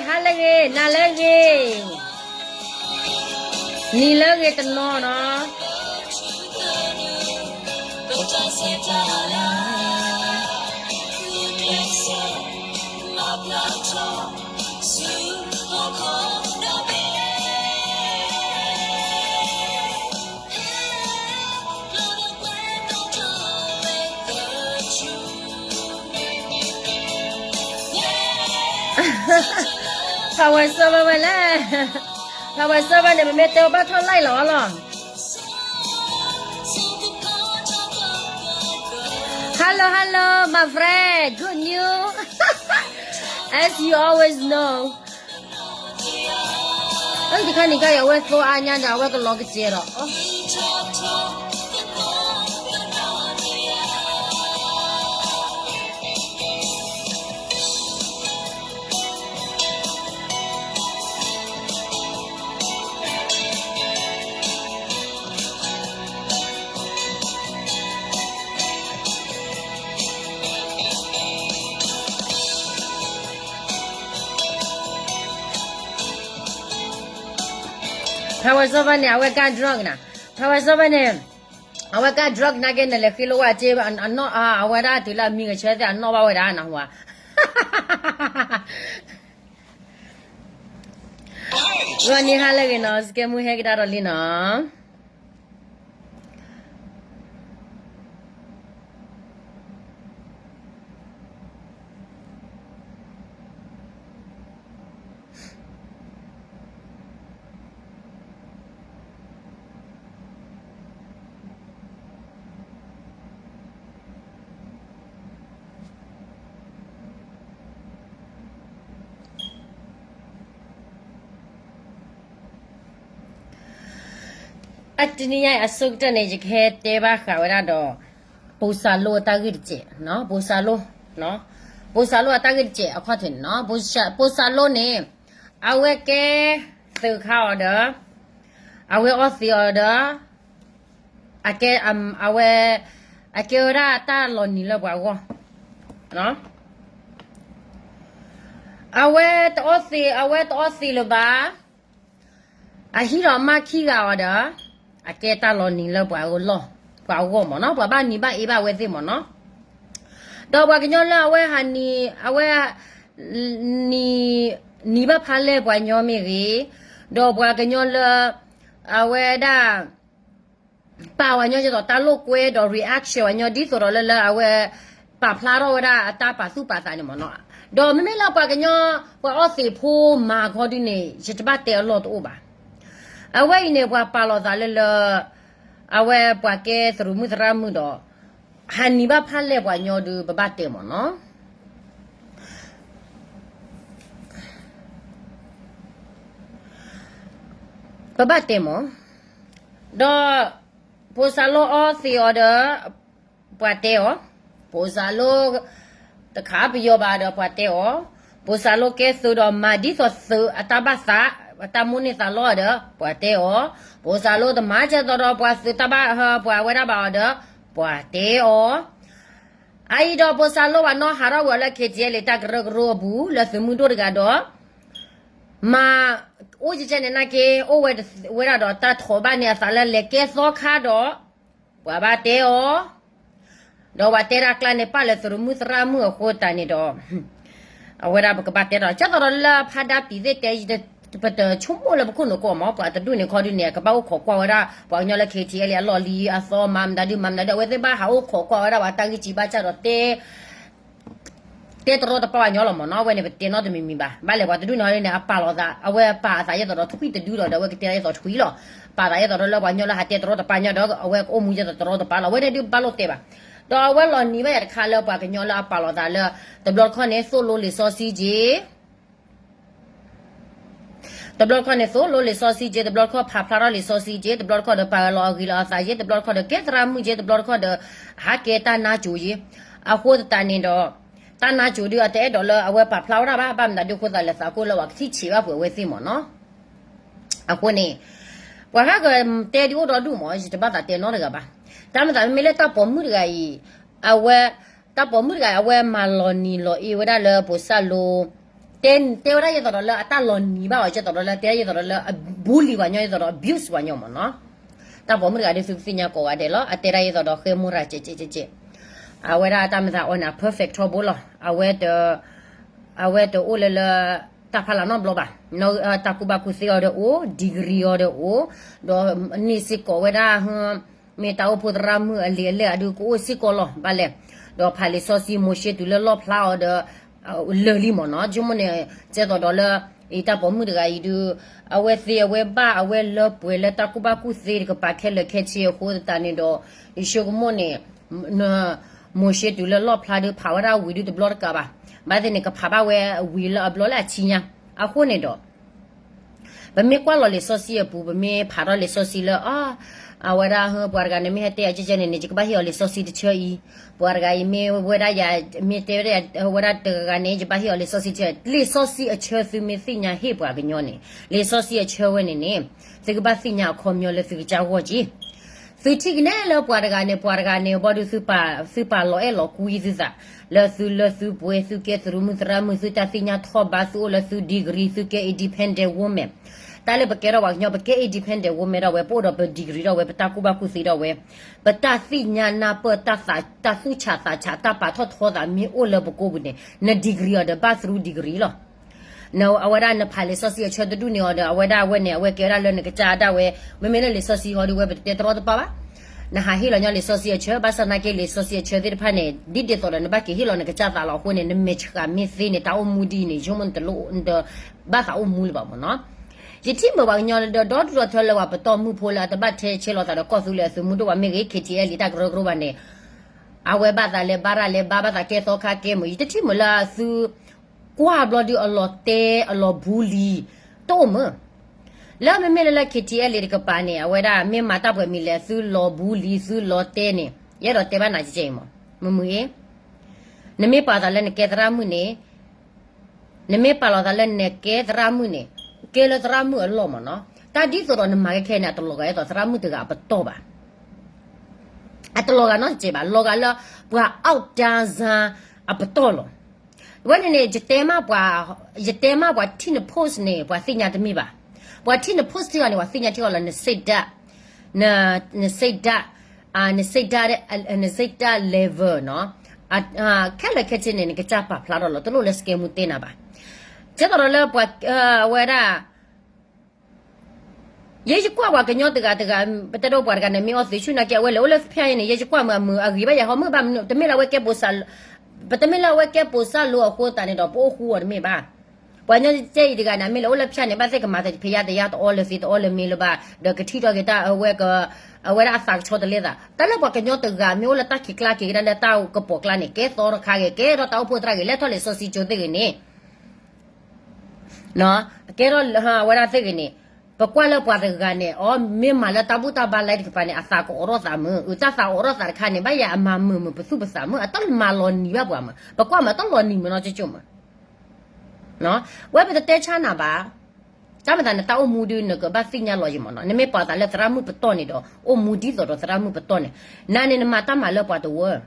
ဟါလၢအဂ့ၤ, နၤလၢအဂ့ၤ, နံၤလၢအဂ့ၤတနီၤနီၤ. ဖးဝဲစၢဘၢဝဲလဲၣ်, ဖးဝဲစၢဘၢန့ၣ် ပမ့ၢ်တဲအီၤဘၣ်ထီၣ် like လီၤလီၤ. Hello, hello, my friend. Good news. As you always know. တခါန့ၣ်ကယီၤဝဲသိအါညါဒီး အဝဲကလီၤကစဲးဒီး ဖးဝဲစၢဘၢန့ၣ် အဝဲက drug နၤ, ဖးဝဲစၢဘၢန့ၣ် အဝဲက drug နာ်က့ နလဲၤဃ့လိဝဲက့ အနီၢ်အဝဲဒၣ်တုၤလၢအမံဂဲၤဆၢသ့ၣ် အနီၢ်ဘၣ်ဝဲဒၣ်နဟူဧါ. ဂီၤနံၤဟါလၢအဂ့ၤနီၤ, စကဲမူဟဲကဒါဒီးလံနီၤ. အတနံၤညါအံၤအဆိကတၢၢ်န့ၣ် ယကဟဲတဲဘၣ်ဃးဝဲဒၣ်ဒီး ပိၢ်စၢ်လိအတၢ်ဂ့ၢ်တစဲး, ပိၢ်စၢ်လိ, ပိၢ်စၢ်လိအတၢ်ဂ့ၢ်တစဲးအခီၣ်ထံးန့ၣ်နီၤ, ပိၢ်စၢ်လိန့ၣ် အဝဲကဲသုးခါအီၤဒီး အဝဲအီသံးအီၤဒီး အကဲ, အဝဲ, အကဲဝဲဒၣ်တၢ်လီၤနံၤလၢပှၤအဂီၢ်, အဝဲတအီသံး, အဝဲတအီသံးလၢၤဘၣ်, အဟံးဒီးအမါခံဂၤအီၤဒီး အကဲတၢ်လီၤနံၤလၢပှၤအဂီၢ်, ပှၤအဂီၢ်မ့ၢ်နီၤ, ပှၤဘၣ်နံၤဘၣ်အ့ဘၣ်ဝဲသ့ၣ်မ့ၢ်နီၤ, ဒီးပှၤကညီလၢအဝဲဟးနံၤ, အဝဲ နံၤ, နံၤဘၣ်ဖးလဲၢ်ပှၤညီမ့ၢ်ဂ့ၤ, ဒီးပှၤကညီလၢ အဝဲဒၣ် ပာ်ဝဲညီကဲသိးတၢ်လိာ်ကွဲဒီး reaction ဝဲညီဒ်သိးဒီးလၢလၢအဝဲ ပာ်ဖျါထီၣ်ဝဲဒၣ်အတၢ်ပာ်သူၣ်ပာ်သးန့ၣ်မ့ၢ်နီၤ, ဒီးမ့မ့ၢ်လၢပှၤကညီ ပှၤအီသံးဖိမၤခီဒုန့ၣ် ယတဘၣ်တဲအလီၢ်တအိၣ်ဘၣ်, အဝဲအံၤန့ၣ် ပှၤပာ်လီၤသးလၢလၢ အဝဲပှၤကဲသရူးမုၣ်သရၣ်မုၣ်ဒီး ဟးနံၤဘၣ်ဖးလဲၢ်ပှၤညီဒု ပဘၣ်တဲမ့ၢ်နီၤ, ပဘၣ်တဲမ့ၢ်, ဒီး ပိၢ်စၢ်လိအီသံးအီၤဒီး ပှၤတဲအီၤ, ပိၢ်စၢ်လိ တခါပယီၤဘၣ်ဒီးပှၤတဲအီၤ, ပိၢ်စၢ်လိကဲသုးဒီးမၤဒ်သိးသုးအတၢ်ဘၣ်သး, အတၢ်မိၣ်န့ၢ်သးလီအီၤဒီး ပှၤတဲအီၤ, ပိၢ်စၢ်လိတမၤကဲသိးဒီးပှၤသုးတၢ်ဘၣ်ဟၢ ပှၤဝဲဒၣ်ဘၣ်အီၤဒီး ပှၤတဲအီၤ, အအံၤဒီးပိၢ်စၢ်လိပှၤနီၢ်ဟးထီၣ်ဝဲလၢ KTLA တၢ်ကရၢကရိအပူၤ လၢသုးမုၢ်ဒိၣ်တဂၤဒီး မၤ အိၣ်ကဲကဲန့ၣ်နာ်က့ အိၣ်ဝဲဒၣ်ဒီးတၢ်ထိးဘၣ်န့ၢ်အသးလၢလဲၤကဲသီခါဒီး ပှၤဘၣ်တဲအီၤ, ဒီးပှၤတဲဒၣ်ကျါန့ၣ် ပာ်လၢသရူးမုၣ်သရၣ်မုၣ်အဃိသတးန့ၣ်ဒီး အဝဲဒၣ်ပကဘၣ်တဲဒီး ကဲသိးဒီးလၢဖးဒါပံၤသ့ၣ်တဲ ပတဆိကမိၣ်လၢပခိၣ်နူာ်ကိးမး ပှၤတဒူၣ်န့ၣ်ခီဒုန့ၣ် ကဘၣ်အိၣ်ခိးကွၢ်ဝဲဒၣ် ပှၤကညီလၢ KTLA အလီၢ်လံၤအသီမၤမတၤဒုမၤမတၤဒု အဝဲသ့ၣ်ဘၣ်ဟးအိၣ်ခိးကွၢ်ဝဲဒၣ်ပှၤတၢ်ဂံၢ်စံးဘၣ်စၢ်ဒီးတဲ တဲတရီတပါပှၤညီလီၤမ့ၢ်နီၤ အဝဲန့ၣ် ပတဲနီတမံၤမံၤဘၣ် ဘၣ်လဲၣ်ပှၤတဒူၣ်န့ၣ်ဟီဒုန့ၣ် အပာ်လီၤသး အဝဲပာ်အသးယဲသိးဒီးထွံၣ်တဒုဒီး ဒီးအဝဲကတဲယဲသိးထွံၣ်လီၤ ပာ်သးယဲသိးဒီးလၢပှၤကညီလၢဟးတဲတရီတပါညီဒီး အဝဲကအိၣ်မူယဲသိးတရီတပါလီၤ အဝဲန့ၣ်ဒုးပဘၣ်လိၣ်တဲဘၣ် ဒီးအဝဲလီၤနံၤဘၣ်ယၤတခါလၢပှၤကညီလၢအပာ်လီၤသးလၢ တဘျီတခီၣ်န့ၣ် သိၣ်လိလံာ်စီဆှံက့ တဘျီတခီၣ်န့ၣ် သိၣ်လိလံာ်စီဆှံက့ တဘျီတခီၣ်ဖးဖျါထီၣ်လံာ်စီဆှံက့ တဘျီတခီၣ်ဒီးပာ်ဂၢၢ်လီၤအဂ့ၤလီၤအသးက့ တဘျီတခီၣ်ဒီးကဲသရၣ်မုၣ်က့ တဘျီတခီၣ်ဒီး ဟးကဲတၢ်နါစိၤက့ အဃိသတးန့ၣ်ဒီး တၢ်နါစိၤဒုးအတအဲၣ်ဒိးလၢအဝဲပာ်ဖျါဝဲဒၣ်ဘၣ် ဘၣ်မနုၤဒုးအဃိသတးလဲၣ်သးကိၢ်လၢပှၤကထံၣ်ဆံးဘၣ်ပှဲၤဝဲသ့ၣ်မ့ၢ်နီၤ အဃိန့ၣ် ပှၤဟးဂီၤတဲဒုးအိၣ်ဒီဒူၣ်မ့ၢ် ယတဘၣ်သးတဲနီတဂၤဘၣ် တၢ်မၤသးမ့မ့ၢ်လၢတၢ်ပိာ်မုၣ်တဂၤအံၤ အဝဲ တၢ်ပိာ်မုၣ်တဂၤအံၤ အဝဲမၤလီၤနံၤလီၤအ့ဝဲဒၣ်လၢပိၢ်စၢ်လိ တဲတဲဝဲဒၣ်ယသိးဒီးလၢအတၢ်လီၤနံၤဘၣ်အီၤ ယသိးဒီးလၢတဲဒၣ်ယသိးဒီးလၢအ bully ပှၤညီ ယသိးဒီး abuse ပှၤညီမ့ၢ်နီၤ. တၢ်ပိာ်မုၣ်တဂၤဒုး သုကသ့ၣ်ညါကိးဂၤဒဲးလီၤ. အတဲဒၣ်ယသိးဒီး ဃဲမူရၤကဲးကဲးကဲးကဲး, အဝဲဒၣ်တၢ်မ့ၢ်သးအီၤန့ၣ် အ perfect ထီဘိလီၤ. အဝဲတ အဝဲတအိၣ်လၢလၢ တၢ်ဖးလၢ်နီတဘျီဘၣ်. တၢ်ကူၣ်ဘၣ်ကူၣ်သ့အီၤဒီးအိၣ်, degree အီၤဒီးအိၣ်, ဒီးန့ၢ်စ့ၢ်ကီးဝဲဒၣ် မ့ၢ်တၢ်အိၣ်ဖှိၣ်သရၣ်မုၣ်အလံာ်အလဲၢ်အဒုးကအိၣ်စ့ၢ်ကီးလီၤ. ဘၣ်လဲၣ်, ဒီးဖးလံာ်စီဆှံ မိၤၡ့တုၤလၢလီၣ်ဖျါအီၤဒီး လၢာ်လံမ့ၢ်နီၤ. ဆိကမိၣ်န့ၣ် ကဲသိးဒီးလၢ အံၤတၢ်ပိာ်မုၣ်တဂၤအံၤဒုး အဝဲသ့အဝဲဘၣ် အဝဲလၢပှဲၤလၢတၢ်ကူၣ်ဘၣ်ကူၣ်သ့တကပၤခဲလၢာ်ခဲဆ့အဃိသတးန့ၣ်ဒီး ယဆိကမိၣ်န့ၣ် မိၤၡ့တုၤလၢလီၣ်ဖျါဒုး ဖးဝဲဒၣ်ဝံၤဒုးတဘျီတကးဘၣ်. ဘၣ်သ့ၣ်န့ၣ် ကဖးဘၣ်ဝဲဝံၤလၢအဘျီလၢအဆံညါ. အဃိန့ၣ်ဒီး ပမ့ၢ်ကွၢ်လီၤလံာ်စီဆှံအပူၤ ပမ့ၢ်ဖးထီၣ်လံာ်စီဆှံလၢ အ အဝဲဒၣ် ပှၤတဂၤန့ၣ်မ့ၢ်ဟဲတဲယၤကဲကဲန့ၣ်န့ၣ် ယကဘၣ်ဟ့ၣ်အီၤလံာ်စီဆှံတဆၢအံၤ, ပှၤတဂၤအံၤမ့ၢ်ဝဲဒၣ်ယၤ မ့ၢ်တဲဝဲဒၣ်ယၤ ဝဲဒၣ်တဂၤဂၤန့ၣ် ယဘၣ်ဟ့ၣ်အီၤလံာ်စီဆှံတဆၢ, လံာ်စီဆှံအဆၢသုမ့ၢ်သ့ၣ်ညါဟ့ၣ်ပှၤကညီန့ၣ် လံာ်စီဆှံအဆၢဝဲန့ၣ်န့ၣ် သုကဘၣ်သ့ၣ်ညါအခီပညီလၢသုကစၢ်ဂီၢ်က့ၤ သုထံၣ်ကနဲလၢပှၤတဂၤန့ၣ် ပှၤတဂၤန့ၣ် ဘၣ်ဒုးသုပာ်လီၤအဲၣ်လီၤကွံသုသး လၢသုလၢသုပှဲၤ သုကဲသရူးမုၣ်သရၣ်မုၣ် သုတၢ်သ့ၣ်ညါထီၣ်ဘး သုအိၣ်လၢသု degree သုကဲ independent woman. တၢ်လၢပကဲထီၣ်ပှၤကညီ ပကဲ independent woman ထီၣ်ဝဲ ပအိၣ်ဒီးပ degree ထီၣ်ဝဲ ပတၢ်ကူၣ်ဘၣ်ကူၣ်သ့ထီၣ်ဝဲ ပတၢ်သ့ၣ်ညါနၢ်ပၢၢ် တၢ်သူၣ်ဆးသးဆး တၢ်ပာ်ထီၣ်ထီသးမ့ၢ်အိၣ်လၢပကိးပူၤန့ၣ် န degree အီၤဒီးဘၣ်သရူး degree လီၤ. အဝဲဒၣ်နဖးလံာ်စီဆှံအဆၢတဒူၣ်န့ၣ်အီၤဒီး အဝဲဒၣ်အဝဲန့ၣ် အဝဲကဲဝဲဒၣ်လၢနကစၢ်ဒၣ်ဝဲ မ့မ့ၢ်လၢလံာ်စီဆှံဟီဒုးဝဲ ပတတဲတရီတပါဘၣ်. နဟးဟ့ၣ်လီၤညီလံာ်စီဆှံအဆၢ ဘၣ်ဆၣ်သနာ်က့လံာ်စီဆှံအဆၢသ့ၣ်တဖၣ်န့ၣ် ဒ်ဒ်သိးဒီးနဘၣ်က့ၤဟ့ၣ်လီၤနကစၢ်သးလီၤအဃိန့ၣ် နမဲာ်ဆှးမ့ၢ်သ့န့ၣ် တၢ်အိၣ်မူဒ်အံၤန့ၣ် ယဆိကမိၣ်နတလိၣ် နတဘၣ်သးအိၣ်မူလၢၤဘၣ်မ့ၢ်နီၤ. ယထံၣ်မုာ်ပှၤကညီဒီး ဒီတရီၤထၢလၢပှၤပတီၢ်မုၢ်ဖိလၢအတဘၣ်ထဲဆဲးလီၤသးဒီးကီၢ်သူလ့ၤအသုးမုၢ်ဒိၣ်ဘၣ်မ့ၢ်ဂ့ၤ KTLA တၢ်ကရၢကရိဘၣ်န့ၣ် အဝဲဘၣ်သးလဲၤဘါရၣ်လဲၤဘါ ဘၣ်သးကဲသီခါကဲမုာ် ယတထံၣ်မုာ်လၢသု ကွၢ်ဘျီဒုးအလီၤတဲအလီၤ bully တအိၣ်မုာ် လၢမ့မ့ၢ်လၢလၢ KTLA တကပၤန့ၣ် အဝဲဒၣ်မ့ၢ်မၤတၢ်ပှဲၤမံၤလဲၣ် သုလီၤ bully သုလီၤတဲန့ၣ် ယအဲၣ်ဒိးတဲဘၣ်နၤကဲကဲအံၤမး မုာ်မုာ်အ့ နမ့ၢ်ပာ်သးလၢနကဲသရၣ်မုၣ်န့ၣ် နမ့ၢ်ပာ်လီၤသးလၢနကဲသရၣ်မုၣ်န့ၣ် ကဲလၢသရၣ်မုၣ်အလီၢ်မ့ၢ်နီၤ တၢ်ဒ်သိးဒီးနမၤခဲခဲန့ၣ် အတလီၤဂာ်ဒ်သိးသရၣ်မုၣ်တဂၤအပတီၢ်ဘၣ် အတလီၤဂာ်နီတစဲးဘၣ် လီၤဂာ်လၢ ပှၤ outdancing အပတီၢ်လီၤ. ဝဲန့ၣ်န့ၣ် ယတဲမးပှၤ ယတဲမးပှၤထံၣ်န post န့ၣ် ပှၤသ့ၣ်ညါတမ့ၢ်ဘၣ်. ပှၤထံၣ်န post ထံၣ်အီၤန့ၣ် ပှၤသ့ၣ်ညါထံၣ်အီၤလၢနစ့ဒၣ် နစ့ဒၣ် နစ့ဒၣ် နစ့ဒၣ် level နီၤ ခဲလၢာ်ခဲဆ့န့ၣ် နကစၢ်ပာ်ဖျါထီၣ်လီၤ တလိၣ်လၢစကဲမူတဲနၤဘၣ်. ကဲသိးဒီးလၢပှၤ အဝဲဒၣ် ယဲယကွၢ်ပှၤကညီတဂၤတဂၤ ပတဲဒိပှၤတဂၤန့ၣ် မ့ၢ်အီသံးဆူၣ်နာ်က့ အဝဲလဲၤအိၣ်လၢဖၠၣ်အံၤန့ၣ် ယဲယကွၢ်မုာ်အမုာ်အဂ့ၤဘၣ်ယၤ ဟီမုၢ်ဘၣ်မနုၤ တမ့ၢ်လၢအဝဲကဲပိာ်စၢ် ပတမ့ၢ်လၢအဝဲကဲပိာ်စၢ်လိအဃိသတးန့ၣ်ဒီး ပအိၣ်ဃူအီၤတမ့ၢ်ဘၣ်. ပှၤကညီကဲအံၤတဂၤန့ၣ် မ့ၢ်လဲၤအိၣ်လၢဖၠၣ်န့ၣ် ဘၣ်သ့ၣ်ကမၤသးဖဲယါတယါတအီလၢသ့တအီလၢမ့ၢ်လၢၤဘၣ် ဒီးကထံၣ်ထီၣ်က့ၤတၢ်အဝဲက အဝဲဒၣ်အသးကဆှီတလဲသး တၢ်လၢပှၤကညီတဂၤမ့ၢ်အိၣ်လၢတၢ်ခံးကျါက့ၤကဒါလၢတၢ်ကပိာ်ကျါန့ၣ် ကဲသီတခါဂ့ၤ ကဲထီၣ်တၢ်အိၣ်ဖှိၣ်သရၣ်ဂ့ၤ လဲၤထီၣ်လံာ်စီဆှံကၠိသ့ၣ်ဂ့ၤန့ၣ် ကဲထီၣ်အဝဲဒၣ်သ့ၣ်ဂ့ၤန့ၣ် ပကွၢ်လၢပှၤတဂၤန့ၣ် အီၤမ့ၢ်မၤလၢတၢ်ဘူၣ်တၢ်ဘါလဲတကပၤန့ၣ် အသးကအိးထီၣ်သးမုာ် အတၢ်သးအိးထီၣ်သးတခါန့ၣ် ဘၣ်ယၤအမၤမုာ်မုာ်ပသူၣ်ပသးမုာ် အတၢ်မၤလီၤနံၤဘၣ်ပှၤမုာ် ပကွၢ်မုာ်တၢ်လီၤနံၤမုာ်နီၢ်ကၠိကၠိမုာ် ဝဲပတတဲဆါနၤဘၣ်. တၢ်မၤသးနတၢ်အိၣ်မူဒုး နကဘၣ်သ့ၣ်ညါလီၤယံၤမးနီၤ နမ့ၢ်ပာ်သးလၢသရၣ်မုၣ်ပတီၢ်န့ၣ်ဒီး အိၣ်မူဒ်သိးဒီးသရၣ်မုၣ်ပတီၢ်န့ၣ် နၤန့ၣ်နမၤတၢ်မၤလၢပှၤတဝၢ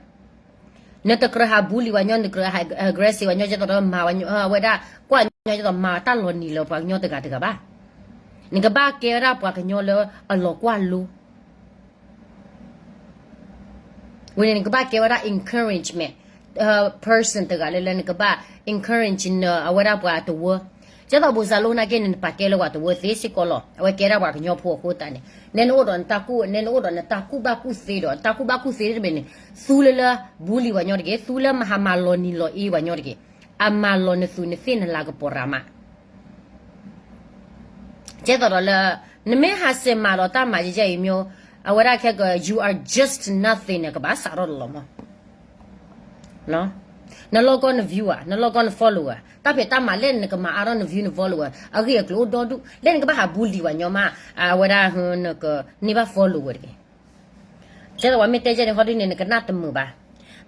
နတကြၢးဟး bully ပှၤကညီ နတကြၢးဟး aggressive ပှၤကညီ ကဲသိးဒီးမၤဝဲဒၣ် ကွၢ်ညီ ကဲသိးမၤတၢ်လီၤနံၤလၢပှၤကညီတဂၤတဂၤဘၣ်. နကဘၣ်ကဲဝဲဒၣ်ပှၤကညီလၢအလီၤကွၢ်လိ ဝဲန့ၣ်နကဘၣ်ကဲဝဲဒၣ် encouragement person တဂၤလၢလၢနကဘၣ် encourage အဝဲဒၣ်ပှၤတဝၢ ကဲသိးဘိးစၢ်လိနာ်က့န့ၣ် နပာ်ကဲလၢပှၤတဝၢသ့စ့ၢ်ကီးလီၤ. အဝဲကဲဒၣ်ပှၤကညီဖိအဃိသတးန့ၣ် နဲနအိၣ်ဒီးနတၢ်ကူၣ် နဲနအိၣ်ဒီးနတၢ်ကူၣ်ဘၣ်ကူၣ်သ့ဒီး တၢ်ကူၣ်ဘၣ်ကူၣ်သ့တဘ့ၣ်န့ၣ် သူလၢလၢ bully ပှၤကညီတဂ့ၤ, သူလၢမၤဟးမၤလီၤနံၤလီၤအ့ပှၤကညီတဂ့ၤ, အမၤလီၤနသူးနသ့ၣ်နလၤကပီၤရၤမး ကဲသိးဒီးလၢ နမ့ၢ်ဟးစဲးမၤဒီးတၢ်မၤယဲယဲအံၤမျိုး အဝဲဒၣ်ခဲက you are just nothing န့ၣ် ကဘၣ်စးထီၣ်တလီၤမး နလီၢ်ကီၢ်န view ဧါ, နလီၢ်ကီၢ်န follower ဧါ, တၢ်ဖံးတၢ်မၤလဲၣ်နကမၤအါထီၣ်န view န follower အဂ့ၢ်အကျိၤအိၣ်ဒီဒူၣ်, လၢနကဘၣ်ဟး bully ပှၤညီမး, အဝဲဒၣ်နကန့ၢ်ဘၣ် follower တဂ့ၤ. ကဲသိးပှၤမ့ၢ်တဲယဲန့ၣ် ဟီဒုန့ၣ် နကနၣ်တမုာ်ဘၣ်.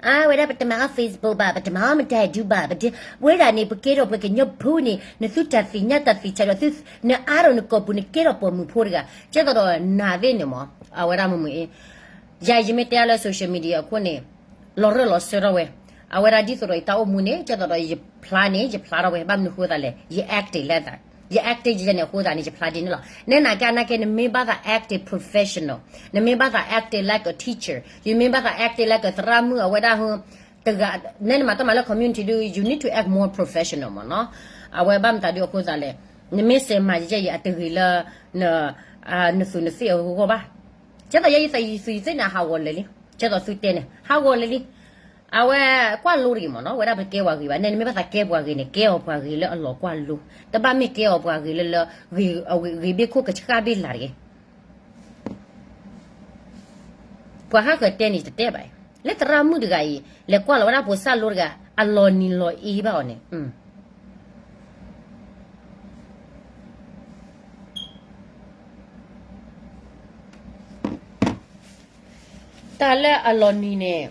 အဝဲဒၣ်ပတမၤအီၣ် Facebook ဘၣ်, ပတမၤအီၣ်မတၤဒုဘၣ်, ပဝဲဒၣ်န့ၣ် ပကဲထီၣ်ပှၤကညီဖိန့ၣ် နသုတၢ်သ့ၣ်ညါတၢ်သ့ၣ်ညါဒီးသု, နအါထီၣ်နကိာ်ပူၤ နကဲထီၣ်ပိာ်မုၣ်ဖိတဂၤ, ကဲသိးဒီးနၤသ့ၣ်န့ၣ်မး, အဝဲဒၣ်မုာ်မုာ်အ့ ယၤယမ့ၢ်တဲလၢ social media အခိၣ်န့ၣ် လီၤရၢၢ်လီၤစၢၤထီၣ်ဝဲ, အဝဲဒၣ်ဒ်သိးဒီးယတၢ်အိၣ်မူန့ၣ် ကဲသိးဒီးယဖျါန့ၣ် ယဖျါထီၣ်ဝဲ ဘၣ်မနုၤဃိသးလဲၣ် ယ acting လၢသး ယ acting ယဲန့ၣ်အဃိသးန့ၣ် ယဖျါဒ်န့ၣ်လီၤ. နဲနာ်က့နာ်က့ နမ့ၢ်ဘၣ်သး acting professional, နမ့ၢ်ဘၣ်သး acting like a teacher, ယမ့ၢ်ဘၣ်သး acting like a သရၣ်မုၣ်အဝဲဒၣ်ဟ တဂၤ နဲနမၤတၢ်မၤလၢ community ဒုး you need to act more professional မ့ၢ်နီၤ. အဝဲဘၣ်မတၤဒုးအဃိသးလဲၣ်, နမ့ၢ်စဲးမၤယဲယဲအတဂ့ၤလၢ နသူးနသ့ၣ်အဂီၢ်ဘၣ်. ကဲသိးယဲယသူးယသ့ၣ်န့ၣ် ဟးဂီၤလၢာ်လံ, ကဲသိးသုတဲန့ၣ် ဟးဂီၤလၢာ်လံ. အဝဲကွၢ်လိတဂ့ၤမ့ၢ်နီၤ, ဝဲဒၣ်ပကဲပှၤဂ့ၤဘၣ်, နဲနမ့ၢ်ဘၣ်သးကဲပှၤဂ့ၤန့ၣ် ကဲအီၤပှၤဂ့ၤလၢအလီၤကွၢ်လိ, တဘၣ်မ့ၢ်ကဲအီၤပှၤဂ့ၤလၢလၢ ဂ့ၤဘ့ၣ်ခိၣ်ကဆှၣ်ဘ့ၣ်လၤတဂ့ၤ. ပှၤဟးဃၢၤတဲန့ၣ်တတဲဘၣ်, လၢသရၣ်မုၣ်တဂၤအံၤ လဲၤကွၢ်လီၤဝဲဒၣ်ပိာ်စၢ်လိတဂၤ အလီၤနံၤလီၤအ့ဘၣ်အီၤန့ၣ် တၢ်လၢအလီၤနံၤန့ၣ်,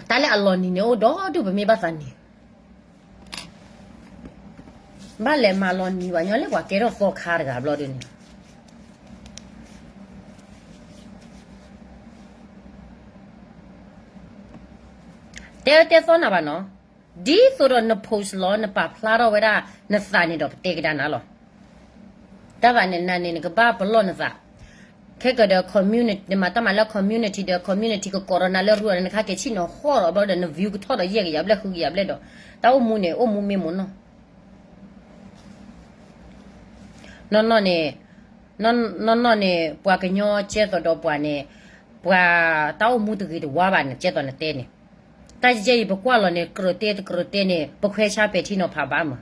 တၢ်လၢအလီၤနံၤန့ၣ်အိၣ်ဒီဒူၣ် ပမ့ၢ်ဘၣ်သးနံၤ, ဘၣ်လဲၤမၤလီၤနံၤပှၤညီလၢပှၤကဲထီၣ်သီခါတဂၤဘျီဒုန့ၣ်, တဲတဲသီနၤဘၣ်နီၤ, ဒ်သိးဒီးန post လီၤ နပာ်ဖျါထီၣ်ဝဲဒၣ် နသးန့ၣ်ဒီးပတဲကဒါနၤလီၤ. တၢ်ဘၣ်န့ၣ် နၤန့ၣ် နကဘၣ်ပလီၢ်နသး, ခဲကဒီး community နမၤတၢ်မၤလၢ community ဒီး community ကကိးဒီးနၤလၢရူဒီး နခါက့ၤဆံၣ်နီၤဟီၣ်ဒီးဘျီဒီး န view ကထီၣ်ဒီးယဲၢ်ကယၤဘျဲၣ်ဃုကယၤဘျဲၣ်ဒီး တၢ်အိၣ်မူန့ၣ် အိၣ်မူမ့ၢ်မ့ၢ်နီၤ, နီၢ်နီၢ်န့ၣ်, နီၢ်နီၢ်န့ၣ် ပှၤကညီကဲသိးဒီးပှၤန့ၣ်, ပှၤတၢ်အိၣ်မူတဂ့ၤတဝါဘၣ်န့ၣ် ကဲသိးနတဲန့ၣ်, တၢ်ယဲယံၤပကွၢ်လီၤန့ၣ် ကြၢးတဲတကြၢးတဲန့ၣ် ပခွဲးဆါပဲာ်ထံနီၤဖးဘၣ်မး,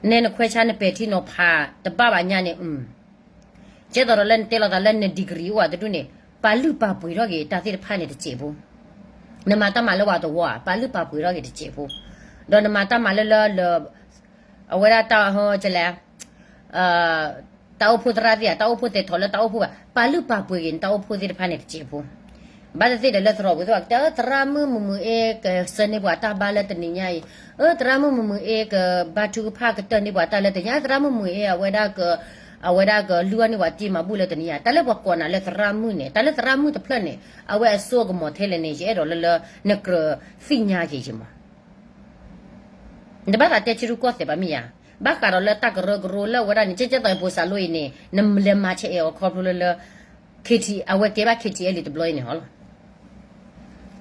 နဲနခွဲးဆါနပဲာ်ထံနီၤဖးတဘၣ်ဘၣ်ညါန့ၣ်, ကဲသိးဒီးလၢနတဲလီၤသးလၢန degree အိၣ်အတဒူၣ်န့ၣ် ပာ်လုၢ်ပာ်ပှ့ၤထီၣ်က့ၤတၢ်သ့ၣ်တဖၣ်န့ၣ်တစဲးဖိ, နမၤတၢ်မၤလၢပှၤတဝီဧါ ပာ်လုၢ်ပာ်ပှ့ၤထီၣ်က့ၤတစဲးဖိ, ဒီးနမၤတၢ်မၤလၢလၢလၢ အဝဲဒၣ်တၢ်ဟီကလဲၣ်, တၢ်အိၣ်ဖှိၣ်သရၣ်သ့ၣ်ဧါ တၢ်အိၣ်ဖှိၣ်သဲးထီၣ်လၢတၢ်အိၣ်ဖှိၣ်ဘၣ် ပာ်လုၢ်ပာ်ပှ့ၤက့ၤနတၢ်အိၣ်ဖှိၣ်သ့ၣ်တဖၣ်န့ၣ်တစဲးဖိ, ဘၣ်သ့ၣ်သ့ၣ်ဒီးလၢသရိာ်ပူၤသ့ၣ်ဘၣ် ကတဲသရၣ်မုၣ်မုၢ်မုၢ်အ့ ကဆၢန့ၢ်ပှၤတၢ်ဘါလၢတနံၤညါအံၤ, သရၣ်မုၣ်မုၢ်မုၢ်အ့ကဘါထုကဖၣ်ကတၢၢ်န့ၢ်ပှၤတၢ်လၢတနံၤညါ, သရၣ်မုၣ်မုၢ်အ့ အဝဲဒၣ်က အဝဲဒၣ်ကလုၢ်အီၣ်န့ၢ်ပှၤတ့မၤဘူၣ်လၢတနံၤညါ, တၢ်လၢပှၤကိးနၤလၢသရၣ်မုၣ်န့ၣ် တၢ်လၢသရၣ်မုၣ်တဖျၢၣ်န့ၣ် အဝဲအစိအကမီၤထဲလဲၣ်န့ၣ် ယအဲၣ်ဒိးလၢလၢ နကြၢးသ့ၣ်ညါက့ၤယမး နတဘၣ်သးတဲထံရူၢ်ကီၢ်သဲးဘၣ်မ့ၢ်ယါ, ဘၣ်ဃးဒီးလၢတၢ်ကရၢကရိလၢအဝဲဒၣ်န့ၣ် ကဲကဲသိးပိာ်စၢ်လိအံၤန့ၣ် နလဲၤမၤဆဲးအဲၣ်အီၤခီဖျိလၢလၢ KT အဝဲကဲဘၣ် KTLA တဘျီအံၤန့ၣ်ဟီလီ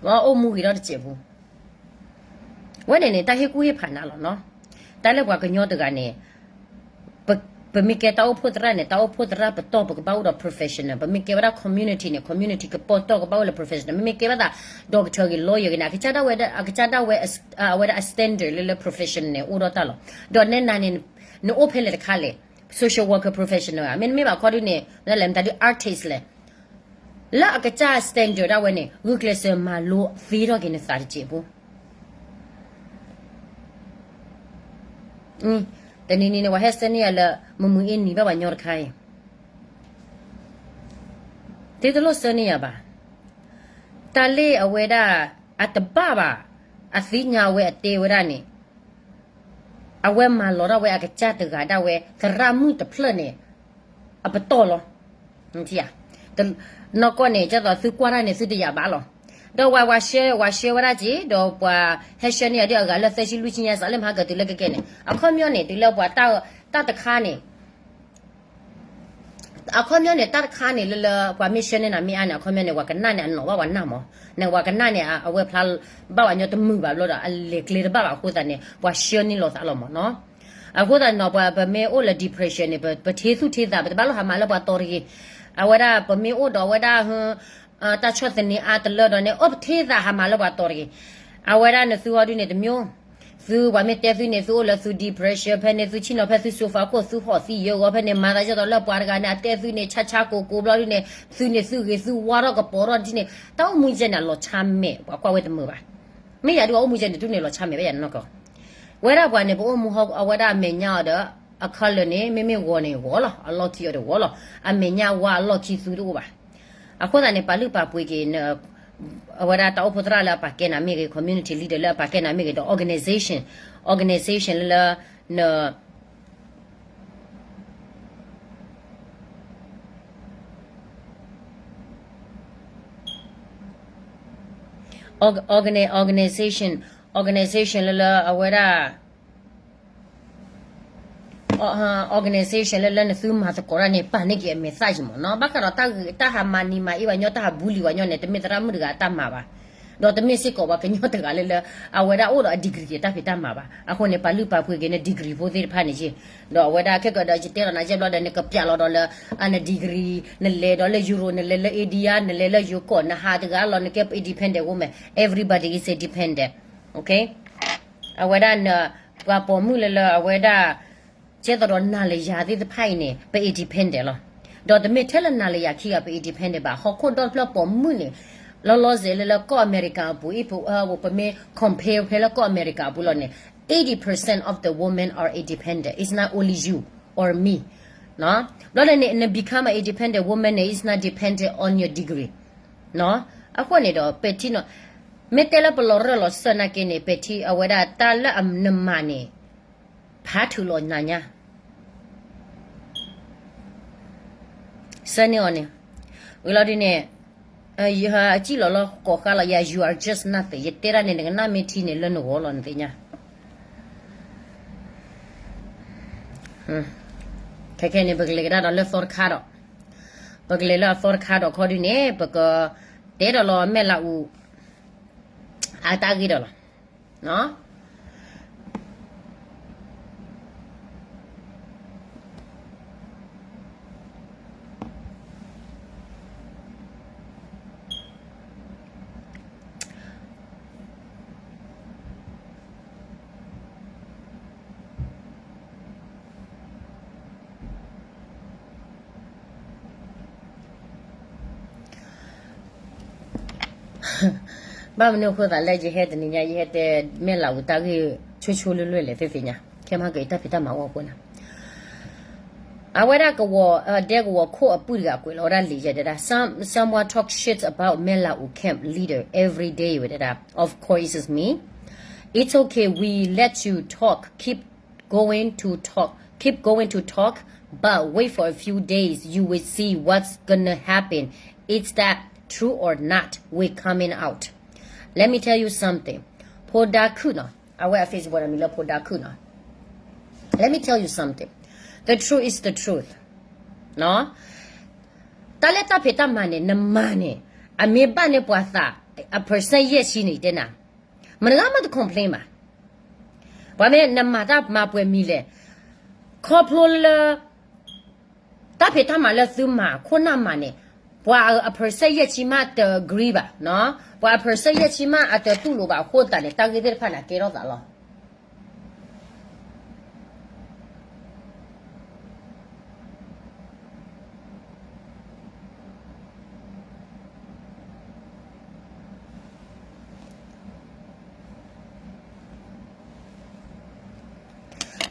ၤ, အိၣ်မူဂ့ၤထီၣ်တစဲးဖိ, ဝဲန့ၣ်န့ၣ် တၢ်ဟ့ၣ်ကူၣ်ဟ့ၣ်ဖးနၤလီၤနီၤ, တၢ်လၢပှၤကညီတဂၤန့ၣ် ပမ့ၢ်ကဲတၢ်အိၣ်ဖှိၣ်သရၣ်န့ၣ် တၢ်အိၣ်ဖှိၣ်သရၣ်ပတီၢ်ပကဘၣ်အိၣ်ဒီး professional, ပမ့ၢ်ကဲဝဲဒၣ် community န့ၣ် community ကပတီၢ်ကဘၣ်အိၣ်လၢ professional, မ့မ့ၢ်ကဲဘၣ်သး doctor ဂ့ၤ lawyer ဂ့ၤန့ၣ် အကစၢ်ဒၣ်ဝဲ အကစၢ်ဒၣ်ဝဲ အဝဲဒၣ်အ standard လၢလၢ professional န့ၣ် အိၣ်ဒီးတၢ်လီၤ, ဒီးနဲနၤန့ၣ် နအိၣ်ဖဲလဲၣ်တခါလဲၣ်, social worker professional ဧါ, မ့တမ့ၢ်ဘၣ်ခီဒုန့ၣ် နလဲၣ်မတၤဒု artist လဲၣ်, လၢအကစၢ် standard ဒၣ်ဝဲန့ၣ် ဂုာ်ကျဲးစၢးမၤလိသ့ထီၣ်က့ၤနသးတစဲးဖိ တနံၤနံၤန့ၣ် ပှၤဟဲဆှၢန့ၢ်ယၤလၢ မုၢ်မုၢ်အ့နံၤဘၣ်ပှၤညီတခါအံၤ, သုတလိၣ်ဆှၢန့ၢ်ယၤဘၣ်, တၢ်လၢအဝဲဒၣ် အတဘၣ်ဘၣ်, အသ့ၣ်ညါဝဲအတဲဝဲဒၣ်န့ၣ်, အဝဲမၤလီၤဒၣ်ဝဲအကစၢ်တဂၤဒၣ်ဝဲ သရၣ်မုၣ်တဖျၢၣ်န့ၣ် အပတီၢ်လီၤ နီၢ်ကီၢ်န့ၣ် ကဲသိးသုကွၢ်တၢ်န့ၣ် သုတယာ်ဘၣ်လီၤ, ဒီးဝဲ ဝဲဆှၢ ဝဲဆှၢဝဲဒၣ်က့ၤ ဒီးပှၤဟဲဆှၢန့ၢ်ယၤဒ်အဂၤလၢသၢဆံလွံၢ်ဆံညါ စးလၢမဟါကတုၤလၢကကဲန့ၣ် အခီပညီန့ၣ် တုၤလၢပှၤတၢ်တခါန့ၣ် အခီပညီန့ၣ် တၢ်တခါန့ၣ် လၢလၢပှၤမ့ၢ်ဆှၢန့ၢ်နၤမ့ၢ်အါန့ၣ် အခီပညီန့ၣ် ပှၤကနၣ်န့ၣ် အနီၢ်ဘၣ်ပှၤနၢ်မး, န့ၣ်ပှၤကနၣ်န့ၣ် အဝဲဖျါဘၣ်ပှၤညီတမုာ်ဘၣ်ဘျီဒီး အလဲၤကျဲတဘၣ်ဘၣ်အဃိသတးန့ၣ် ပှၤဆှၢန့ၢ်လိာ်သးလီၤမးနီၤ, အဃိသတးန့ၣ်နီၤ ပှၤပမ့ၢ်အိၣ်လၢ depression န့ၣ် ပထ့သူၣ်ထ့သး ပတဘၣ်လိၣ်ဟးမၤလၢပှၤတီၤတဂ့ၤ, အဝဲဒၣ်ပမ့ၢ်အိၣ်ဒီးအဝဲဒၣ် တၢ်ဆီၣ်သနံးအါတလၢဒီးန့ၣ် အိၣ်ပထ့သးဟးမၤလၢပှၤတီၤတဂ့ၤ, အဝဲဒၣ်န့ၣ်သုဟီဒုန့ၣ်တမံၤ သုပှၤမ့ၢ်တဲသုန့ၣ် သုအိၣ်လၢသု depression ဖဲန့ၣ် သုဆ့ၣ်နီၤဖဲသု sofa ခိၣ် သုဟီၣ်သံယၢဂီၤဖဲန့ၣ် မၤသးဒ်သိးလၢပှၤတဂၤန့ၣ် အတဲသုန့ၣ် ဆါဆါကိၢ်ကိၢ်ဘျီဒုန့ၣ် သုန့ၣ်သုဂ့ၤသုဝါထီၣ်ကပီၤထီၣ်ဒ်န့ၣ် တၢ်အိၣ်မူယဲန့ၣ် အလီၤဆါမဲာ် ပှၤကွၢ်ဝဲတမုာ်ဘၣ်, မ့ၢ်ယၤဒုးအအိၣ်မူယဲန့ၣ် တဒူၣ်န့ၣ်လီၤဆါမဲာ်ဘၣ်ယၤနီၢ်ကီၢ်, ဝဲဒၣ်ပှၤန့ၣ် ပအိၣ်မူဟီၣ်အဝဲဒၣ်အမဲာ်ညါအီၤဒီး အ color န့ၣ် မ့မ့ၢ်ဂီၤန့ၣ်ဂီၤလီၤ အလီၢ်ခံအီၤဒီးဂီၤလီၤ အမဲာ်ညါဝါအလီၢ်ခံသုတအိၣ်ဘၣ် အဃိသတးန့ၣ် ပာ်လုၢ်ပာ်ပှ့ၤက့ၤ အဝဲဒၣ်တၢ်အိၣ်ဖှိၣ်သရၣ်လၢအပာ်ကဲနၤမ့ၢ်ဂ့ၤ community leader လၢအပာ်ကဲနၤမ့ၢ်ဂ့ၤ ဒီး organization, organization လၢလၢ န organi- organization, organization လၢလၢအဝဲဒၣ် organization လၢလၢနသုမၤသကိးတၢ်န့ၣ် ပာ်န့ၢ်က့ၤအမဲာ်သၣ်ယံၤမးနီၤ. ဘၣ်ဃးဒီးတၢ်ဟးမၤနံၤမၤအ့ၣ်ပှၤညီ တၢ်ဟး bully ပှၤညီန့ၣ် တမ့ၢ်သရၣ်မုၣ်တဂၤအတၢ်မၤဘၣ်, ဒီးတမ့ၢ်စ့ၢ်ကီးပှၤကညီတဂၤလၢလၢ အဝဲဒၣ်အိၣ်ဒီးအ degree တၢ်ဖံးတၢ်မၤဘၣ်. အဃိန့ၣ် ပာ်လုၢ်ပာ်ပှ့ၤက့ၤန degree ဖိသ့ၣ်တဖၣ်န့ၣ်က့ၤ, ဒီးအဝဲဒၣ်ခဲကဒီးယတဲလီၤနၤယဲၢ်ဘျီဒီး နကပျးလီၤဒီးလၢ အန degree, နလဲၤဒီးလၢ Euro, နလဲၤလၢ India, နလဲၤလၢယိၤကီၢ်, နဟးတဂၤလီၤ နကဲ independent woman, everybody is independent. အဝဲဒၣ်န ပှၤပိာ်မုၣ်လၢလၢအဝဲဒၣ် ကဲသိးဒီးနၤလၢယၤသ့ၣ်တဖၣ်အံၤန့ၣ် ပ independent လီၤ. ဒီးတမ့ၢ်ထဲလၢနၤလၢယၤခံဂၤပ independent ဘၣ်. ဟီၣ်ခိၣ်ဒီတဖျၢၣ်ပိာ်မုၣ်န့ၣ် လီၤလီၤဆဲးလၢလၢကီၢ်အမဲရကၤအပူၤ အံၤ ပမ့ၢ် compare ဖဲလၢကီၢ်အမဲရကၤအပူၤလီၤန့ၣ် eighty percent of the women are independent. It's not only you or me. ဘျီန့ၣ်န့ၣ် န become an independent woman န့ၣ် is not dependent on your degree. အဃိန့ၣ်ဒီး ပဲာ်ထံနီၤ, မ့ၢ်တဲလၢပလီၤရၢၢ်လီၤစၢၢ်နာ်က့န့ၣ် ပဲာ်ထံအဝဲဒၣ်တၢ်လၢအနမၤန့ၣ် ဖးထုးလီၤနၤညါ ဆၢန့ၢ်အီၤန့ၣ်, ဝံၤလီၤဒ်န့ၣ်, အစံၣ်လီၤလီၤကိးဃါလီၤယၤ you are just nothing. ယတဲဒၣ်န့ၣ် နကနၣ်မ့ၢ်ထံန့ၣ်လၢနဂီၢ်လီၤ နသ့ၣ်ညါ. ခဲခဲန့ၣ် ပကလဲၤကဒါဒီးလၢသီတခါဒီး, ပကလဲၤလၢအသီတခါဒီးခီဒ်န့ၣ် ပကတဲဒီးလီၤမဲာ်လးအူ အတၢ်ဂ့ၢ်ဒီးလီၤ. ဘၣ်မနုၤအဃိသးလၢယဟဲတနံၤညါ ယဟဲတဲမဲာ်လးအူတၢ်ဂ့ၢ်ဆိဆိလွဲၢ်လွဲၢ်လဲၣ်သ့ၣ်သ့ၣ်ညါ, ခဲမၤက့ၤတၢ်ဖံးတၢ်မၤအဂီၢ်အဃိန့ၣ်, အဝဲဒၣ်ကဝီၤ, ဒဲကဝီၤခိၣ်အပုၢ်တဂၤကွဲးလီၤဝဲဒၣ်လံာ်ယဲတဲဒၣ်, some, someone talk shit about မဲာ်လးအူ camp leader every day ဝဲတဲဒၣ်, of course it's me. It's okay, we let you talk, keep going to talk, keep going to talk, but wait for a few days, you will see what's gonna happen. Is that true or not? We coming out. Let me tell you something. ဖိဒါခုၣ်နီၤ, အဝဲအ Facebook န့ၣ်မံၤလၢဖိဒါခုၣ်နီၤ. Let me tell you something. The truth is the truth. တၢ်လၢတၢ်ဖံးတၢ်မၤန့ၣ် နမၤန့ၣ် အမ့ၢ်ဘၣ်န့ၢ်ပှၤသးအ percent ယဲၢ်ဆံန့ၣ် ယတဲနၤ, မတၤဂၤမးတ complain ဘၣ်. ပှၤမ့ၢ်နမၤတၢ်မၤပှဲၤမံၤလဲၣ်, ခီဖျိလၢ တၢ်ဖံးတၢ်မၤလၢသုမၤခိၣ်နၢ်မၤန့ၣ်, ပှၤအ percent ယဲၢ်ဆံမးတ agree ဘၣ်, ပှၤအ percent ယဲၢ်ဆံမးအတတူၢ်လိာ်ဘၣ်အဃိသတးန့ၣ် တၢ်ဂ့ၢ်သ့ၣ်တဖၣ်န့ၣ် အကဲထီၣ်သးလီၤ.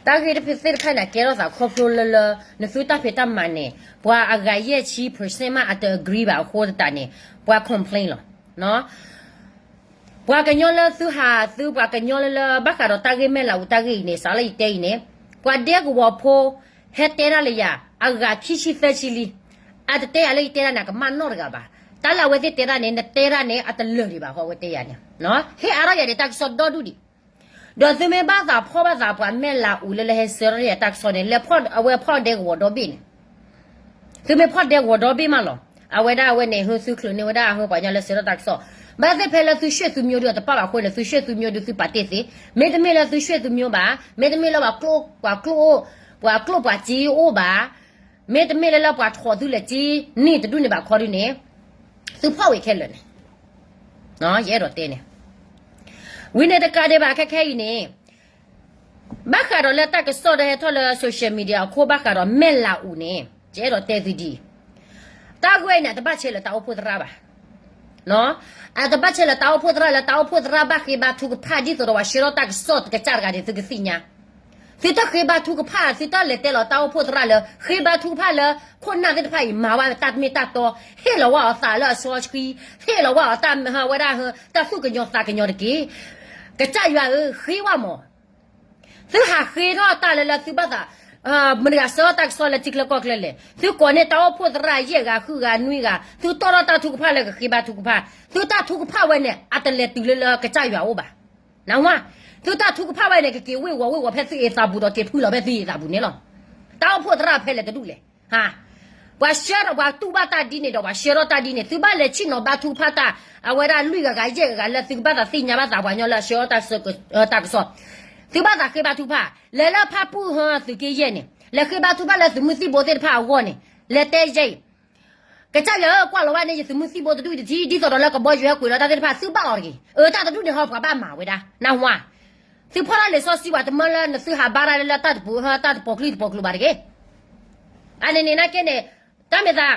တၢ်ဂ့ၢ်သ့ၣ်တဖၣ်န့ၣ် ကဲထီၣ်သးခီဖျိလၢလၢ နသုတၢ်ဖံးတၢ်မၤန့ၣ် ပှၤအဂၤယဲၢ်ဆံ percent မးအတ agree ဘၣ်အဃိသတးန့ၣ် ပှၤ complain လီၤ. ပှၤကညီလၢသုဟးသု ပှၤကညီလၢလၢ ဘၣ်ဃးဒီးတၢ်ဂ့ၢ်မဲာ်လးအူတၢ်ဂ့ၢ်အံၤန့ၣ် စးလၢယတဲအံၤန့ၣ် ပှၤဒဲကဝီၤဖိ ဟဲတဲတၢ်လၢယၤ အဂၤခံဆံသၢဆံလံ. အတတဲယၤလၢယတဲတၢ်န့ၣ် အကမၣ်နီတဂၤဘၣ်. တၢ်လၢအဝဲသ့ၣ်တဲတၢ်န့ၣ် နတဲတၢ်န့ၣ် အတလၢာ်ဒံးဘၣ်ဃိ အဝဲတဲယၤန့ၣ် ဟ့ၣ်အါထီၣ်ယၤန့ၣ် တၢ်ကစီၣ်ဒီဒူၣ်ဒံး. ဒီးသုမ့ၢ်ဘၣ်သးဖီၣ်ဘၣ်သးပှၤမဲာ်လးအူလၢလၢဟဲဆှၢထီၣ်ယၤတၢ်ကစီၣ်န့ၣ် လဲၤဖီၣ်အဝဲဖီၣ်ဒဲကဝီၤဒီဘ့ၣ်န့ၣ် သုမ့ၢ်ဖီၣ်ဒဲကဝီၤဒီဘ့ၣ်မးလီၤ. အဝဲဒၣ်အဝဲန့ၣ် ဟ့ၣ်သုချုးန့ၢ်ဝဲဒၣ် ဟ့ၣ်ပှၤကညီလၢဆှၢထီၣ်တၢ်ကစီၣ် ဘၣ်သ့ၣ်ဖဲလၢသုဆွေသုမျိုးဒုးအတပၣ်ဘၣ်အဃိန့ၣ် သုဆွေသုမျိုးဒုးသုပာ်တ့ၢ်သ့, မ့တမ့ၢ်လၢသုဆွေသုမျိုးဘၣ်, မ့တမ့ၢ်လၢပှၤကျိ ပှၤကျိ ပှၤကျိပှၤစ့အိၣ်ဘၣ်, မ့တမ့ၢ်လၢလၢပှၤထီၣ်သုလဲၤစ့န့ၢ်တဒူၣ်န့ၣ်ဘၣ်ခီဒုးန့ၣ် သုဖီၣ်ဝဲခဲလၢာ်န့ၣ် ယအဲၣ်ဒိးတဲန့ၣ် ဝံၤန့ၣ်တကးဒံးဘၣ်ခဲခဲအံၤန့ၣ် ဘၣ်ဃးဒီးလၢတၢ်ကစီၣ်ဒီးဟဲထီၣ်လၢ social media အခိၣ် ဘၣ်ဃးဒီးမဲာ်လးအူန့ၣ် ယအဲၣ်ဒိးတဲသုဒ်အံၤ, တၢ်ဂ့ၢ်န့ၣ် အတဘၣ်ဆဲးလၢတၢ်အိၣ်ဖှိၣ်သရၣ်ဘၣ်. အတဘၣ်ဆဲးလၢတၢ်အိၣ်ဖှိၣ်သရၣ်လၢတၢ်အိၣ်ဖှိၣ်သရၣ်ဘၣ်ဃ့ဘါထုကဖၣ် ဒ်သိးဒီးပှၤဆှၢထီၣ်တၢ်ကစီၣ်တကစၢ်တဂၤန့ၣ် သုကသ့ၣ်ညါ သုတၢ်ဃ့ဘါထုကဖၣ် သုတၢ်လဲၤတဲလီၤတၢ်အိၣ်ဖှိၣ်သရၣ်လၢ ဃ့ဘါထုကဖၣ်လၢ ခိၣ်နၢ်သ့ၣ်တဖၣ်အံၤ မၤဝဲတၢ်တမ့ၢ်တၢ်တီ, ဟ့ၣ်လီၤဝဲအီၤသးလၢအစီဆှံ, ဟ့ၣ်လီၤဝဲအီၤတၢ်ဝဲဒၣ် တၢ်သူၣ်ကညီၤသးကညီၤတက့ၢ်. ကစၢ်ယွၤဧၢ, ဃ့ဝဲမး. သုဟးဃ့ထီၣ်တၢ်လၢလၢသုဘၣ်သး မတၤတဂၤဆှၢတၢ်ကစီၣ်လၢထံချၢကီၢ်ချၢလဲၣ်. သုကိးန့ၢ်တၢ်အိၣ်ဖှိၣ်သရၣ်ယဲၢ်ဂၤဃုဂၤနွံဂၤ သုတီၢ်ထီၣ်တၢ်ထုကဖၣ်လၢကဃ့ဘါထုကဖၣ်, သုတၢ်ထုကဖၣ်ဝဲန့ၣ် အတလဲၤတုၤလၢလၢကစၢ်ယွၤအအိၣ်ဘၣ်. နၢ်ဟူဧါ. သုတၢ်ထုကဖၣ်ဝဲန့ၣ် ကက့ၤဝ့ၢ်ဝီၤဝ့ၢ်ဝီၤဖဲသုအ့သးပူၤဒီးက့ၤဖုလီၤဖဲသုအ့သးပူၤန့ၣ်လီၤ. တၢ်အိၣ်ဖှိၣ်သရၣ်ဖဲလဲၣ်တဒူၣ်လဲၣ်. ပှၤဆှၢဒီးပှၤတူၢ်ဘၣ်တၢ်ဒ်န့ၣ်ဒီး ပှၤဆှၢထီၣ်တၢ်ဒ်န့ၣ် သုဘၣ်လဲၤဆ့ၣ်နီၤဘါထုကဖၣ်တၢ် အဝဲဒၣ်လွံၢ်ဂၤဂၤယဲၢ်ဂၤလၢသုကဘၣ်သးသ့ၣ်ညါဘၣ်သးပှၤကညီလၢအဆှၢထီၣ်တၢ်ကစီၣ်, တၢ်ကစီၣ်, သုဘၣ်သးဃ့ဘါထုကဖၣ် လဲၤလၢဖၣ်ပူၣ်ဟၢသုးက့ယဲၢ်န့ၣ် လဲၤဃ့ဘါထုကဖၣ်လၢသုးမုၢ်သံၣ်ဘိသ့ၣ်တဖၣ်အဂီၢ်န့ၣ် လဲၤတဲယဲၢ်အံၤ ကစၢ်ယွၤဧၢ ကွၢ်လီၤဘၣ်န့ၣ် ယသုးမုၢ်သံၣ်ဘိတဒူၣ်အံၤတထံၣ် ဒ်သိးဒီးလၢကဘီယူၤဟဲကွံာ်လီၤတၢ်သ့ၣ်တဖၣ် သုဘၣ်အီၤတဂ့ၤ. အၢ တၢ်တဒူၣ်န့ၣ်ဟီ ပှၤဘၣ်မၤဝဲဒၣ် နၢ်ဟူဧါ. သုဖီၣ်တၢ်လံာ်စီဆှံပှၤတမၢလၢနသုဟးဘါတၢ်လၢတၢ်တပူၤ တၢ်တပီၤချံတပီၤကျိၤဘၣ်တဂ့ၤ. အန့ၣ်န့ၣ်နာ်က့န့ၣ် တၢ်မ့ၢ်သး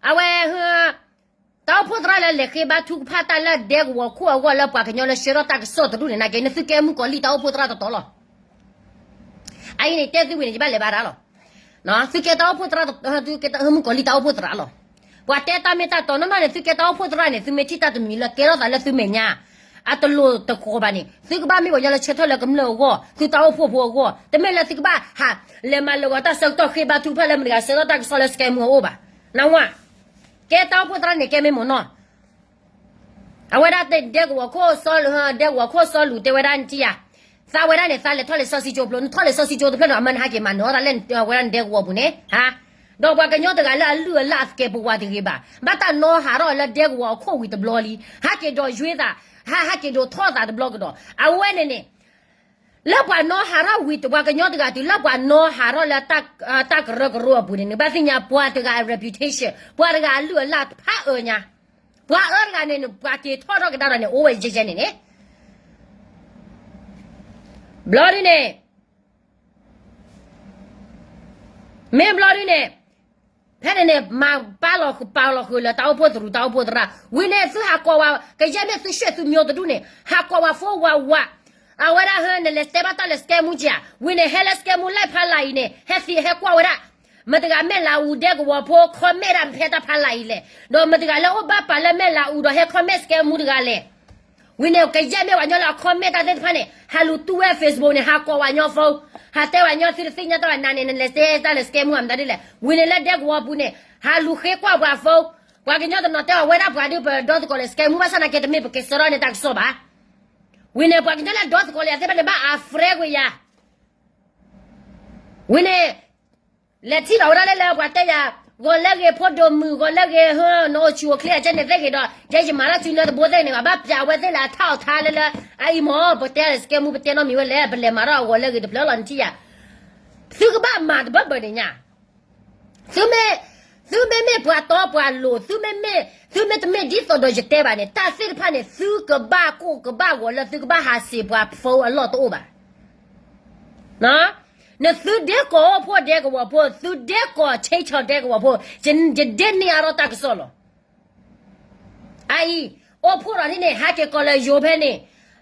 အဝဲ တၢ်အိၣ်ဖှိၣ်သရၣ်လၢလဲၤဃ့ဘါထုကဖၣ်တၢ်လၢဒဲကဝီၤခိၣ်အဂီၢ်လၢပှၤကညီလၢဆှၢထီၣ်တၢ်ကစီၣ်တဒူၣ်န့ၣ် နာ်က့ နသုကဲမုၣ်ကီၤလံၢ်တၢ်အိၣ်ဖှိၣ်သရၣ်တတီၤလီၤ. အအံၤန့ၣ်တဲသုဝံၤန့ၣ် ယဘၣ်လဲၤဘါတၢ်လီၤ. သုကဲတၢ်အိၣ်ဖှိၣ်သရၣ်, သုကဲမုၣ်ကီၤလံၢ်တၢ်အိၣ်ဖှိၣ်သရၣ်လီၤ. ပှၤတဲတၢ်မ့ၢ်တၢ်တီ နီၢ်နီၢ်န့ၣ် သုကဲတၢ်အိၣ်ဖှိၣ်သရၣ်န့ၣ် သုမ့ၢ်ထံၣ်တၢ်တမံၤလၢကဲထီၣ်သးလၢသုမဲာ်ညါ အတလိၤတဃီၤဘၣ်န့ၣ် သုကဘၣ်မ့ၢ်ပှၤကညီလၢဆၢထၢၣ်လၢကမျၢၢ်အဂီၢ် သုတၢ်အိၣ်ဖှိၣ်ဖိအဂီၢ် တမ့ၢ်လၢသုကဘၣ်ဟးလဲၤမၤလၢာ်ဂီၤတၢ်ဆၢကတီၢ်ဃ့ဘါထုကဖၣ်လၢမတၤတဂၤဆှၢထီၣ်တၢ်ကစီၣ်လၢစကဲမူအအိၣ်ဘၣ်. နၢ်ဟူဧါ. ကဲတၢ်အိၣ်ဖှိၣ်သရၣ်န့ၣ် ကဲမ့ၢ်မ့ၢ်နီၢ် အဝဲဒၣ်တဲဒဲကဝီၤခိၣ်စီလူၤ, ဒဲကဝီၤခိၣ်စီလူၤတဲဝဲဒၣ်နထံၣ်ယၤ, သးဝဲဒၣ်န့ၣ် သးလဲၤထီၣ်လံာ်စီဆှံကၠိဖျိ, နထီၣ်လံာ်စီဆှံကၠိတဖျၢၣ်န့ၣ် အမၢနဟဲက့ၤမၤနၢၤအီၣ်တၢ်လၢဝဲဒၣ်နဒဲကဝီၤပူၤန့ၣ်, ဒီးပှၤကညီတဂၤလၢအလုၢ်အလၢ်အသကဲးပဝးတဂ့ၤဘၣ်, ဘၣ်တၢ်နီၢ်ဟးထီၣ်လၢဒဲကဝီၤအခိၣ်ဝံၤတဘျီလံ, ဟဲက့ၤဒိးယွ့သး, ဟဲက့ၤဒိးထီၣ်သးတဘျီကဒီး, အဝဲန့ၣ်န့ၣ် လၢပှၤနီၢ်ဟးထီၣ်ဝံၤတပှၤကညီတဂၤတုၤလၢပှၤနီၢ်ဟးထီၣ်လၢ တၢ်ကရၢကရိအပူၤန့ၣ် နဘၣ်သ့ၣ်ညါပှၤတဂၤအ reputation ပှၤတဂၤအလုၢ်အလၢ်တဖၣ်အၢညါ, ပှၤအၢတဂၤန့ၣ် ပှၤက့ၤထီၣ်ထီၣ်ကဒါဒီးန့ၣ် အိၣ်ဝဲယဲယဲန့ၣ်န့ၣ်, ဘျီဒ်န့ၣ် မ့ၢ်ဘျီဒ်န့ၣ်, ဖဲန့ၣ်န့ၣ် မၤပာ်လီၤဃုာ်ပာ်လီၤဃုာ်လၢတၢ်အိၣ်ဖှိၣ်သရူးတၢ်အိၣ်ဖှိၣ်သရၣ်, ဝံၤန့ၣ်သုဟးကိးဝဲ, ကယဲၢ်မ့ၢ်သုရှဲၣ်သုမျိၤတဒူၣ်န့ၣ် ဟးကိးဝဲဖိဝးဝး, အဝဲဒၣ်ဟဲနလဲၤတဲဘၣ်တၢ်လၢစကဲမူကဧါ, ဝံၤန့ၣ် ဟဲလၢစကဲမူ live ဖးလၢ်အံၤန့ၣ် ဟဲသံဟဲကွၢ်ဝဲဒၣ်, မတၤတဂၤမဲၢ်လးအူဒဲကဝီၤဖိ comment ဒၣ်ဖဲတၢ်ဖးလၢ်အံၤလဲၣ်, ဒီးမတၤတဂၤလၢအိၣ်ဘၣ်ပာ်လၢမဲၢ်လးအူဒီးဟဲ comment စကဲမူတဂၤလဲၣ် ဝံၤန့ၣ် ကယဲၢ်မ့ၢ်ပှၤကညီလၢအ comment တၢ်သ့ၣ်တဖၣ်န့ၣ် ဟးလူၤတူၢ်ဝဲ Facebook န့ၣ် ဟးကိးဝဲညီ phone, ဟးတဲဝဲညီသုတသ့ၣ်ညါတၢ်ဘၣ်နၤန့ၣ် နလဲၤတဲတၢ်လၢစကဲမူအမတၤဒ်လဲၣ်, ဝံၤန့ၣ်လၢဒဲကဝီၤပူၤန့ၣ် ဟးလူၤဃ့ကွၢ်ပှၤ phone, ပှၤကညီတနီၤတဲအီၤဝဲဒၣ်ပှၤဒုးပဒီသကိးလၢစကဲမူ ဘၣ်ဆၣ်သနာ်က့တမ့ၢ်ပကဲစၢထီၣ်န့ၢ်တၢ်ကစီၣ်ဘၣ်, ဝံၤန့ၣ် ပှၤကညီလၢဒီသကိးလၢယၤသ့ၣ်တဖၣ်န့ၣ် ဘၣ်အ friend ကွံာ်ယၤ, ဝံၤန့ၣ် လဲၤထံၣ်လီၤဝဲဒၣ်လၢလၢပှၤတဲယၤ, ဂီၤလၢဂ့ၤဖိဒိၣ်မုၣ် ဂီၤလၢဂ့ၤ, နအိၣ်ဆူၣ်အိၣ်ချ့အကဲန့ၣ်သ့ၣ်ဂ့ၤဒီး ယဲယမၤတၢ်စုလၢတဘိသ့ၣ်န့ၣ် ဘၣ်ပျးဝဲသ့ၣ်လၢအထါအီၤထါလၢလၢ, အအံၤမ့ၢ် ပတဲစကဲမူပတဲနီတမံၤဝဲလဲၣ် ပလဲၤမၤထီၣ်အဂီၤလၢဂ့ၤတဖျၢၣ်လီၤနထံၣ်ယၤ, သုကဘၣ်မၤတဘၢဘၢန့ၣ်ညါ သုမ့ၢ်, သုမ့မ့ၢ်ပှၤတီပှၤလိၤ, သုမ့မ့ၢ်, သုမ့ၢ်တမ့ၢ်ဒ်သိးဒီးယတဲဘၣ်န့ၣ် တၢ်သ့ၣ်တဖၣ်န့ၣ် သုကဘၣ်ကိၢ်ကဘၣ်ဂီၤလၢသုကဘၣ်ဟးစံးပှၤ phone အလီၢ်တအိၣ်ဘၣ်, နသုဒ့ကိးအိၣ်ဖှိၣ်ဒဲကဝီၤဖိ, သုဒ့ကိးဆ့ဆီၣ်ဒဲကဝီၤဖိ, ယဒ့န့ၢ်အါထီၣ်တၢ်ကစီၣ်လီၤ. အအံၤ, အိၣ်ဖှိၣ်ဒီးဒ်န့ၣ် ဟးက့ၤကိးလၢယိၤဖဲန့ၣ်,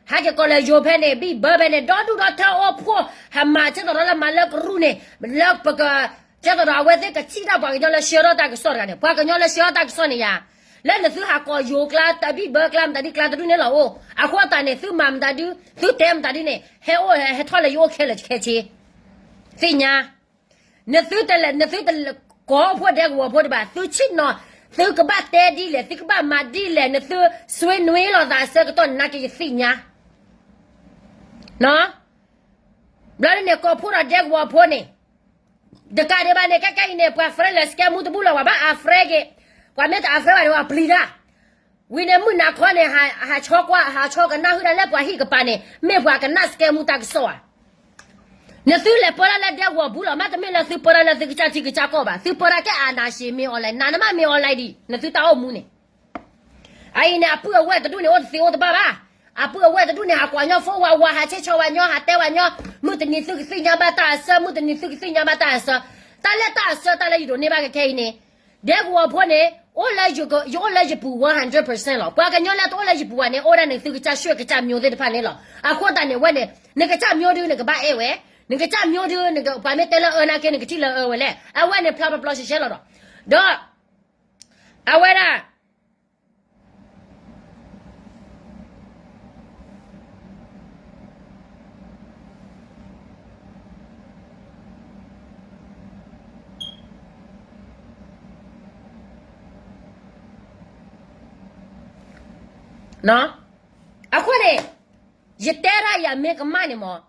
ဟးက့ၤကိးလၢယိၤဖဲန့ၣ် ဘံၣ်ဘၢဖဲန့ၣ် ဒီဒူၣ်ဒီထၢအိၣ်ဖှိၣ်, ဟးမၤကဲသိးဒီးလၢမၤလၢကရူၢ်န့ၣ်, လၢပက, ကဲသိးဒီးအဝဲသ့ၣ်ကထံၣ်တၢ်ပှၤကညီလၢဆှၢထီၣ်တၢ်ကစီၣ်တဂၤန့ၣ်, ပှၤကညီလၢဆှၢထီၣ်တၢ်ကစီၣ်န့ၣ်ယၤ, လၢနသုဟးကိးယိၤကျါ တဘံၣ်ဘၢကျါ မတၤဒ်ကျါတဒူၣ်န့ၣ်လီၤအိၣ်, အဃိသတးန့ၣ် သုမၤမတၤဒ်, သုတဲမတၤဒ်န့ၣ် ဟဲအိၣ်ဟဲထီၣ်လၢယအိၣ်ခဲလၢာ်ခဲဆ့, သ့ၣ်ညါ နသုတလဲၤ, နသုတလဲၤကိးအိၣ်ဖှိၣ်ဒဲကဝီၤဖိတဘၣ်, သုဆ့ၣ်နီၤ, သုကဘၣ်တဲဒ်လဲၣ်, သုကဘၣ်မၤဒ်လဲၣ်, နသုဆွ့နွံလိာ်သးအဆၢကတီၢ်န့ၣ် နာ်က့ယသ့ၣ်ညါ, ဘျီဒ်န့ၣ် ကိးဖှိၣ်ဒီးဒဲကဝီၤဖိန့ၣ်, တကးဒံးဘၣ်န့ၣ် ခဲကနံၣ်အံၤန့ၣ် ပှၤ friend လၢစကဲမူတဘူၣ်လီၤ, ပှၤဘၣ်အ friend က့ၤ, ပှၤမ့ၢ်တအ friend ဘၣ်န့ၣ် ပှၤပျံၤတၢ် ဝံၤန့ၣ် မုၢ်နၤခီန့ၣ် ဟးဆှီကွၢ်, ဟးဆှီကနၣ်ဟုၣ်တၢ်လၢပှၤဟံၣ်ကပၤန့ၣ် မ့ၢ်ပှၤကနၣ်စကဲမူတၢ်ကစီၣ်ဧါ. နသုလဲၤပၢတၢ်လၢဒဲကဝီၤပူၤလီၤ, မ့တမ့ၢ်လၢသုပၢတၢ်လၢသုကစၢ်ထံကစၢ်ကီၢ်ဘၣ်, သုပၢတၢ်ကဲ အာဏာရှင် မင်းအောင်လှိုင်, နၤနမ့ၢ် မင်းအောင်လှိုင် ဒံး နသုတၢ်အိၣ်မူန့ၣ် အအံၤန့ၣ် အပုၢ်အဝဲၢ်တဒူၣ်န့ၣ် အိၣ်တသ့အိၣ်တဘၣ်ဘၣ်. အပုၢ်အဝဲၢ်တဒူၣ်န့ၣ် ဟးကွၢ်ညီ phone ဝးဝး, ဟးဆဲးဆီၣ်ဝဲညီ, ဟးတဲဝဲညီ, မုၢ်တနံၤသုကသ့ၣ်ညါဘၣ်တၢ်အဆၢ, မုၢ်တနံၤသုကသ့ၣ်ညါဘၣ်တၢ်အဆၢ, တၢ်လၢတၢ်အဆၢ တၢ်လၢယဒိးန့ၢ်ဘၣ်ကခဲအံၤန့ၣ်, ဒဲကဝီၤဖိန့ၣ် အိၣ်လၢယအိၣ်လၢယပူၤ one hundred percent လီၤ. ပှၤကညီလၢတအိၣ်လၢယပူၤဘၣ်န့ၣ် အိၣ်ဒၣ်န့ၣ်သုကစၢ်ဆှဲးကစၢ်မျိၤသ့ၣ်တဖၣ်န့ၣ်လီၤ. အဃိသတးန့ၣ် အဝဲန့ၣ် နကစၢ်မျိၤဒုး နကဘၣ်အဲၣ်ဝဲ, နကစၢ်မျိၤဒုး ပှၤမ့ၢ်တဲလၢအၢနာ်က့ နကထံၣ်လၢအၢဝဲလဲၣ်. အဝဲန့ၣ် ဖျါဖျါရှဲရှဲလီၤဒီး, ဒီး အဝဲဒၣ် အဃိန့ၣ် ယတဲဒၣ်ယၤမ့ၢ်ကမၣ်န့ၣ်မး,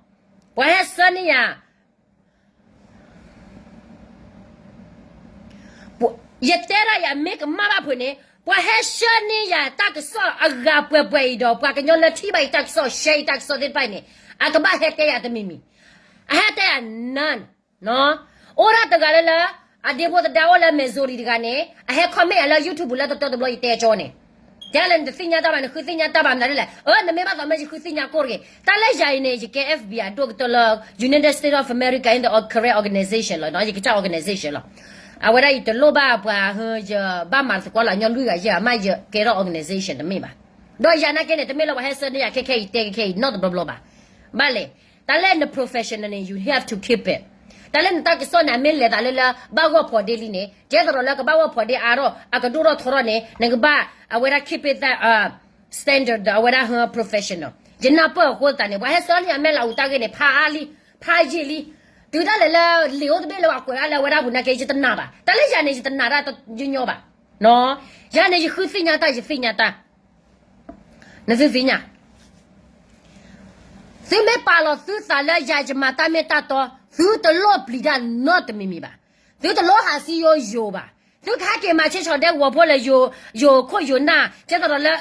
ပှၤဟဲဆှၢန့ၢ်ယၤ ယတဲဒၣ်ယၤမ့ၢ်ကမၣ်ဘၣ်ဖုးန့ၣ် ပှၤဟဲဆှၢန့ၢ်ယၤတၢ်ကစီၣ်အဂၤပှဲၤပှဲၤအံၤဒီး ပှၤကညီလၢထံၣ်ဘၣ်ယတၢ်ကစီၣ် share ယတၢ်ကစီၣ်သ့ၣ်တဖၣ်အံၤန့ၣ် အကဘၣ်ဟဲတဲယၤတမံၤမံၤ, အဟဲတဲယၤ none, အိၣ်ဒၣ်တဂၤလၢလၢ အဒ့ဖိသဒါအိၣ်လၢ Missouri တဂၤန့ၣ် အဟဲ comment ယၤလၢ YouTube လၢတတီတဘျီယတဲကၠီန့ၣ်, တဲလဲၣ်နတသ့ၣ်ညါတၢ်ဘၣ် နဃုသ့ၣ်ညါတၢ်ဘၣ်မနုၤလဲၣ်, အၢ နမ့ၢ်ဘၣ်သးမ့ၢ်ယဃုသ့ၣ်ညါကိၣ်တဂ့ၤ, တၢ်လၢယၤအံၤန့ၣ် ယကဲ F B I ဒိၣ်ကတၢၢ်လၢ United States of America in the Karen organization လီၤ, ယကစၢ် organization လီၤ. အဝဲဒၣ်ယတလိၣ်ဘၣ်ပှၤ ယဘၣ်မၤသကိးလၢအညီလွံၢ်ဂၤယဲၢ်ဂၤမး ယကဲထီၣ် organization တမ့ၢ်ဘၣ်. ဒီးယၤနာ်က့န့ၣ် တမ့ၢ်လၢပှၤဟဲဆှၢန့ၢ်ယၤခဲခဲအံၤ ယတဲခဲခဲအံၤ နီတဘျီဘျီဘၣ်. ဘၣ်လဲၣ်, တၢ်လၢန professional န့ၣ် you have to keep it. တၢ်လၢနတၢ်ကစီၣ်န့ၣ် အမ့ၢ်လဲၤသးလၢလၢ ဘၣ်ဂီၢ်ဖိးဒ့လံန့ၣ် ကဲသရီးလၢကဘၣ်ဂီၢ်ဖိးဒ့အါထီၣ် အကဒိၣ်ထီၣ်ထီထီၣ်န့ၣ် နကဘၣ် အဝဲဒၣ် keep it that standard ဒီးအဝဲဒၣ် professional. ယနၢ်ပၢၢ်အဃိသတးန့ၣ် ပှၤဟဲဆှၢန့ၢ်ယၤမဲာ်လၢအူတၢ်ဂ့ၢ်န့ၣ် ဖးအါလံ, ဖးယံာ်လံ. တုၤဒၣ်လဲာ်လၢ လံာ်အိၣ်တဘ့ၣ်လၢပှၤကွဲးဒၣ်လၢအဝဲဒၣ်ပူၤနာ်က့ ယတနာ်ဘၣ်. တၢ်လၢယၤန့ၣ် ယတနာ်တၢ်ညီညီဘၣ်. ယၤန့ၣ် ယဃုသ့ၣ်ညါတၢ် ယသ့ၣ်ညါတၢ် နသုသ့ၣ်ညါ, သုမ့ၢ်ပာ်လီၤသုသးလၢယၤယမၤတၢ်မ့ၢ်တၢ်တီ, သုတလိၣ်ပျံၤတၢ်နီတမံၤမံၤဘၣ်. သုတလိၣ်ဟးဆံယိယိၤဘၣ်. သုကဟဲက့ၤမၤဆ့ၣ်ဆီၣ်ဒဲကဝီၤဖိလၢယိၤခိၣ်ယိၤနၢ် ကဲသရီးလၢ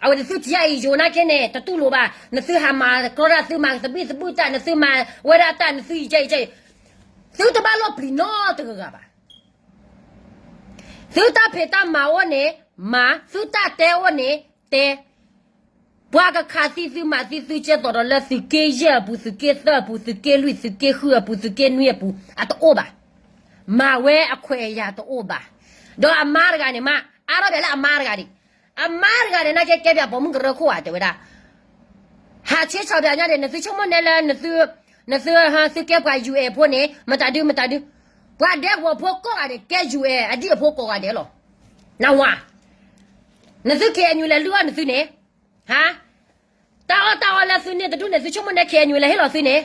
အဝဲန့ၣ်သုထံၣ်အံၤယိၤနာ်က့န့ၣ် တတူၢ်လိာ်ဘၣ်. နသုဟးမၤကြီတၢ် သုမၤသဘံၣ်သဘုၣ်တၢ် နသုမၤဝဲဒၣ်တၢ် နသုအံၤကဲအံၤကဲအံၤ, သုတဘၣ်လိၣ်ပျံၤနီတဂၤဂၤဘၣ်. သုတၢ်ဖံးတၢ်မၤအိၣ်န့ၣ် မၤ, သုတၢ်တဲအိၣ်န့ၣ် တဲ, ပှၤကခးသံသုမၤသံသုကဲသိးဒီးလၢသုးက့ယဲၢ်အပူၤ သုးက့သၢအပူၤ သုးက့လွံၢ် သုးက့ဃုအပူၤ သုးက့နွံအပူၤ အတအိၣ်ဘၣ်. မၤဝဲအခွဲးအယာ်တအိၣ်ဘၣ်. ဒီးအမါတဂၤန့ၣ်မး အါထီၣ်ပၠးလၢအမါတဂၤဒံး, အမါတဂၤန့ၣ် နာ်က့ကဲပၠးပိာ်မုၣ်ကရၢခိၣ်ဧါ တဲဝဲဒၣ် ဟးဆ့ၣ်ဆီၣ်ပၠးညါန့ၣ် နသုဆိကမိၣ်နဲလၢ နသု သုကဲပှၤ ယူၣ်အဲၣ် ဖိန့ၣ် မတၤဒု မတၤဒု, ပှၤဒဲကဝီၤဖိကိးဂၤဒဲး ကဲ ယူၣ်အဲၣ် အဒံၣ်အဖိကိးဂၤဒဲးလီၤ. နၢ်ဟူဧါ, နသု ခ့ၣ်အဲၣ်ယူၣ် လဲၤလုၢ်အီၣ်နသုန့ၣ်, ဟါ, တၢ်အီၣ်တၢ်အီလၢသုန့ၢ်တဒူၣ်န့ၣ် သုဆိကမိၣ်နဲ ခ့ၣ်အဲၣ်ယူၣ် လဲၤဟ့ၣ်လီၤသုန့ၣ်,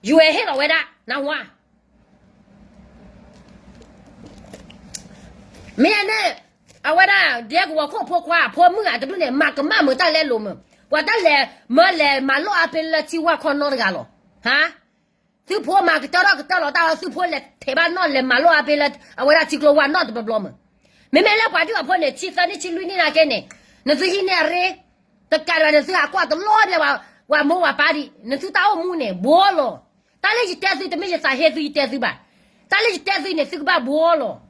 ယူၣ်အဲၣ် ဟ့ၣ်လီၤဝဲဒၣ် နၢ်ဟူဧါ. မ့ၢ်န့ၣ် အဝဲဒၣ် ဒဲကဝီၤခိၣ်ဖိခွါ အဖိမုၣ်အတဒူၣ်န့ၣ် မၤကမၣ်မုာ်တၢ်လဲလိာ်မုာ်, ပှၤတၢ်လဲၤမၢလဲၤမၤလိၣ်အါဖဲလၢထံဝၢ်ခီနီတဂၤလီၤ. ဟါ, သုဖိမၤကတၢၢ်ထီၣ်ကတၢၢ်လီၤတၢ်အီၣ် သုဖိလဲၤထဲးဘၣ်နီၣ်လဲၤမၤလိၣ်အါဖဲလၢ အဝဲဒၣ်ထံကျိဝါနီၣ်တဘျီဘျီမုာ်. မ့မ့ၢ်လၢပှၤဒုၣ်အဖိန့ၣ် ဆံသၢနံၣ်ဆံလွံၢ်နံၣ်နာ်က့န့ၣ် နသုဟံးန့ၢ်အရ့ တကးဒံးဘၣ် နသုဟးကွၢ်တလီၤဘျဲၣ် ပှၤမိၢ်ပှၤပၢ်ဒံး နသုတၢ်အိၣ်မူန့ၣ် ဘှီလီၤ. တၢ်လၢယတဲသု တမ့ၢ်ယသးဟ့သုယတဲသုဘၣ်. တၢ်လၢယတဲသုန့ၣ် သုကဘၣ်ဘှီလီၤ.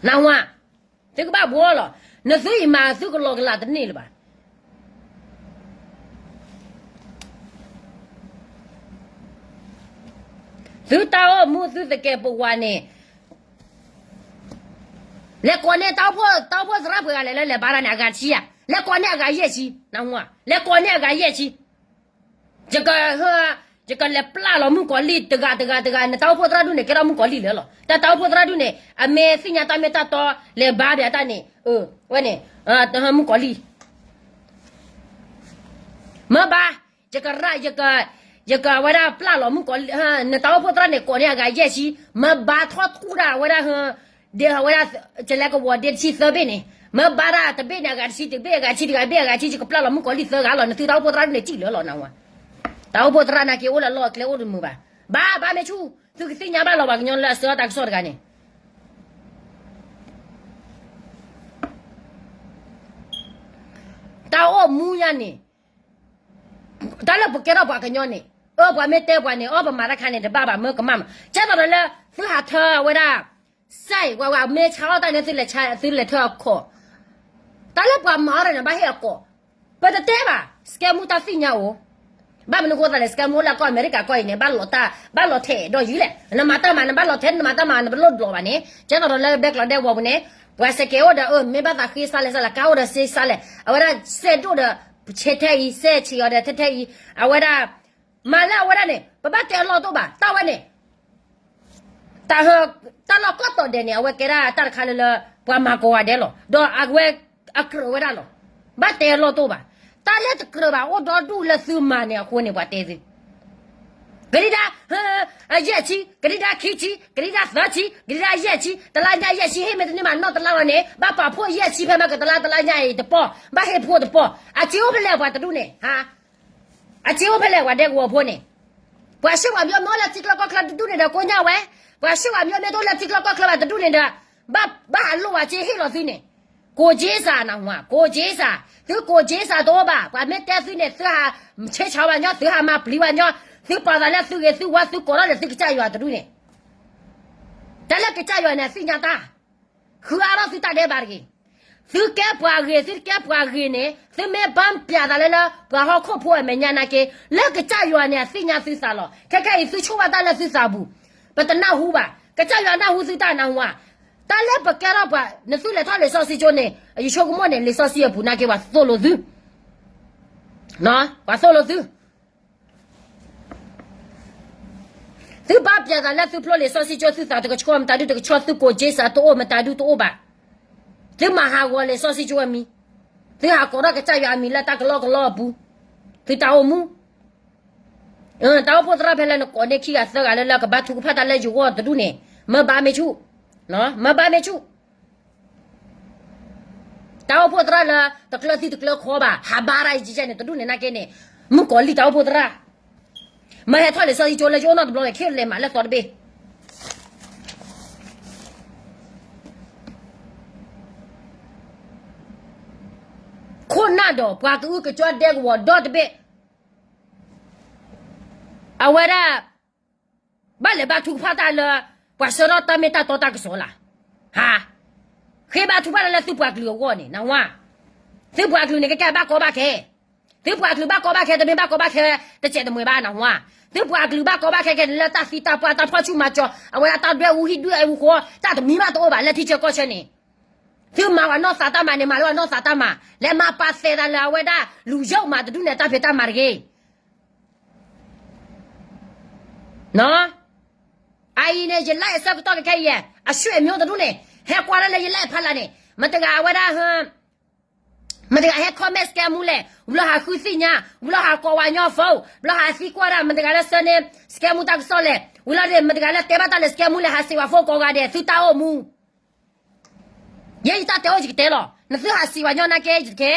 နၢ်ဟူဧါ, သုကဘၣ်ဘှီလီၤ. နသုအံၤမၤသုကလီၤကလးတန့ၢ်လၢၤဘၣ်. သုတၢ်အိၣ်မူသုသကဲးပဝးန့ၣ် လဲၤကိးန့ၢ်တၢ်အိၣ်ဖှိၣ် တၢ်အိၣ်ဖှိၣ်သရၣ်ပှဲၤဂၤလဲၣ်လၢလဲၤဘါတၢ်န့ၣ် အဂၤတဆံဧါ, လဲၤကိးန့ၢ်အဂၤယဲၢ်ဆံ, နၢ်ဟူဧါ, လဲၤကိးန့ၢ်အဂၤယဲၢ်ဆံ. ယက ယကလဲၤပျၢ်လီၤမုၣ်ကီၤလံၢ်တဂၤတဂၤတဂၤ နတၢ်အိၣ်ဖှိၣ်သရၣ်ဒူၣ်န့ၣ် ကဲထီၣ်မုၣ်ကီၤလံၢ်လၢာ်လီၤ. တၢ်တၢ်အိၣ်ဖှိၣ်သရၣ်ဒူၣ်န့ၣ် အမ့ၢ်သ့ၣ်ညါတၢ်မ့ၢ်တၢ်တီ လဲၤဘါဘၣ်တၢ်န့ၣ် အဝဲန့ၣ် မုၣ်ကီၤလံၢ် မၢဘါ, ယကရၣ် ယက ယကဝဲဒၣ်ပျၢ်လီၤမုၣ်ကီၤလံၢ် နတၢ်အိၣ်ဖှိၣ်သရၣ်န့ၣ် ကိးန့ၢ်အဂၤယဲၢ်ဆံ, မၢဘါထီၣ်ထူၣ်ဒၣ်ဝဲဒၣ် ဒ်ဝဲဒၣ် ကလဲကဝီၤဒ့တဆံသၢဘ့ၣ်န့ၣ် မၢဘါဒၣ်တဘ့ၣ်န့ၣ် အဂၤတဆံ တဘ့ၣ်အဂၤတဆံ တဂၤဘ့ၣ်အဂၤတဆံ ယကပျၢ်လီၤမုၣ်ကီၤလံၢ်သၢဂၤလီၤ. နသုတၢ်အိၣ်ဖှိၣ်သရၣ်ဒူၣ်န့ၣ် စံၣ်လၢာ်လီၤ နၢ်ဟူဧါ. တၢ်အိၣ်ဖှိၣ်သရၣ်နာ်က့အိၣ်လၢလီၢ်အကျဲအိၣ်တမုာ်ဘၣ်. ဘၣ် ဘၣ်မ့ၢ်ဆူၣ် သုကသ့ၣ်ညါဘၣ်လီၤ ပှၤကညီလၢအဆှၢတၢ်ကစီၣ်တဂၤန့ၣ် တၢ်အိၣ်မူညါန့ၣ် တၢ်လၢပကဲထီၣ်ပှၤကညီန့ၣ် အၢ ပှၤမ့ၢ်တဲပှၤန့ၣ် အၢ ပမၤတၢ်ခါန့ၣ် တဘၣ်ဘၣ် မၢကမၣ်မး ကဲသိးဒီးလၢ သုဟးထၢအဝဲဒၣ် စဲး ပှၤမ့ၢ်ဆါအီၣ်တၢ်န့ၣ် သုလဲၤထၢအခီၣ် တၢ်လၢပှၤမၤအီၣ်တၢ်န့ၣ် ဘၣ်ဟ့ၣ်အကိာ် ပတတဲဘၣ် စကဲမူတၢ်သ့ၣ်ညါအိၣ် ဘၣ်မနုၤဃိသးလဲၣ် စကဲမူအိၣ်လၢကီၢ် အမဲရကၤကီၢ်အံၤန့ၣ် ဘၣ်လီၤတၢ် ဘၣ်လီၤထဲးဒီးယုၤလဲၣ် နမၤတၢ်မၤ နဘၣ်လီၤထဲး နမၤတၢ်မၤ နပလိၣ်ဒိးဘၣ်န့ၣ် ကဲသိးဒီးလၢဘဲကျီးဒဲကဝီၤပူၤန့ၣ် ပှၤစဲးကဲအိၣ်ဒီး အၢ မ့ၢ်ဘၣ်သးဃ့စးလဲၣ်စးလဲၣ် ကါအိၣ်ဒီးစ့စးလဲၣ် အဝဲဒၣ်စဲးဒိၣ်ဒီး ဆဲးထဲအံၤ စဲးဆံးအီၤဒီးထဲထဲအံၤ အဝဲဒၣ် မၤလၢအဝဲဒၣ်န့ၣ် ပဘၣ်တဲအလီၢ်တအိၣ်ဘၣ် တၢ်ဝဲန့ၣ် တၢ်ဟၢ တၢ်လီၢ်ကီၢ်တီၢ်ဒဲးန့ၣ် အဝဲကဲဒၣ်တၢ်တခါလၢလၢ ပှၤမၤကိးဂၤဒဲးလီၤ ဒီးအဝဲ အကြၢးဝဲဒၣ်လီၤ ဘၣ်တဲအလီၢ်တအိၣ်ဘၣ် တၢ်လၢတကြၢးဘၣ် အိၣ်ဒီဒူၣ်လၢသုမၤန့ၣ်အဃိန့ၣ် ပှၤတဲသု တ ကဒံဒါ ယဲၢ်ဆံ, ကဒံဒါခံဆံ, ကဒံဒါသၢဆံ, ကဒံဒါယဲၢ်ဆံ, တလါညါယဲၢ်ဆံ ဟ့ၣ်မ့ၢ်တန့ၢ်မးနီၢ်တလါလီၤန့ၣ် ဘၣ်ပာ်ဖှိၣ်ယဲၢ်ဆံ ဖဲမ့ၢ်ကတလါ တလါညါအံၤတပီၢ် ဘၣ်ဟ့ၣ်ဖှိၣ်တပီၢ် အစ့အိၣ်ဖဲလဲၣ်ပှၤတဒူၣ်န့ၣ် အစ့အိၣ်ဖဲလဲၣ်ပှၤဒဲကဝီၤဖိန့ၣ်, ပှၤဆှၢဝဲမ့ၢ်အိၣ်လၢထံကျိကီၢ်ချၢတဒူၣ်န့ၣ်ဒီးကိညၢ်ဝဲ, ပှၤဆှၢဝဲမ့ၢ်တအိၣ်လၢထံကျိကီၢ်ချၢဘၣ်တဒူၣ်န့ၣ်ဒီး ဘၣ်ဟးလိၣ်ဝဲစ့ဟ့ၣ်လီၤသုန့ၣ်, ကိးက့စးနဟါ, ကိးက့စး, သုကိးက့စးတအိၣ်ဘၣ်, ပှၤမ့ၢ်တဲသုန့ၣ် သုဟးဆ့ဆါဝဲညီ, သုဟးမၤပျံၤဝဲညီ, သုပာ်သးလၢသုဂ့ၤသုဝါ သုကိးထီၣ်လၢသုကစၢ်ယွၤတဒူၣ်န့ၣ်, တၢ်လၢကစၢ်ယွၤန့ၣ် အသ့ၣ်ညါတၢ် ဃုအါထီၣ်သုတၢ်ဒဲးဘးတဂ့ၤ. သုကဲပှၤဂ့ၤ သုတကဲပှၤဂ့ၤန့ၣ် သုမ့ၢ်ဘၣ်ပျဲသးလၢလၢ ပှၤဟီၣ်ခိၣ်ဖိအမဲာ်ညါနာ်က့, လၢကစၢ်ယွၤန့ၣ် အသ့ၣ်ညါသုသးလီၤ. ခဲခဲအံၤ သုဆိၣ်ဘၣ်တၢ်လၢသုသးပူၤ, ပတနၢ်ဟူဘၣ်. ကစၢ်ယွၤနၢ်ဟူသုတၢ်နၢ်ဟူဧါ, တၢ်လၢပကဲထီၣ်ပှၤ နသုလဲၤထီၣ်လံာ်စီဆှံကၠိန့ၣ် ယဆိကမိၣ်န့ၣ် လံာ်စီဆှံအပူၤနာ်က့ ပှၤသိၣ်လိသု, ပှၤသိၣ်လိသု သုဘၣ်ပျဲသးလၢသုဖျိလံာ်စီဆှံကၠိ သုသးတကဆှီ မတၤဒုတကဆှီ သုကိးက့စးတအိၣ် မတၤဒုတအိၣ်ဘၣ်. သုမၤဟးဂီၤလံာ်စီဆှံကၠိအမံၤ, သုဟးကိးထီၣ်ကစၢ်ယွၤအမံၤလၢတၢ်ကလီကလီအပူၤ, သုတၢ်အိၣ်မူ, တၢ်အိၣ်ဖှိၣ်သရၣ်ဖဲလၢနကိးန့ၢ်ခံဂၤသၢဂၤလၢလၢကဘါထုကဖၣ်တၢ်လၢယဂီၢ်တဒူၣ်န့ၣ်, မၢဘါမ့ၢ်ဆူၣ်, မၢဘါမ့ၢ်ဆူၣ် တၢ်အိၣ်ဖှိၣ်သရၣ်လၢ တကျၢၤသံတကျၢၤခီဘၣ် ဟးဘါရၣ်အံၤကဲန့ၣ် တဒူၣ်န့ၣ်နာ်က့န့ၣ်, မုၣ်ကီၤလံၢ်တၢ်အိၣ်ဖှိၣ်သရၣ်, မၢဟဲထီၣ်လံာ်စီဆှံကၠိလၢယအိၣ်နီတဘျီလဲၣ် ခဲလဲၤမးလၢသီတဘ့ၣ် ခိၣ်နၢ်ဒီးပှၤကအုကစွါဒဲကဝီၤဒီတဘ့ၣ်, အဝဲဒၣ် ဘၣ်လဲၤဘါထုကဖၣ်တၢ်လၢ ပှၤဆှၢထီၣ်တၢ်မ့ၢ်တၢ်တီတၢ်ကစီၣ်လၢ်, ဟါ, ဃ့ဘါထုကဖၣ်တၢ်လၢသုပှၤကလုာ်အဂီၢ်န့ၣ် နၢ်ဟူဧါ, သုပှၤကလုာ်န့ၣ် ကကဲဘၣ်ကီဘၣ်ခဲ, သုပှၤကလုာ်ဘၣ်ကီဘၣ်ခဲ တမ့ၢ်ဘၣ်ကီဘၣ်ခဲ တစဲးတမှဲၤဘၣ် နၢ်ဟူဧါ, သုပှၤကလုာ်ဘၣ်ကီဘၣ်ခဲခဲန့ၣ် လၢတၢ်သံတၢ်ပှၢ် တၢ်ဖီၣ်ဆူၣ်မၤစၢၤ အဝဲဒၣ်တၢ်ဒွဲၣ်အူဟံၣ်ဒွဲၣ်အူဃီ တၢ်တမံၤဘၣ်တအိၣ်ဘၣ် လၢထံဆၢကီၢ်ဆၢန့ၣ် သုမၤဝဲနီၢ်သးတၢ်မၤန့ၣ် မၤလၢဝဲနီၢ်သးတၢ်မၤ လဲၤမၤပာ်သဲးသးလၢအဝဲဒၣ် လူၤယိၣ်မးတဒူၣ်န့ၣ် တၢ်ဖံးတၢ်မၤတဂ့ၤ အအံၤန့ၣ် ယလဲအဆၢကတီၢ်ခဲခဲအံၤ အဆွေမျိုးတဒူၣ်န့ၣ် ဟဲကွၢ်ဒၣ်လၢယလဲဖီလာ်န့ၣ် မတၤတဂၤအဝဲဒၣ် မတၤတဂၤဟဲ comment စကဲမူလဲၣ်, ဘျီဟးဃုသ့ၣ်ညါ, ဘျီဟးကိးဝဲညီ phone, ဘျီဟးသံကွၢ်ဒၣ် မတၤတဂၤလၢဆၢန့ၢ် စကဲမူတၢ်ကစီၣ်လဲၣ်, ဝံၤလီၤန့ၣ် မတၤတဂၤလၢတဲဘၣ်တၢ်လၢ စကဲမူလဲၣ် ဟးစံးဝဲ phone ကိးဂၤဒဲး သုတၢ်အိၣ်မူ ယဲယတၢ်တဲအိၣ်ယကတဲလီၤ, နသုဟးစံးဝဲညီနာ်က့ယတကဲ,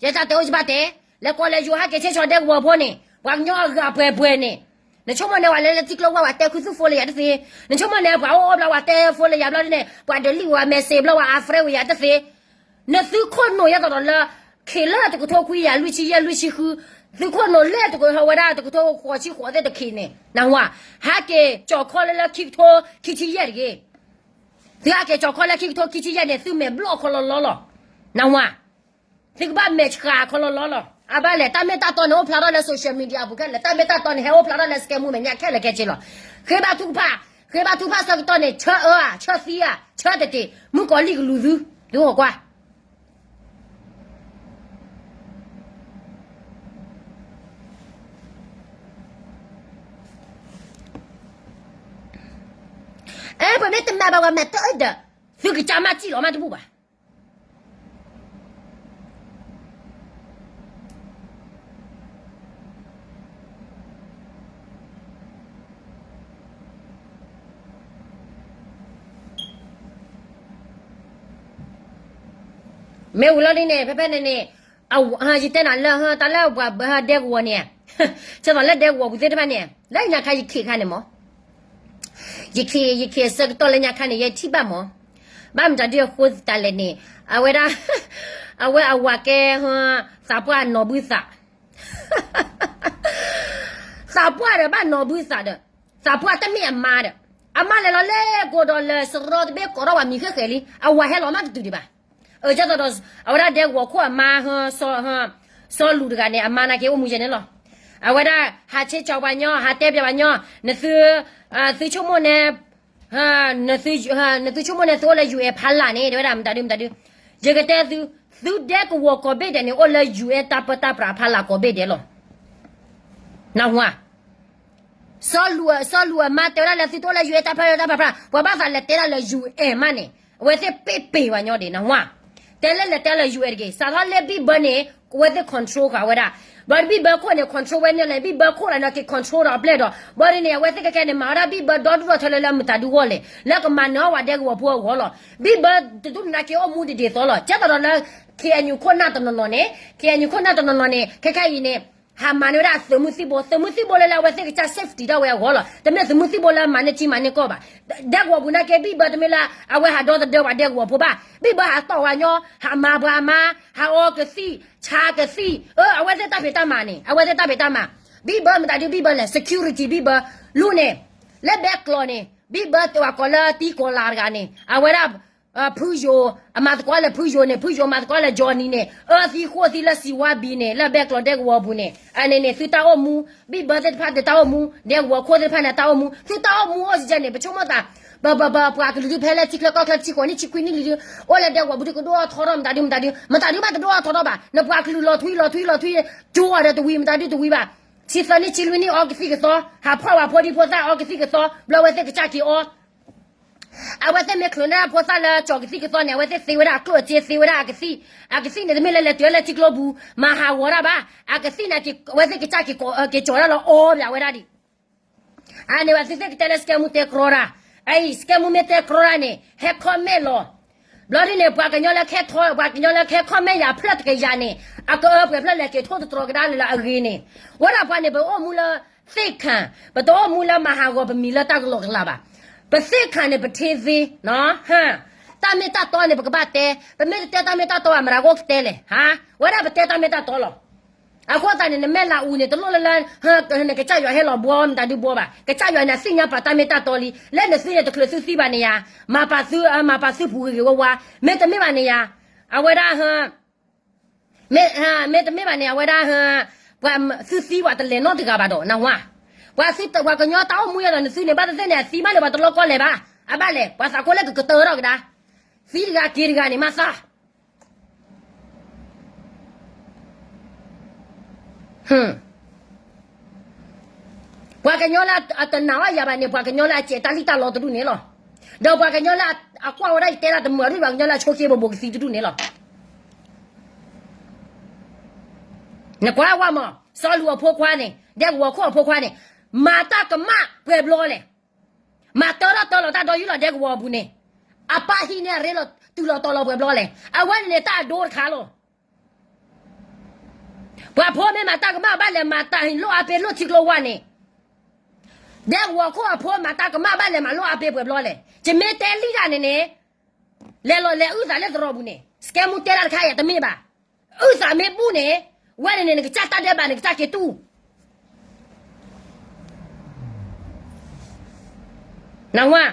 ယဲတၢ်တဲအိၣ်ယဘၣ်တဲ, လဲၤကိးလဲၤယူၤဟဲက့ၤဆ့ဆီဒဲကဝီၤဖိန့ၣ် ပှၤကညီအဂၤပှဲၤပှဲၤန့ၣ်, နဆိကမိၣ်န့ၣ် ပှၤလဲၤလၢထံကျိဝါ ပှၤတဲဃုသူၣ်ဖိလၢယၤတသ့, နဆိကမိၣ်န့ၣ် ပှၤအိၣ်အိၣ်ဘျီ ပှၤတဲဖိလၢယၤဘျီဒ်န့ၣ် ပှၤdeleteဝဲ message ဘျီ ပှၤ unfriend ဝဲယၤတသ့, နသုခိၣ်နူာ်ယဲသိးဒီးလၢ ခံလၢတကထိခွံကယၤလွံၢ်ဆံယဲၢ်လွံၢ်ဆံဃု, သုခိၣ်နူာ်လၢတကထိဃိးဆံဃိးသ့ၣ်တခံန့ၣ် နၢ်ဟူဧါ, ဟဲက့ၤကၠီၤခီလၢလၢခံကထိခံဆံယဲၢ်တဂ့ၤ သုဟဲက့ၤကၠီၤခီလၢခံကထိခံဆံယဲၢ်န့ၣ် သုမဲာ်ဘျီၣ်ခီလီၤလီၤလီၤ, နၢ်ဟူဧါ, သုကဘၣ်မဲာ်ဆှးခီလီၤလီၤလီၤ, အဘၣ်လဲၣ် တၢ်မ့ၢ်တၢ်တီန့ၣ် အိၣ်ဖျါထီၣ်လၢ social media အပူၤခဲလၢာ်, တၢ်မ့ၢ်တၢ်တီန့ၣ် ဟဲအိၣ်ဖျါထီၣ်လၢ စကဲမူမဲာ်ညါခဲလၢာ်ခဲဆ့လီၤ, ဃ့ဘါထုကဖၣ်, ဃ့ဘါထုကဖၣ်ဆၢကတီၢ်န့ၣ် ဆၢအၢဧါ, ဆၢသံဧါ, ဆၢတတ့ၢ်, မုၣ်ကီၤလံၢ်ကလူၤသု, သုဟီၣ်ကွၢ် အဲ ပမ့ၢ်တမၤဘၣ်ပှၤမၤတအၢဒီး သုကစၢ်မၤစံၣ်လီၤမးတဘူၣ်ဘၣ်. မ့ၢ်ဝံၤလီၤဒ်န့ၣ် ဖဲဖဲန့ၣ်န့ၣ် ယတဲနၤလၢ တၢ်လၢပှၤဒဲကဝီၤန့ၣ်, ကသိးလၢဒဲကဝီၤပူၤသ့ၣ်တဖၣ်န့ၣ် လၢညါခါယခံးခါန့ၣ်မး, ယခံး ယခံးအဆၢကတီၢ်လၢညါခါန့ၣ် ယထံၣ်ဘၣ်မး, ဘၣ်မတၤဒုအဃိသတးလဲၣ်န့ၣ် အဝဲဒၣ် အဝဲအဝၤကဲ သးပှၢ်နီၢ်ဘုသး သးပှၢ်ဒီးဘၣ်နီၢ်ဘုသးဒီး သးပှၢ်တမ့ၢ်အမါဒီး အမါလဲၤလီၤလဲၤကိးဒီးလၢစရီတဘ့ၣ် ကိးထီၣ်ဝဲမံၤဃဲဃဲလံ အဝၤဟဲလီၤမးတတုၤဒံးဘၣ်. အကသိးဒီး အဝဲဒၣ်ဒဲကဝီၤခိၣ်အမါ စီၤလူၤတဂၤန့ၣ် အမါနာ်က့အိၣ်မူယဲန့ၣ်လီၤ. အဝဲဒၣ်ဟးဆ့ကၠီပှၤညီ ဟးတဲပၠးပှၤညီ နသု သုဆိကမိၣ်န့ၣ် နသုဆိကမိၣ်န့ၣ် သုအိၣ်လၢ ယူၢ်အဲၣ် ဖီလာ်န့ၣ် တဲဝဲဒၣ်မတၤဒုမတၤဒု, ယကတဲသု, သုဒဲကဝီၤကိးဘ့ၣ်ဒဲးန့ၣ် အိၣ်လၢ ယူၢ်အဲၣ် တၢ်ပၢတၢ်ပြးဖီလာ်ကိးဘ့ၣ်ဒဲးလီၤ. နၢ်ဟူဧါ. စီၤလူၤအမါတဲဝဲဒၣ်လၢသုတအိၣ်လၢ ယူၢ်အဲၣ် တၢ်ပၢတၢ်ပြးဖီလာ် ပှၤဘၣ်သးလဲၤတဲဒၣ်လၢ ယူၢ်အဲၣ် မးန့ၣ် အဝဲသ့ၣ်ပ့ၢ်ပ့ၢ်ဝဲညီဒံး နၢ်ဟူဧါ. တဲလၢလဲၤတဲလၢ ယူၢ်အဲၣ် တဂ့ၤ, စးထီၣ်လၢဘံၣ်ဘၢန့ၣ် အဝဲသ့ၣ် control ဃာ်ဝဲဒၣ်, ဘျီဘံၣ်ဘၢခိၣ်န့ၣ် control ဝဲန့ၣ်လဲၣ်, ဘံၣ်ဘၢခိၣ်လီၤန့ၣ်က့ၤ control ဒီးအပျဲၢ်ဒီး ဘျီဒ်န့ၣ် အဝဲသ့ၣ်ခဲခဲန့ၣ် မၤဝဲဒၣ်ဘံၣ်ဘၢဒီဒူၣ်ထီၣ်ထဲလၢလၢမတၤဒုဂီၢ်လဲၣ်, လၢကမၤနၢၤအီၣ်ဝဲဒဲကဝီၤဖိအဂီၢ်လီၤ. ဘံၣ်ဘၢတဒူၣ်န့ၣ်က့ၤအိၣ်မူဒ်ဒ်သိးလီၤ. ကဲသိးဒီးလၢ ခ့ၣ်အဲၣ်ယူၣ် ခိၣ်နၢ်တနီၤနီၤန့ၣ်, ခ့ၣ်အဲၣ်ယူၣ် ခိၣ်နၢ်တနီၤနီၤန့ၣ် ခဲခဲအံၤန့ၣ် ဟးမၤန့ၢ်ဝဲဒၣ်သုးမုၢ်သံၣ်ဘိ, သုးမုၢ်သံၣ်ဘိလၢလၢအဝဲသ့ၣ်ကစၢ် safety ထီၣ်ဝဲအဂီၢ်လီၤ. တမ့ၢ်သုးမုၢ်သံၣ်ဘိလၢမၤန့ၢ်ထံမၤန့ၢ်ကီၢ်ဘၣ်. ဒဲကဝီၤပူၤန့ၣ်က့ၤ ဘံၣ်ဘၢတမ့ၢ်လၢအဝဲဟးဒီသဒၢပှၤဒဲကဝီၤဖိဘၣ်. ဘံၣ်ဘၢဟးတီၢ်ဝဲညီ, ဟးမၤပှၤမါ, ဟးအီကသံၣ်, ဆါကသံၣ်, အဝဲသ့ၣ်တၢ်ဖံးတၢ်မၤန့ၣ်, အဝဲသ့ၣ်တၢ်ဖံးတၢ်မၤ. ဘံၣ်ဘၢမတၤဒု ဘံၣ်ဘၢလဲၣ်, security ဘံၣ်ဘၢ, လူန့ၣ်, လၢဘဲကျီၤန့ၣ် ဘံၣ်ဘၢတဝဲကိးလၢတံကိးလၤတဂၤန့ၣ် အဝဲဒၣ် ဖုယိၤ, အမၤသကိးလၢဖုယိၤန့ၣ်, ဖုယိၤမၤသကိးလၢ Johnny န့ၣ်, အၢသံဃိၣ်သံလၢစံးဝါဘံန့ၣ်, လၢဘဲကျီၤဒဲကဝီၤပူၤန့ၣ်, အန့ၣ်န့ၣ် သုတၢ်အိၣ်မူ, ဘံၣ်ဘၢသ့ၣ်တဖၣ်တၢ်အိၣ်မူ, ဒဲကဝီၤခိၣ်သ့ၣ်တဖၣ်န့ၣ် တၢ်အိၣ်မူ, သုတၢ်အိၣ်မူအိၣ်စဲန့ၣ် ပဆိကမိၣ်သး, ပပပပှၤကလုာ်ဒုးဖဲလၢထံချၢကီၢ်ချၢ ထံဃိးနံၣ်ဆံခွံနံၣ်လံဒုး, အိၣ်လၢဒဲကဝီၤပူၤဒုး ကဒိၣ်ထီၣ်ထီထီၣ်မတၤဒု မတၤဒု, မတၤဒုဘၣ်တဒိၣ်ထီၣ်ထီထီၣ်ဘၣ်, နပှၤကလုာ်လီၤထွံလီၤထွံလီၤထွံ, ကၠိအီၤဒီးတဝံၤ မတၤဒုတဝံၤဘၣ်. ဆံသၢနံၣ်ဆံလွံၢ်နံၣ်အီကသံၣ်ကသီ, ဟးဖီၣ်ဝဲဖိဒံဖိသၣ်အီကသံၣ်ကသီ, ဘျီဝဲသ့ၣ်ကစၢ်က့ၤအီ အဝဲသ့ၣ်မ့ၢ်ချုးန့ၢ်ဖိသၣ်လၢကၠီၤကသံၣ်ကသီန့ၣ် အဝဲသ့ၣ်သ့ဝဲဒၣ်အကျိၣ်အစ့ သ့ဝဲဒၣ်အကသံၣ်, အကသံၣ်န့ၣ် တမ့ၢ်လၢလဲၤတုၤလၢထံကျိပူၤ မၤဟးဂီၤတၢ်ဘၣ်, အကသံၣ်န့ၣ် အဝဲသ့ၣ်ကစၢ်က့ၤကၠီၤဒၣ်လီၤအီပၠးဝဲဒၣ်ဒံး. အန့ၣ်ဘၣ်သုသ့ၣ်ကတဲလၢ စကဲမူတဲကြီတၢ်, အအံၤ စကဲမူမ့ၢ်တဲကြီတၢ်န့ၣ် ဟဲ comment လီၤ. ဘျီဒ်န့ၣ် ပှၤကညီလၢခဲထီ ပှၤကညီလၢခဲ comment ယၤဖျၢၣ်တကယၤန့ၣ် အကအၢပှဲၤဖျၢၣ်လဲၤက့ၤထိၣ်သတြီၤကဒါလၢအဂ့ၤန့ၣ်, ဝဲဒၣ်ပှၤန့ၣ် ပအိၣ်မူလၢ သ့ၣ်ခၣ်, ပတအိၣ်မူလၢမၤဟးဂီၤပမံၤလၢတၢ်ကလီကလီဘၣ်. ပသ့ၣ်ခၣ်န့ၣ် ပထ့သ့, တၢ်မ့ၢ်တၢ်တီန့ၣ် ပကဘၣ်တဲ, ပမ့ၢ်တတဲတၢ်မ့ၢ်တၢ်တီဘၣ် မတၤကအိၣ်ကတဲလဲၣ်, ဟါ, ဝဲဒၣ်ပတဲတၢ်မ့ၢ်တၢ်တီလီၤ. အဃိသတးန့ၣ် နမဲာ်လးအူန့ၣ် တလိၣ်လၢလၢ နကစၢ်ယွၤဟဲလီၤဘှီမတၤဒုဘှီဘၣ်, ကစၢ်ယွၤန့ၣ် အသ့ၣ်ညါပာ်တၢ်မ့ၢ်တၢ်တီလံ, လၢနသုန့ၣ် တချုးသုသံဘၣ်န့ၣ်ယၤ, မၤပာ်သု, မၤပာ်သုပူၤဂ့ၤဂ့ၤဝါဝါ, မ့တမ့ၢ်ဘၣ်န့ၣ်ယၤ, အဝဲဒၣ် မ့တမ့ၢ်ဘၣ်န့ၣ် အဝဲဒၣ် ပှၤသုသံပှၤတလဲၤနီတဂၤဘၣ်ဒီး နဝါ, ပှၤသု ပှၤကညီတၢ်အိၣ်မူယၤဒီး နသုန့ၣ် ဘၣ်သ့ၣ်သ့ၣ်န့ၣ် အသံမးန့ၣ် ပှၤတလီကီလဲၤဘၣ်, အဘၣ်လဲၣ် ပှၤသးကိးလၢကကတၢၢ်ထီၣ်ကဒါ, သံတဂၤက့ၤတဂၤန့ၣ် မၤသး ပှၤကညီလၢအတနာ်အီၤယၤဘၣ်န့ၣ် ပှၤကညီလၢအစဲးတၢ်လံၣ်တၢ်လီတဒူၣ်န့ၣ်လီၤ. ဒီးပှၤကညီလၢအကွၢ်ဝဲဒၣ်ယတဲတၢ်တမုာ်အဒူၣ် ပှၤကညီလၢအဆိးက့ပဘိးကသံတဒူၣ်န့ၣ်လီၤ. နကွၢ်ဝဲမး စီၤလူၢ်အဖိခွါန့ၣ် ဒဲကဝီၤခိၣ်အဖိခွါန့ၣ် မၤတၢ်ကမၣ်ပှဲၤဘျီလဲၣ်. မၤတၢထီၣ်တၢလီၤတၢ်ဒီယူၢ်လီၤဒဲကဝီၤအပူၤန့ၣ် အပၢ်ဟံးန့ၢ်အရ့လီၤတုၤလီၤတီၤလီၤပှဲၤဘျီလဲၣ်. အဝဲန့ၣ်န့ၣ် တၢ်အဒိတခါလီၤ. ပှၤဖိမ့ၢ်မၤတၢ်ကမၣ်ဘၣ်လဲၤမၤတၢ်လိၣ်အါပ့ၤလိၣ်ထံကျိဝါန့ၣ် ဒဲကဝီၤခိၣ်အဖိမၤတၢ်ကမၣ်ဘၣ်လဲၤမၤလိၣ်အါပ့ၤပှဲၤဘျီလဲၣ်. ယမ့ၢ်တဲလံတၢ်န့ၣ်န့ၣ် လဲၤလီၤလဲၤအုၣ်သးလၢသရိာ်ပူၤန့ၣ် စကဲမူတဲတၢ်တခါအံၤတမ့ၢ်ဘၣ်. အုၣ်သးမ့ၢ်ဘူၣ်န့ၣ် ဝဲန့ၣ်န့ၣ် နကစၢ်တၢ်ဒဲးဘး နကစၢ်က့ၤတူၢ် နဝါ,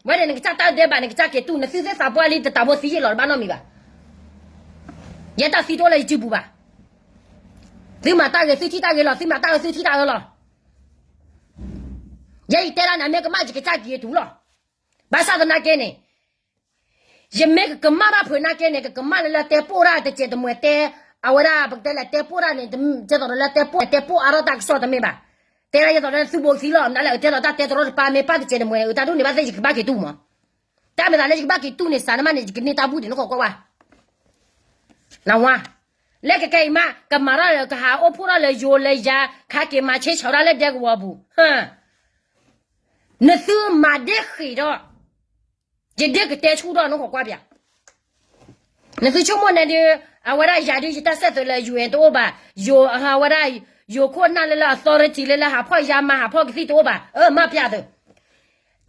ဝဲန့ၣ်နကစၢ်တၢ်ဒဲးဘး နကစၢ်က့ၤတူၢ် နသုသ့ၣ်သးပှၢ်လံ တတၢ်ဖိသံယ့ၣ်လီၤတဘၣ်နီတမံၤဘၣ်. ယဲတၢ်သံတအိၣ်လၢယစုပူၤဘၣ်. သုမၤတၢ်ဂ့ၤ သုထံၣ်တၢ်ဂ့ၤလီၤ, သုမၤတၢ်ဂ့ၤ သုထံၣ်တၢ်ဂ့ၤလီၤ. ယဲယတဲဒၣ်နၤမ့ၢ်ကမၣ် ယကစၢ်က့ၤတူၢ်လီၤ. ဘၣ်ဆၣ်သနာ်က့န့ၣ် ယမ့ၢ်ကကမၣ်ဘၣ်ဖုးနာ်က့န့ၣ် ကကမၣ်လၢလၢတဲပိၢ်တၢ်တစဲးတမှဲၤတဲ, အဝဲဒၣ်ပကတဲလဲၣ် တဲပိၢ်တၢ်န့ၣ် ကဲသိးဒီးလၢတဲပိၢ် တဲပိၢ်အါထီၣ်တၢ်ကစီၣ်တမ့ၢ်ဘၣ်. တဲဒၣ်ယဲသိးလၢသုဘိကသံလီၤ မနုၤလဲၣ် တဲသိးတၢ်တဲတရီတပါ မ့ၢ်ပၢ်တစဲးတမှဲၤန့ၣ် အတၢ်ဒ်န့ၣ်ဘၣ်သ့ၣ် ယကဘၣ်က့ၤတူၢ်မး. တၢ်မ့ၢ်သးလၢယကဘၣ်က့ၤတူၢ်န့ၣ် စးနမးန့ၣ် ယကန့ၢ်တၢ်ဘူၣ်ဒံး နခိးကွၢ်ဝါ နဝါ, လၢကကဲအံၤမး ကမၤထီၣ်လၢ ကဟးအိၣ်ဖှိၣ်ထီၣ်လၢယိၤလၢယၤ ခါက့ၤမၤဆ့ဆၢဒၣ်လၢဒဲကဝီၤပူၤ, နသုမၤဒ့ဃ့ၢ်ဒီး ယဒ့ကတဲဆူၣ်ထီၣ် နခိးကွၢ်ပၠး, နသုဆိကမိၣ်န့ၣ်ဒုး အဝဲဒၣ်ယၤဒုး ယတၢ်စဲးသွဲးလၢ ယူၢ်အဲၣ် တအိၣ်ဘၣ်, ယိၤ အဝဲဒၣ် ယိၤခိၣ်နၢ်လၢလၢ authority လၢလၢဟးဖီၣ်ယါမၤဟးဖီၣ်ကသံၣ်တအိၣ်ဘၣ်, အၢ မၤပၠးသု,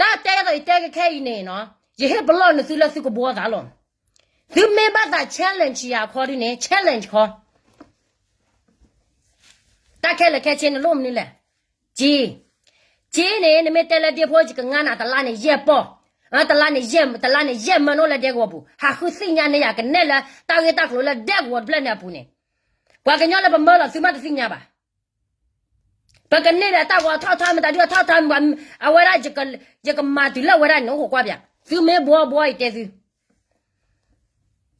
တၢ်တဲသိးယတဲကခဲအံၤန့ၣ်နီၤ ယဟ့ၣ်ပလီၢ်နသုလၢသုကဘှီသးလီၤ. သုမ့ၢ်ဘၣ်သး challenge ယၤခီဒုန့ၣ် challenge ခီ တၢ်ခဲလၢာ်ခဲဆ့န့ၣ်လိၣ်မနုၤလဲၣ်. က့, က့န့ၣ် နမ့ၢ်တဲလၢဒ့ဖိ ယကငါနၤတလါန့ၣ်ယဲၢ်ပီၢ်, တလါန့ၣ်ယဲၢ်, တလါန့ၣ်ယဲၢ်မၢနအိၣ်လၢဒဲကဝီၤပူၤ, ဟးဃုသ့ၣ်ညါန့ၢ်ယၤ ကနဲၣ်လၢတၢ်ဂ့ၢ်တၢ်ကျိၤလၢဒဲကဝီၤတဖျၢၣ်န့ၣ်အပူၤန့ၣ်, ပှၤကညီလၢပမၢလီၤသုမးတသ့ၣ်ညါဘၣ်. ပကန့ၢ်ဒီးတၢ်ဂီၤထီၣ်ထီ မတၤဒုးအထီၣ်ထီ အဝဲဒၣ် ယကမၤတုၤလၢအဝဲဒၣ်န့ၣ် နအိၣ်ဃိးကွၢ်ပၠး, သုမ့ၢ်ဘှီဘှီအံၤတဲသ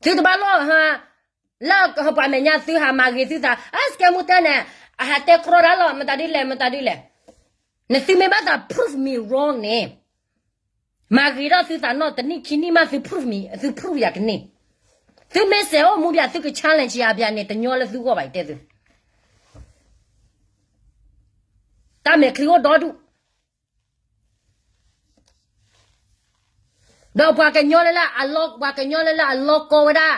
ု, သုတဘၣ်လိၣ် လၢပှၤမဲာ်ညါသုဟးမၤဂ့ၤသုသး, အစကဲမူတဲန့ၣ်, အဟးတဲကြီတၢ်လီၤ မတၤဒုးလဲၣ် မတၤဒုးလဲၣ်. နသုမ့ၢ်ဘၣ်သး prove me wrong န့ၣ်, မၤဂ့ၤထီၣ်သုသးနီၢ်တနံၣ်ခံနံၣ်မး သု prove me, သု prove ယၤကန့ၢ်. သုမ့ၢ်စဲးအိၣ်မူဘၣ် သုက challenge ယၤဘၣ်န့ၣ် တညီလၢသုဂီၢ်ဘၣ် ယတဲသု. တၢ်မဲာ်ချံအိၣ်ဒီဒူၣ် ဒီးပှၤကညီလၢလၢအလီၢ် ပှၤကညီလၢလၢအလီၢ်ကီဝဲဒၣ်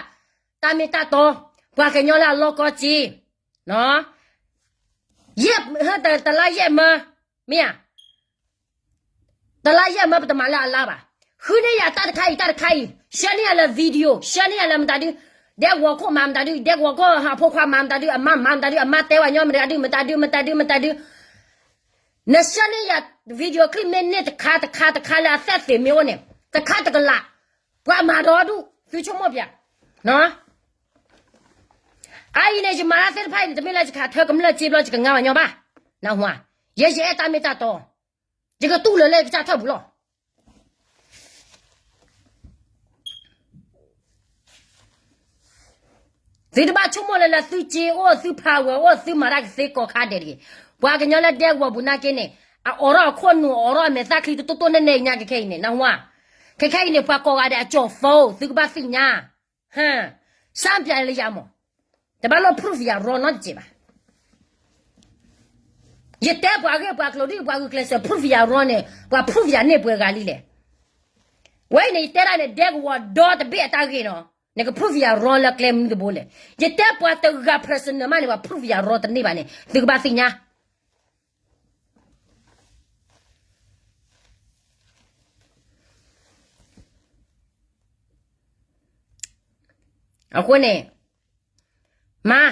တၢ်မ့ၢ်တၢ်တီ, ပှၤကညီလၢအလီၢ်ကီစ့, ယဲၢ်, တလါယဲၢ်မၢ, မ့ၢ်ဧါ, တလါယဲၢ်မၢပတမၤလၢအလါဘၣ်. ဃုန့ၢ်ယၤတၢ်တခါအံၤ တၢ်တခါအံၤ, ဆှၢန့ၢ်ယၤလၢ video, ဆှၢန့ၢ်ယၤလၢမတၤဒု, ဒဲကဝီၤခိၣ်မၤမတၤဒု, ဒဲကဝီၤခိၣ်အဖိခွါမၤမတၤဒု, အမါမၤမတၤဒု, အမါတဲဝဲညီမတၤဒု, မတၤဒု, မတၤဒု, မတၤဒု နဆှၢန့ၢ်ယၤ video clip မ့ၢ်န့ၢ်တခါတခါတခါလၢအသဲသ့ၣ်မ့ၢ်အိၣ်န့ၣ် တခါတကလး, ပှၤမၤဒီဒူၣ် သုဆိကမိၣ်ပၠး, အအံၤန့ၣ် ယမၤတၢ်သ့ၣ်တဖၣ်အံၤန့ၣ် တမ့ၢ်လၢယကထၢကမျၢၢ်စ့ဘျီ ယကငါဘၣ်ညီဘၣ်, နၢ်ဟူဧါ, ယဲယအဲၣ်တၢ်မ့ၢ်တၢ်တီ, ယကတူၢ်လိာ်လၢယကစၢ်ထၢၣ်ပူၤလီၤ. သုတဘၣ်ဆိကမိၣ်လၢလၢသုစ့အိၣ် သု power အိၣ် သုမၤတၢ်ကသ့ကီၢ်ခါဒဲးတဂ့ၤ. ပှၤကညီလၢဒဲကဝီၤပူၤနာ်က့န့ၣ် အအိးထီၣ်အခိၣ်နူာ် အအိးထီၣ်အမဲာ်သၣ်ချံတတိၢ်တိၢ်နဲၣ်နဲၣ်ညါကခဲအံၤန့ၣ် နၢ်ဟူဧါ, ခဲခဲအံၤန့ၣ် ပှၤကိးဂၤဒဲးအကၠီၤ phone သုကဘၣ်သ့ၣ်ညါ, ဟၢ, စၢ်ပၠးလၢယၤမး, တဘၣ်လိၣ် proof ယၤရီနီတစဲးဘၣ်. ယတဲပှၤဂ့ၢ်ပှၤကျိၤဒ်ပှၤဂုာ်ကျဲးစၢး proof ယၤရီန့ၣ် ပှၤ proof ယၤန့ၢ်ပှဲၤဂၤလံလဲၣ်. ဝဲအံၤန့ၣ် ယတဲဒၣ်န့ၣ် ဒဲကဝီၤဒီတဘ့ၣ်အတၢ်ဂ့ၢ်နီၤ, နက proof ယၤရီလၢကျဲမနုၤတဘိလဲၣ်. ယတဲပှၤတဂၤ personal မးန့ၣ် ပှၤ proof ယၤရီတန့ၢ်ဘၣ်န့ၣ် သုကဘၣ်သ့ၣ်ညါ အဃိန့ၣ်, မၤ,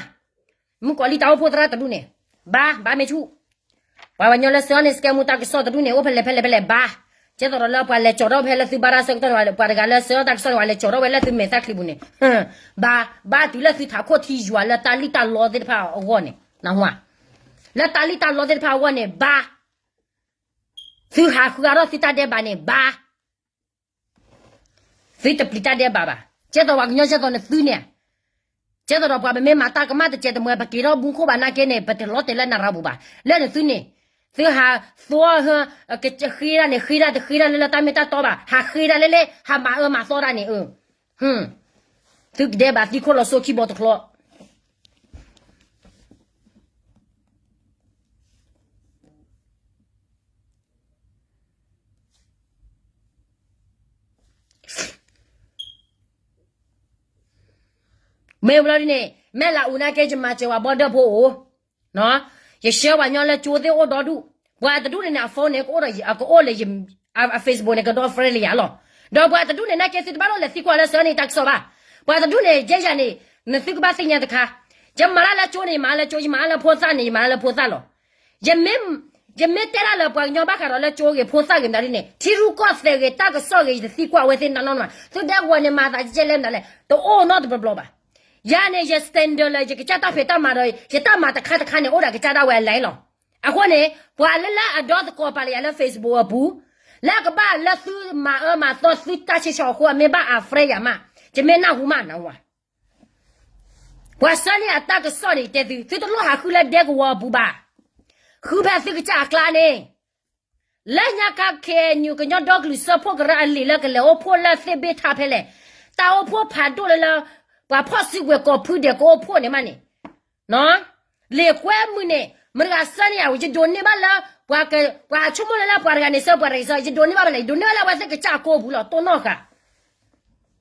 မုၣ်ကီၤလံၢ်တၢ်အိၣ်ဖှိၣ်သရၣ်တဒူၣ်န့ၣ်, ဘါ, ဘါမ့ၢ်ဆူၣ်, ပှၤကညီလၢဆှၢန့ၢ် စကဲမူတၢ်ကစီၣ်တဒူၣ်န့ၣ် အိၣ်ဖဲလဲၣ်ဖဲလဲၣ်ဖဲလဲၣ် ဘါ, ကဲသိးဒီးလၢပှၤလဲၤကၠီၤထီၣ်ဖဲလၢသုဘါရၣ်ဆၢကတီၢ်န့ၣ် ပှၤတဂၤလၢဆှၢတၢ်ကစီၣ်န့ၣ် ပှၤလဲၤကၠီၤထီၣ်ဝဲလၢသုမဲာ်သၣ်ချံပူၤန့ၣ်, ဘါ, ဘါတုၤလၢသုထးခိၣ်ထံယွၤလၢတၢ်လံၣ်တၢ်လီသ့ၣ်တဖၣ်အဂီၢ်န့ၣ်, နၢ်ဟူဧါ, လၢတၢ်လံၣ်တၢ်လီသ့ၣ်တဖၣ်အဂီၢ်န့ၣ် ဘါ သုဟးဃုအါထီၣ်သုတၢ်ဒဲးဘးန့ၣ် ဘါ, သုတပျံၤတၢ်ဒဲးဘးဘၣ်. ကဲသိးပှၤကညီကဲသိးနသုန့ၣ်, ကဲသိးဒီးပှၤပမ့ၢ်မၤတၢ်ကမၣ်တစဲးတမှဲ ပက့ၤထီၣ်ဘုခိၣ်ဘၣ်နာ်က့န့ၣ် ပတလီၤတဲာ်လၢနရၤပူၤဘၣ်. လၢနသုန့ၣ်, သုဟးသိ, ဃ့တၢ်န့ၣ် ဃ့တၢ်တဃ့တၢ်လၢလၢတၢ်မ့ၢ်တၢ်တီဘၣ်, ဟးဃ့တၢ်လၢလၢ ဟးမၤအၢမၤသီတၢ်န့ၣ်, သုကဒဲးဘးသံခိၣ်လီၤစိခံဘီတချီ မ့ၢ်ဘျီဒ်န့ၣ် မဲၢ်လးအူနာ်က့ ယမၤစၢၤဝဲဘီဒၢၣ်ဖိအိၣ်, ယဆှၢပှၤကညီလၢကၠိသ့ၣ်အိၣ်ဒီဒူၣ်, ပှၤတဒူၣ်န့ၣ်န့ၣ် အ phone န့ၣ် ကအိၣ်ဒီး အကအိၣ်လၢ အ Facebook န့ၣ် ကဒီ friend လၢယၤလီၤ. ဒီးပှၤတဒူၣ်န့ၣ်နာ်က့ သုတဘၣ်လိၣ်လဲၤသံကွၢ်လၢဆှၢန့ၢ်တၢ်ကစီၣ်ဘၣ်. ပှၤတဒူၣ်န့ၣ် ယဲယၤန့ၣ် နသုကဘၣ်သ့ၣ်ညါတခါ, ယမၤတၢ်လၢကၠိန့ၣ် ယမၤလၢကၠိ, ယမၤတၢ်လၢဖိသၣ်န့ၣ် ယမၤတၢ်လၢဖိသၣ်လီၤ. ယမ့ၢ်တဲတၢ်လၢပှၤကညီဘၣ်ဃးဒီးလၢကၠိဂ့ၤ ဖိသၣ်ဂ့ၤမတၤဒ်န့ၣ် ထံရူၢ်ကီၢ်သဲးဂ့ၤ တၢ်ကစီၣ်ဂ့ၤ ယတသံကွၢ်ဝဲသ့ၣ်နီတနီၤဘၣ်. သုဒဲကဝီၤန့ၣ် မၤသးကဲလဲၣ်မတၤလဲၣ် တအိၣ်နီတဘျီဘျီဘၣ်. ယၤန့ၣ် ယ standard လၢ ယကစၢ်တၢ်ဖံးတၢ်မၤဒီး ယတၢ်မၤတခါတခါန့ၣ် အိၣ်ဒီးကစၢ်ဒၣ်ဝဲအလဲလီၤ. အဃိန့ၣ် ပှၤလၢလၢအဒီသကိးပာ်လၢယၤလၢ Facebook အပူၤ, လၢအကဘၣ်လၢသုမၤအၢမၤသီသုတၢ်ဆံးဆံးအဃိ အမ့ၢ်ဘၣ် unfriend ယၤမး, ယမ့ၢ်နၢ်ဟူမး နၢ်ဟူဧါ. ပှၤဆှၢန့ၢ်အတၢ်ကစီၣ်န့ၣ် ယတဲသု, သုတလိၣ်ဟးဃုလၢဒဲကဝီၤအပူၤဘၣ်. ဃုဖဲသုကစၢ်အကျါန့ၣ် လၢညါခါ KNU ကညီဒီကလုာ်စၢဖှိၣ်ကရၢအလံာ်လၢကလဲၤအိၣ်ဖှိၣ်လၢသ့ၣ်ဘ့ၣ်ထးဖဲလဲၣ်, တၢ်အိၣ်ဖှိၣ်ဖးဒိၣ်လၢလၢ ပှၤဖီၣ်စုကဝဲၤကီၢ်ဖုဒဲးကအိၣ်ဖှိၣ်န့ၣ်မးန့ၣ်, လံာ်ကွဲမုာ်န့ၣ် မတၤတဂၤဆှၢန့ၢ်ဧါ, ယဒိးန့ၢ်ဘၣ်လၢ ပှၤဆိကမိၣ်လၢလၢပှၤတဂၤန့ၣ်ဆှၢ ပှၤတဂၤဆှၢ, ယဒိးန့ၢ်ဘၣ်ဖဲလဲၣ်, ယဒိးန့ၢ်ဘၣ်လၢအဝဲသ့ၣ်ကစၢ်အကိးပူၤလီၤ တိၢ်နီၣ်ဃာ်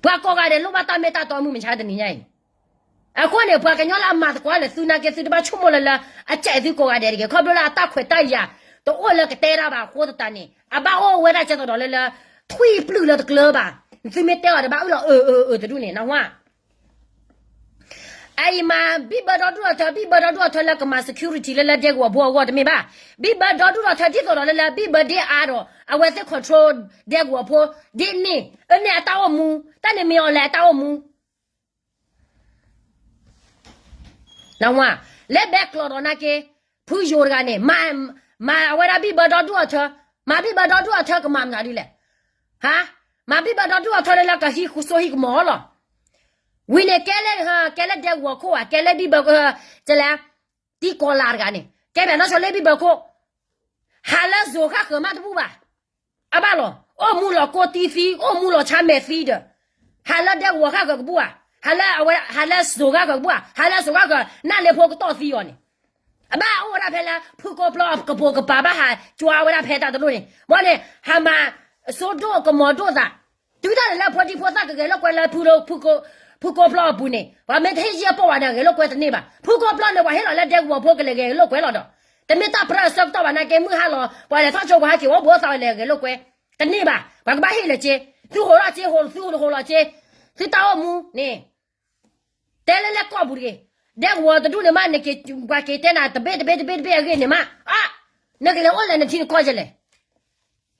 ပှၤကိးဂၤဒဲးလိၣ်ဘၣ်တၢ်မ့ၢ်တၢ်တီမုၢ်မဆါတနံၤညါအံၤ. အဃိန့ၣ် ပှၤကညီလၢအမၤသကိးလၢသုနာ်က့ သုတဘၣ်ဆိကမိၣ်လၢလၢ အကဲသုကိးဂၤဒဲးတဂ့ၤ. ခီဖျိလၢအတၢ်ခွဲးတၢ်ယာ် တအိၣ်လၢကတဲတၢ်ဘၣ်အဃိသတးန့ၣ် အဘၣ်အိၣ်ဝဲဒၣ်ကဲသိးဒီးလၢလၢ ထွံၣ်ပျုၢ်လၢတကျၢၤဘၣ်. သုမ့ၢ်တဲအီၤတဘၣ်အုၣ်လီၤအၢအၢအၢတဒူၣ်န့ၣ် နၢ်ဟူဧါ. အအံၤမၤဘံၣ်ဘၢဒီဒူၣ်အထၢ ဘံၣ်ဘၢဒီဒူၣ်အထၢလၢကမၤ security လၢလၢဒဲကဝီၤဖိအဂီၢ်တမ့ၢ်ဘၣ်. ဘံၣ်ဘၢဒီဒူၣ်အထၢဒ်သိးဒီးလၢလၢ ဘံၣ်ဘၢဒ့အါဒီး အဝဲသ့ၣ် control ဒဲကဝီၤဖိ ဒ်န့ၣ် အန့ၣ်အတၢ်အိၣ်မူ တၢ်န့ၣ်မ့ၢ်အီၤလဲၣ် အတၢ်အိၣ်မူ နၢ်ဟူဧါ. လၢဘဲကျိးဒီးနာ်က့ ဖုယိၤတဂၤန့ၣ် မၤအဝဲဒၣ်ဘံၣ်ဘၢဒီဒူၣ်အထၢ, မၤဘံၣ်ဘၢဒီဒူၣ်အထၢကမၤမနုၤဒ်လဲၣ်. ဟါ, မၤဘံၣ်ဘၢဒီဒူၣ်အထၢလၢလၢကဟံးစိဟံးကမီၤလီၤ. ဝံၤန့ၣ် ကဲလၢ, ကဲလၢဒဲကဝီၤခိၣ်ဧါ, ကဲလၢဘံၣ်ဘၢ, ကဲလၢ, တံၤကီၤလၤတဂၤန့ၣ် ကဲဘၣ်နီၢ်ဆီလၢဘံၣ်ဘၢခိၣ်, ဟးလၢစိၤဃၣ်ဃၢၤမးတဘူၣ်ဘၣ်. အဘၣ်လီၤ, အိၣ်မူလီၤကိးတံၢ်သံ, အိၣ်မူလီၤဆါမဲာ်သံဒီး, ဟးလၢဒဲကဝီၤဃၣ်ဃၢၤကဘူၣ်ဧါ, ဟးလၢအဝဲ ဟးလၢစိၤဃၣ်ဃၢၤကဘူၣ်ဧါ, ဟးလၢစိၤဃၣ်ဃၢၤ နၢ်လ့ဖိကတီၢ်သံအီၤန့ၣ်, အဘၣ်အိၣ်ဝဲဒၣ်ဖဲလၢ ဖုကိးပျီကပိာ်ကပၤ ဘၣ်ဟးကွၢ်ဝဲဒၣ်ဖဲတၢ်တလိၣ်န့ၣ်, ဘၣ်န့ၣ် ဟးမၤစိဒိၣ်ကမီၤဒိၣ်သး, တုၤတၢ်န့ၣ်လၢဖိဒံဖိသၣ်ကဂဲၤလိာ်ကွဲလၢ ဖုကိးပျီအပူၤန့ၣ် ပှၤမ့ၢ်တဟ့ၣ်ယဲၢ်ပီၢ်ဝဲန့ၣ် ဂဲၤလိာ်ကွဲတန့ၢ်ဘၣ်. ဖုကိးပျီန့ၣ် ပှၤဟ့ၣ်လီၤလၢဒဲကဝီၤဖိကလဲၤဂဲၤလိာ်ကွဲလီၤဒီး, တမ့ၢ်တၢ်ပြၢအဆၢကတီၢ်ဘၣ် နာ်က့မုၢ်ဟါလီၤ ပှၤလဲၤထီၣ်ကၠိပှၤဟဲက့ၤအိၣ်ဘှံးအိၣ်သါဝဲလဲၤဂဲၤလိာ်ကွဲ တန့ၢ်ဘၣ်. ပှၤကဘၣ်ဟ့ၣ်လၢက့, သုဟိးထီၣ်က့, သုဟိးထီၣ်က့, သုတၢ်အိၣ်မူန့ၣ် တဲလၢလဲၤကီၢ်ပူၤတဂ့ၤ, ဒဲကဝီၤတဒူၣ်န့ၣ်မး နက့ၤပှၤက့ၤတဲနၤတဘ့ၣ်တဘ့ၣ်တဘ့ၣ်တဘ့ၣ်အဂ့ၢ်န့ၣ်မး, နကလဲၤအိၣ်လၢနထံနကီၢ်ယဲလဲၣ်,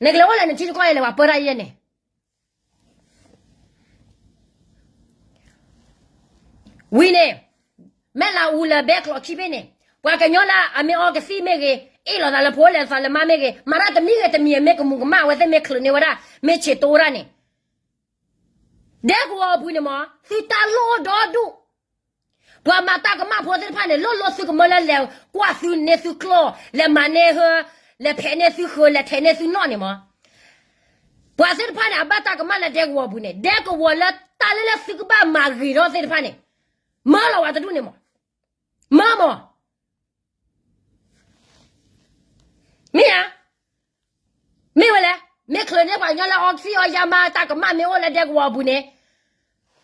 နကလဲၤအိၣ်လၢနထံနကီၢ်ယဲလဲၣ် ပှၤပၢတၢ်ယဲန့ၣ် ဝံၤန့ၣ်, မဲၢ်လးအူလၢဘဲကျိးခံဘ့ၣ်န့ၣ်, ပှၤကညီလၢအမ့ၢ်အီကသံၣ်မ့ၢ်ဂ့ၤ, အ့ၣ်လိာ်သးလၢဖိလဲၤသးလၢမါမ့ၢ်ဂ့ၤ, မၤတၢ်တမံၤဂ့ၤတမံၤ မ့ၢ်ကမူၤကမၣ်အဝဲသ့ၣ်မ့ၢ်ချုးန့ၢ်ဝဲဒၣ်, မ့ၢ်ဆံးတိၢ်ဝဲဒၣ်န့ၣ်, ဒဲကဝီၤအပူၤန့ၣ်မး သုတၢ်လိၣ်ဒီဒူၣ်, ပှၤမၤတၢ်ကမၣ်ဖိသ့ၣ်တဖၣ်န့ၣ် လိၣ်လိၣ်သုကမၢလၢလဲၤကွၢ်သုန့ၢ်သုကျီၢ်, လဲၤမၤန့ၢ်ဟၢ, လဲၤဖဲးန့ၢ်သုဃၢၤ လဲၤထဲးန့ၢ်သုနီၣ်န့ၣ်မး, ပှၤသ့ၣ်တဖၣ်န့ၣ် အဘၣ်တၢ်ကမၣ်လၢဒဲကဝီၤအပူၤန့ၣ်, ဒဲကဝီၤလၢတၢ်လၢလၢသုကဘၣ်မၤဂ့ၤထီၣ်သ့ၣ်တဖၣ်န့ၣ်, မၢလီၤဝဲတဒူၣ်န့ၣ်မး, မၢမး မ့ၢ်ဧါ, မ့ၢ်ဝဲလဲၣ်, မ့ၢ်ချုးန့ၢ်ပှၤကညီလၢအီကသံၣ်အီယါမါ တၢ်ကမၣ်မ့ၢ်အိၣ်လၢဒဲကဝီၤအပူၤန့ၣ်,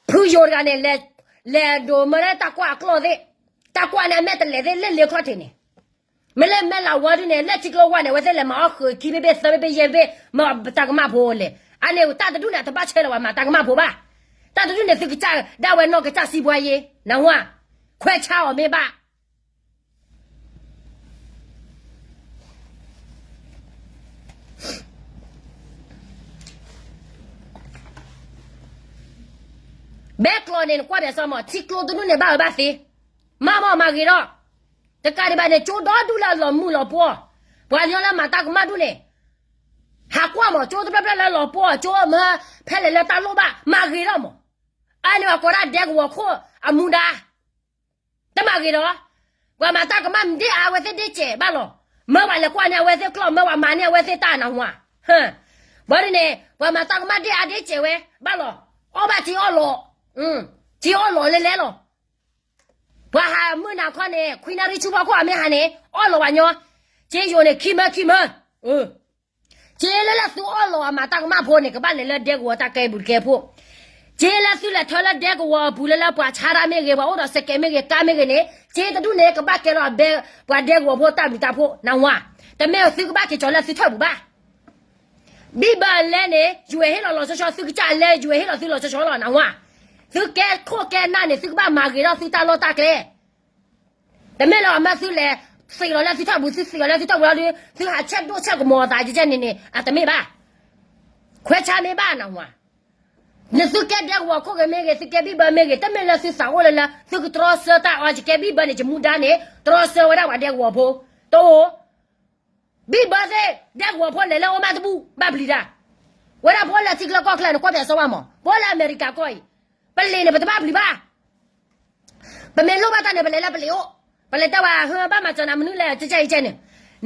ဖုယိၤတဂၤန့ၣ် လဲၤဒိးမၢလၢတၢ်ကွၢ်အကျီၢ်သ့ၣ်, တၢ်ကွၢ်န့ၣ် အမဲာ်တလဲၤသ့ၣ် လၢလ့ခီၣ်ထံးန့ၣ်, မ့ၢ်လၢမဲၢ်လးဝါဒုန့ၣ် လၢထံကျိဝါန့ၣ် အဝဲသ့ၣ်လဲၤမၤအီၣ်ဃုာ်ခံဘ့ၣ်ဘ့ၣ်သၢဘ့ၣ်ဘ့ၣ်ယဲၢ်ဘ့ၣ် မ့ၢ်တၢ်ကမၣ်ဖိလဲၣ်, အန့ၣ်တၢ်တဒူၣ်န့ၣ် အတဘၣ်ဆဲလၢၤဝဲမၤတၢ်ကမၣ်ဖိဘၣ်, တၢ်တဒူၣ်န့ၣ် သုကစၢ်ဒၣ်ဝဲနီၢ်ကစၢ်စံးပှၤယ့, နဝါ, ခွဲးဆါအီၤမ့ၢ်ဘၣ် ဘဲကျိးန့ၣ် နကွၢ်ဘၣ်စ့ၢ်မး ထံကျိတဒူၣ်န့ၣ် ဘၣ်အၢဘၣ်သီ, မၤမီၢ်မၤဂ့ၤထီၣ်, တကးဒံးဘၣ်န့ၣ် ကၠိဒီဒူၣ်လၢအလီၤမုၢ်လီၤပှီၢ်, ပှၤကညီလၢမၤတၢ်ကမၣ်ဒူၣ်န့ၣ်, ဟးကွၢ်မီၢ် ကၠိတဖျၢၣ်ဖျၢၣ်လၢလီၤပှီၢ် ကၠိမ့ၢ်ဖဲလဲၣ်လၢတၢ်လိၣ်ဘၣ် မၤဂ့ၤထီၣ်မီၢ်, အန့ၣ်ပှၤကိးဒၣ်ဒဲကဝီၤခိၣ်အမူဒါ တမၤဂ့ၤဒီး, ပှၤမၤတၢ်ကမၣ်မ့ၢ်ဒ့ၣ်အါ အဝဲသ့ၣ်ဒ့ၣ်စဲးဘၣ်လီၤ, မ့ၢ်ပှၤလဲၤကွၢ်န့ၢ်အဝဲသ့ၣ်ကျီၢ် မ့ၢ်ပှၤမၤန့ၢ်အဝဲသ့ၣ်တၢ်နဝါ, ဘၣ်ဒ်န့ၣ် ပှၤမၤတၢ်ကမၣ်ဒ့ၣ်အါဒ့ၣ်စဲးဝဲဘၣ်လီၤ, အီၣ်ဘၣ်ထံအီၣ်လီၤ, ထံအီၣ်လီၤလဲၤလဲၤလီၤ, ပှၤဟးမုၢ်နၤခီန့ၣ် ခွံနၣ်ရံၣ်ဆူဖီခိၣ်အမ့ၢ်ဟးန့ၣ် အီၣ်လီၤပှၤညီ, ကၠ့ယိၤန့ၣ် ခံမၢခံမၢ ကၠ့လၢလၢသုအီၣ်လီၤအမၤတၢ်ကမၣ်ဖိန့ၣ် ကဘၣ်လဲၤလၢဒဲကဝီၤတၢ်ကဲဘူးတကဲဖိ, ကၠ့လၢသုလဲၤထၢလၢဒဲကဝီၤအပူၤလၢလၢပှၤဆါတၢ်မ့ၢ်ဂ့ၤ ပှၤအိၣ်ဒီးစကဲးမ့ၢ်ဂ့ၤ ကါမ့ၢ်ဂ့ၤန့ၣ် ကၠ့တဒူၣ်န့ၣ် ကဘၣ်ကဲလီၤဘဲ ပှၤဒဲကဝီၤဖိတၢ်ဘျုးတၢ်ဖှိၣ် နဝါ, တမ့ၢ်သုကဘၣ်က့ၤကၠီၤလၢသုထၢၣ်ပူၤဘၣ် ဘံၣ်ဘၢအလဲန့ၣ် ယွဲၢ်ဟ့ၣ်လီၤလီၤဆီဆီ သုကစၢ်အလဲ ယွဲၢ်ဟ့ၣ်လီၤသုလီၤဆီဆီလီၤ နဝါ, သုကဲခိၣ်ကဲနၢ်န့ၣ် သုကဘၣ်မၤဂ့ၤထီၣ်သုတၢ်လီၢ်တၢ်ကျဲ တမ့ၢ်လၢအမၢသုလဲၤ သံးလီၤလၢသုထၢၣ်ပူၤ သုသံးလီၤလၢသုထၢၣ်ပူၤလီၤဒီး သုဟးဆဲးဒိၣ်ဆဲးကမီၤအသးကဲန့ၣ်န့ၣ် အတမ့ၢ်ဘၣ်, ခွဲးဆါမ့ၢ်ဘၣ်နဝါ, နသုကဲဒဲကဝီၤခိၣ်ဂ့ၤမ့ၢ်ဂ့ၤ သုကဲဘံၣ်ဘၢမ့ၢ်ဂ့ၤ တမ့ၢ်လၢသုသးအိၣ်လၢလၢ သုကတြီဆၢတၢ်အီၤ ယကဲဘံၣ်ဘၢန့ၣ် ယမူဒါန့ၣ် တြီဆၢဝဲဒၣ်ပှၤဒဲကဝီၤဖိ, တအိၣ် ဘံၣ်ဘၢသ့ၣ် ဒဲကဝီၤဖိလဲၤလၢအအိၣ်မးတဘူၣ် ဘၣ်ပျံၤတၢ်, ဝဲဒၣ်ပအိၣ်လၢထံချၢကီၢ်ချၢန့ၣ် ကွၢ်ပၠးစီဝါမး ပအိၣ်လၢအမဲရကၤကီၢ်အံၤ, ပလံၤန့ၣ် ပတဘၣ်ပျံၤဘၣ် ပမ့ၢ်လိၣ်ဘၣ်တၢ်န့ၣ် ပလဲၤလၢပလံၤအိၣ်, ပလဲၤတဲဝဲ ဟၢဘၣ်မၤစၢၤနၤမနုၤလဲၣ် ကဲကဲအံၤကဲန့ၣ်,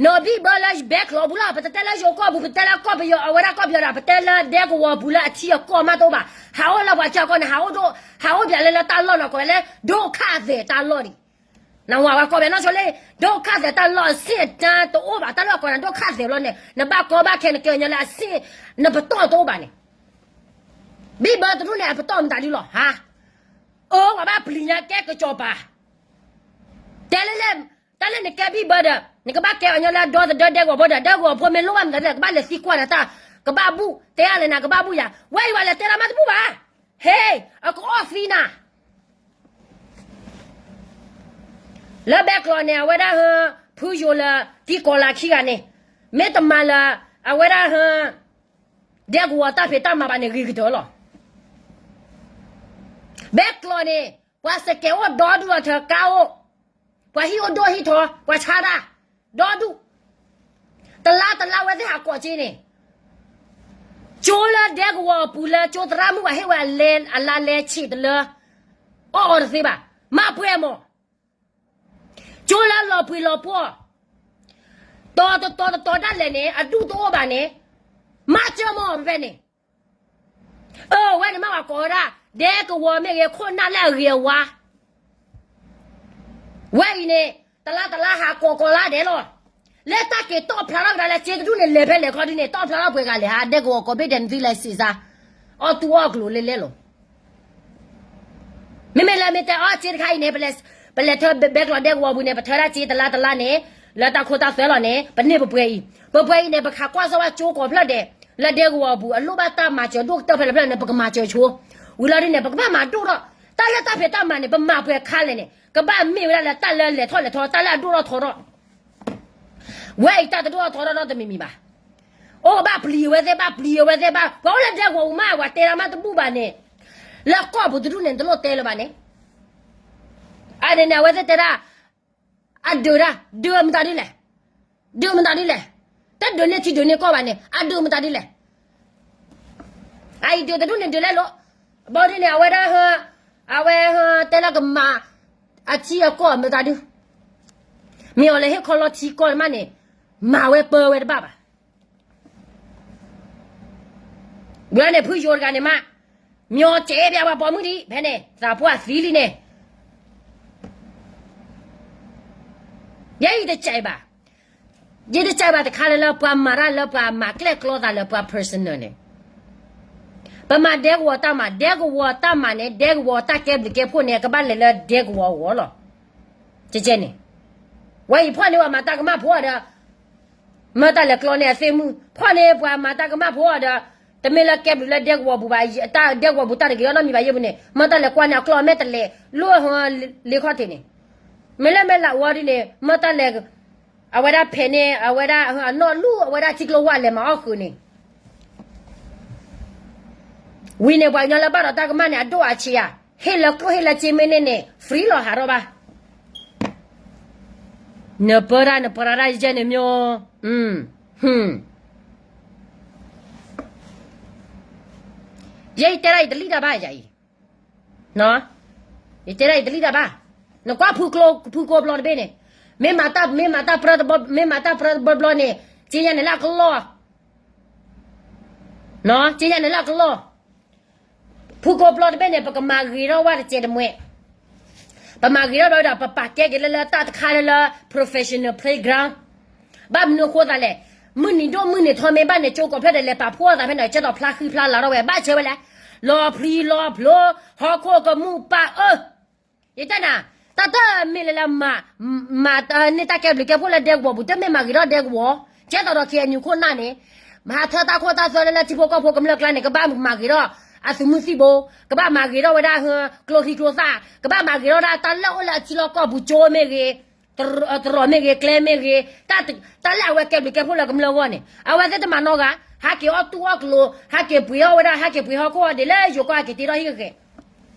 နဘံၣ်ဘၢလၢဘဲကျိးပူၤလီၤ ပတတဲလၢယိၤကီၢ်ပူၤ ပတဲလၢကီၢ်ပယီၤ အဝဲဒၣ်ကီၢ်ပယီၤဒီး ပတဲလၢဒဲကဝီၤပူၤလၢအထံအကီၢ်မးတအိၣ်ဘၣ်, ဟးအိၣ်လၢပှၤထံအကီၢ်န့ၣ် ဟးအိၣ်ဒိၣ် ဟးအိၣ်ပၠးလၢလၢတၢ်လီၢ်နီၤ ကိးဝဲလၢ ဒိၣ်ခၣ်သဲးတၢ်လီၢ်ဒံး နဝၤဝဲကီၢ်ပယီၤနီၢ်ဆိလ့ၣ်, ဒိၣ်ခၣ်သဲးတၢ်လီၢ်အဆင့်အတန်းတအိၣ်ဘၣ်, တၢ်လီၢ်ကိးနၤဒိၣ်ခၣ်သဲးဘျီန့ၣ် နဘၣ်ကီဘၣ်ခဲနကဲညီလၢအဆင့် နပတီၢ်တအိၣ်ဘၣ်န့ၣ်, ဘံၣ်ဘၢတဒူၣ်န့ၣ် အပတီၢ်မတၤဒုလီၤဟါ, အၢ ပှၤဘၣ်ပျံၤညါကဲကစီၤပၤ တဲလၢ တၢ်လၢနကဲဘံၣ်ဘၢဒီး နကဘၣ်ကဲအီၤညီလၢဒီသဒၢဒဲကဝီၤဖိဒီး ဒဲကဝီၤဖိမ့ၢ်လိၣ်ဘၣ်မတၤဒီး ကဘၣ်လဲၤသံကွၢ်နၤတၢ် ကဘၣ်ဘူၣ် တဲအါလဲၣ်နၤ ကဘၣ်ဘူၣ်ယၤ ဝဲအံၤပှၤလဲၤတဲလၢမးတဘူၣ်ဘၣ်, ဟ့ၣ် အကအီၣ်သံနၤ လၢဘဲကျိးန့ၣ် အဝဲဒၣ်ဟၢ ဖုယိၤလၢ တံကီၤလၤခံဂၤန့ၣ် မ့ၢ်တမၤလၢ အဝဲဒၣ်ဟၢ ဒဲကဝီၤတၢ်ဖံးတၢ်မၤဘၣ်န့ၣ် ဂ့ၤကတၢၢ်လီၤ. ဘဲကျိးန့ၣ် ပှၤစကဲးအိၣ်ဒီဒူၣ်လီၤ ထၢကါအိၣ်, ပှၤဟံၣ်အိၣ်ဒိၣ်ဟံၣ်ထီ ပှၤဆါတၢ် ဒီဒူၣ်, တလါတလါဝဲသ့ၣ်ဟးကိးက့ၤန့ၣ် ကၠိလၢဒဲကဝီၤအပူၤလၢကၠိသရၣ်မုၣ်ပှၤဟ့ၣ်ဝဲအလဲ အလါလဲဆံးတလၢ အီၣ်အီၤတသ့ဘၣ်, မၤပှဲၤမး ကၠိလၢလီၤပှံၤလီၤပှီၢ်, တီၤတတီၤတတီၤဒၣ်လဲာ်န့ၣ် အဒူၣ်တအိၣ်ဘၣ်န့ၣ်, မၤစၢၤမးပဖဲန့ၣ်, အဝဲန့ၣ်မး ကိးဝဲဒၣ် ဒဲကဝီၤမ့ၢ်ဂ့ၤ ခိၣ်နၢ်လၢအဂ့ၤအဝါ ဝဲအံၤန့ၣ် တလါတလါဟးကိးကိးလါဒဲးလီၤ. လၢတၢ်က့ၤတီၣ်ဖျါထီၣ်ကဒါလၢစ့တဒူၣ်န့ၣ် လဲၤဖဲလဲၤခီဒုန့ၣ် တီၣ်ဖျါထီၣ်ပှဲၤဂၤလဲၣ်ဟါ ဒဲကဝီၤကိးဘ့ၣ်ဒဲးနသုလဲၤစံးစါ အီၣ်တူၢ်အီၣ်ကျိၤလဲလဲလီၤ. မ့မ့ၢ်လၢမ့ၢ်တဲအီၣ်စ့တခါအံၤန့ၣ် ပလဲၤထၢဘဲကျိးဒဲကဝီၤပူၤန့ၣ် ပထၢဒၣ်စ့တလါတလါန့ၣ် လၢတၢ်ခိတၢ်သွဲလီၤန့ၣ် ပန့ၢ်ပပှဲၤအံၤ ပပှဲၤအံၤန့ၣ် ပခးကွၢ်စၢ်ဝဲကၠိကိးဖျၢၣ်ဒဲး လၢဒဲကဝီၤပူၤ အလိၣ်ဘၣ်တၢ်မၤစၢၤဒိၣ်ကတၢၢ်ဖဲလဲၣ်ဖဲလဲၣ်န့ၣ် ပကမၤစၢၤဆိ ဝံၤလီၤဒုန့ၣ် ပကဘၣ်မၤဒိၣ်ထီၣ် တၢ်လၢတၢ်ဖံးတၢ်မၤန့ၣ် ပမၤပှဲၤခါလဲၣ်န့ၣ် ကဘၣ်မ့ၢ်ဝဲဒၣ်လၢတၢ်လၢလဲၤထီၣ်လဲၤထီ တၢ်လၢအဒိၣ်ထီၣ်ထီထီၣ် ဝဲအံၤတၢ်တဒိၣ်ထီၣ်ထီထီၣ်တမံၤမံၤဘၣ်. အိၣ်ဘၣ်ပျံၤအဝဲသ့ၣ်ဘၣ်ပျံၤအဝဲသ့ၣ်ဘၣ် ပှၤအိၣ်လၢဒဲကဝီၤပူၤမး ပှၤတဲတၢ်မးတဘူၣ်ဘၣ်န့ၣ် လၢကီၢ်ပူၤတဒူၣ်န့ၣ် နတလိၣ်တဲလၢၤဘၣ်န့ၣ် အန့ၣ်န့ၣ် အဝဲသ့ၣ်တဲဒၣ် အဒုးဒၣ် ဒုးမတၤဒ်လဲၣ် ဒုးမတၤဒ်လဲၣ် တဒုးန့ၢ်ထံဒုးန့ၢ်ကီၢ်ဘၣ်န့ၣ် အဒုးမတၤဒ်လဲၣ် အအံၤဒုးတဒူၣ်န့ၣ်ဒုးလဲၣ်လိၤ ဘီဒ်န့ၣ် အဝဲဒၣ် အဝဲတဲလၢကမၤ အထံအကီၢ်မတၤဒုး မ့ၢ်အီၤလဲၤဟ့ၣ်ခီလီၤထံကီၢ်မးန့ၣ် မၤဝဲပၢဝဲတဘၣ်ဘၣ် ဝဲန့ၣ်ဖုယိၤတဂၤန့ၣ်မး မ့ၢ်အီၤစဲးဘၣ်ပှၤပိာ်မုၣ်ဒံး ဖဲန့ၣ် သးပှၢ်သံလံန့ၣ် ယဲယတစဲးဘၣ် ယတစဲးဘၣ်တခါလၢလၢပှၤမၤတၢ်လၢပှၤမၤကျဲၣ်ကျီသးလၢပှၤ personal န့ၣ် ပမၤဒဲကဝီၤတၢ်မၤ ဒဲကဝီၤတၢ်မၤန့ၣ် ဒဲကဝီၤတၢ်ကဲဘျုးကဲဖှိၣ်န့ၣ် ကဘၣ်လဲၤလၢဒဲကဝီၤအဂီၢ်လီၤ. ကဲကဲန့ၣ် ဝဲအံၤဖီၣ်န့ၢ်ပှၤမၤတၢ်ကမၣ်ဖိအီၤဒီး မၢတၢ်လဲၤကျီန့ၢ်အသ့ၣ်မုၣ် ဖီၣ်န့ၢ်ပှၤမၤတၢ်ကမၣ်ဖိအီၤဒီး တမ့ၢ်လၢကဲဘျုးလၢဒဲကဝီၤပူၤဘၣ် တၢ်ဒဲကဝီၤပူၤတၢ်တဂ့ၤအီၤနီတမံၤဘၣ်ယဲၢ်ပူၤန့ၣ် မၢတၢ်လဲၤကွၢ်န့ၢ်အကျီမဲာ်တလဲၤ လိၣ်လၢလ့ခီၣ်ထံးန့ၣ် မ့ၢ်လၢမ့ၢ်လၢအဝဲဒ်န့ၣ် မၢတၢ်လဲၤ အဝဲဒၣ်ဖဲးန့ၢ် အဝဲဒၣ်အနီၢ်လူၢ် အဝဲဒၣ်ထံကျိဝၢ်လဲၤမၤအီၣ်ဃုာ်န့ၣ် ဝံၤန့ၣ်ပှၤကညီလၢဘၣ်ဒီးတၢ်ကမၣ်န့ၣ် အဒိၣ်အဆံးဧါ, ဟ့ၣ်လၢကျိၣ်ဟ့ၣ်လၢစ့မ့ၢ်န့ၢ်န့ၣ် free လီၤဟးထီၣ်ဘၣ်. နပၢတၢ်နပရၤတၢ်ယဲန့ၣ်မ့ၢ်, ယဲယတဲဒၣ်ယတလံၣ်တၢ်ဘၣ်ယၤအံၤ, ယတဲဒၣ်ယတလံၣ်တၢ်ဘၣ်, နကွၢ်ဖုကျိဖုကိဘျီတဘ့ၣ်န့ၣ်, မ့ၢ်မၤတၢ်, မ့ၢ်မၤတၢ်ပြၢ, မ့ၢ်မၤတၢ်ပြၢတဘျီဘျီန့ၣ်, က့ညါန့ၣ်လၢအကလီၢ် က့ညါန့ၣ်လၢအကလီၢ်, ဖုကိဘျီတဘ့ၣ်န့ၣ် ပကမၤဂ့ၤထီၣ်ဝဲတစဲးတမှဲး, ပမၤဂ့ၤထီၣ်ဘျီဒီး ပပာ်ကဲက့ၤလၢလၢတၢ်တခါလၢလၢ professional playground, ဘၣ်မနုၤအဃိသးလဲၣ်, မုၢ်နံၤဒိၣ်မုၢ်နံၤထီမ့ၢ်ဘၣ်န့ၣ် ကၠိကိးဖျၢၣ်ဒီးလဲၤပာ်ဖှိၣ်အသးဖဲန့ၣ် ကဲသိးဖျါဃံဖျါလၤထီၣ်ဝဲ ဘၣ်ဆၢဝဲလဲၣ်, လီၤဖျံလီၤဖျိ, ဟီၣ်ခိၣ်ကမူၣ်ပာ်အၢ ယတဲနၤ, တၢ်တမ့ၢ်လၢလၢမၤ, မၤန့ၢ်တၢ်ကဲဘျုးကဲဖှိၣ်လၢဒဲကဝီၤပူၤ တမ့ၢ်မၤဂ့ၤထီၣ်ဒဲကဝီၤ, ကဲသိးဒီး ခ့ၣ်အဲၣ်ယူၣ် ခိၣ်နၢ်န့ၣ်, မၤဟးထၢတၢ်ခိၣ်တၢ်သွဲလၢလၢထံဖိကီၢ်ဖိကမျၢၢ်ကျါန့ၣ် ကဘၣ်မၤဂ့ၤထီၣ်အသုးမုၢ်သံၣ်ဘိ, ကဘၣ်မၤဂ့ၤထီၣ်ဝဲဒၣ်ဟၢကျိချံကျိသၣ်, ကဘၣ်မၤဂ့ၤထီၣ်ဒၣ်တၢ်လၢအိၣ်လၢအထံလီၢ်ကီၢ်ပူၤကၠိမ့ၢ်ဂ့ၤ, တရီးမ့ၢ်ဂ့ၤ ကျဲမ့ၢ်ဂ့ၤ, တၢ်လၢအဝဲကဲဘျုးကဲဖှိၣ်လၢကမျၢၢ်အဂီၢ်န့ၣ် အဝဲသ့ၣ်တမၤနီတဂၤ, ဟးက့ၤအီၣ်တူၢ်အီၣ်ကျိၤ, ဟးက့ၤပှ့ၤအီၣ်ဝဲဒၣ်, ဟးက့ၤပှ့ၤဟီၣ်ခိၣ်အီၣ်ဒ့းလၢယိၤကီၢ်ဟဲက့ၤတ့ထီၣ်ဟံၣ်ကဃဲၤ,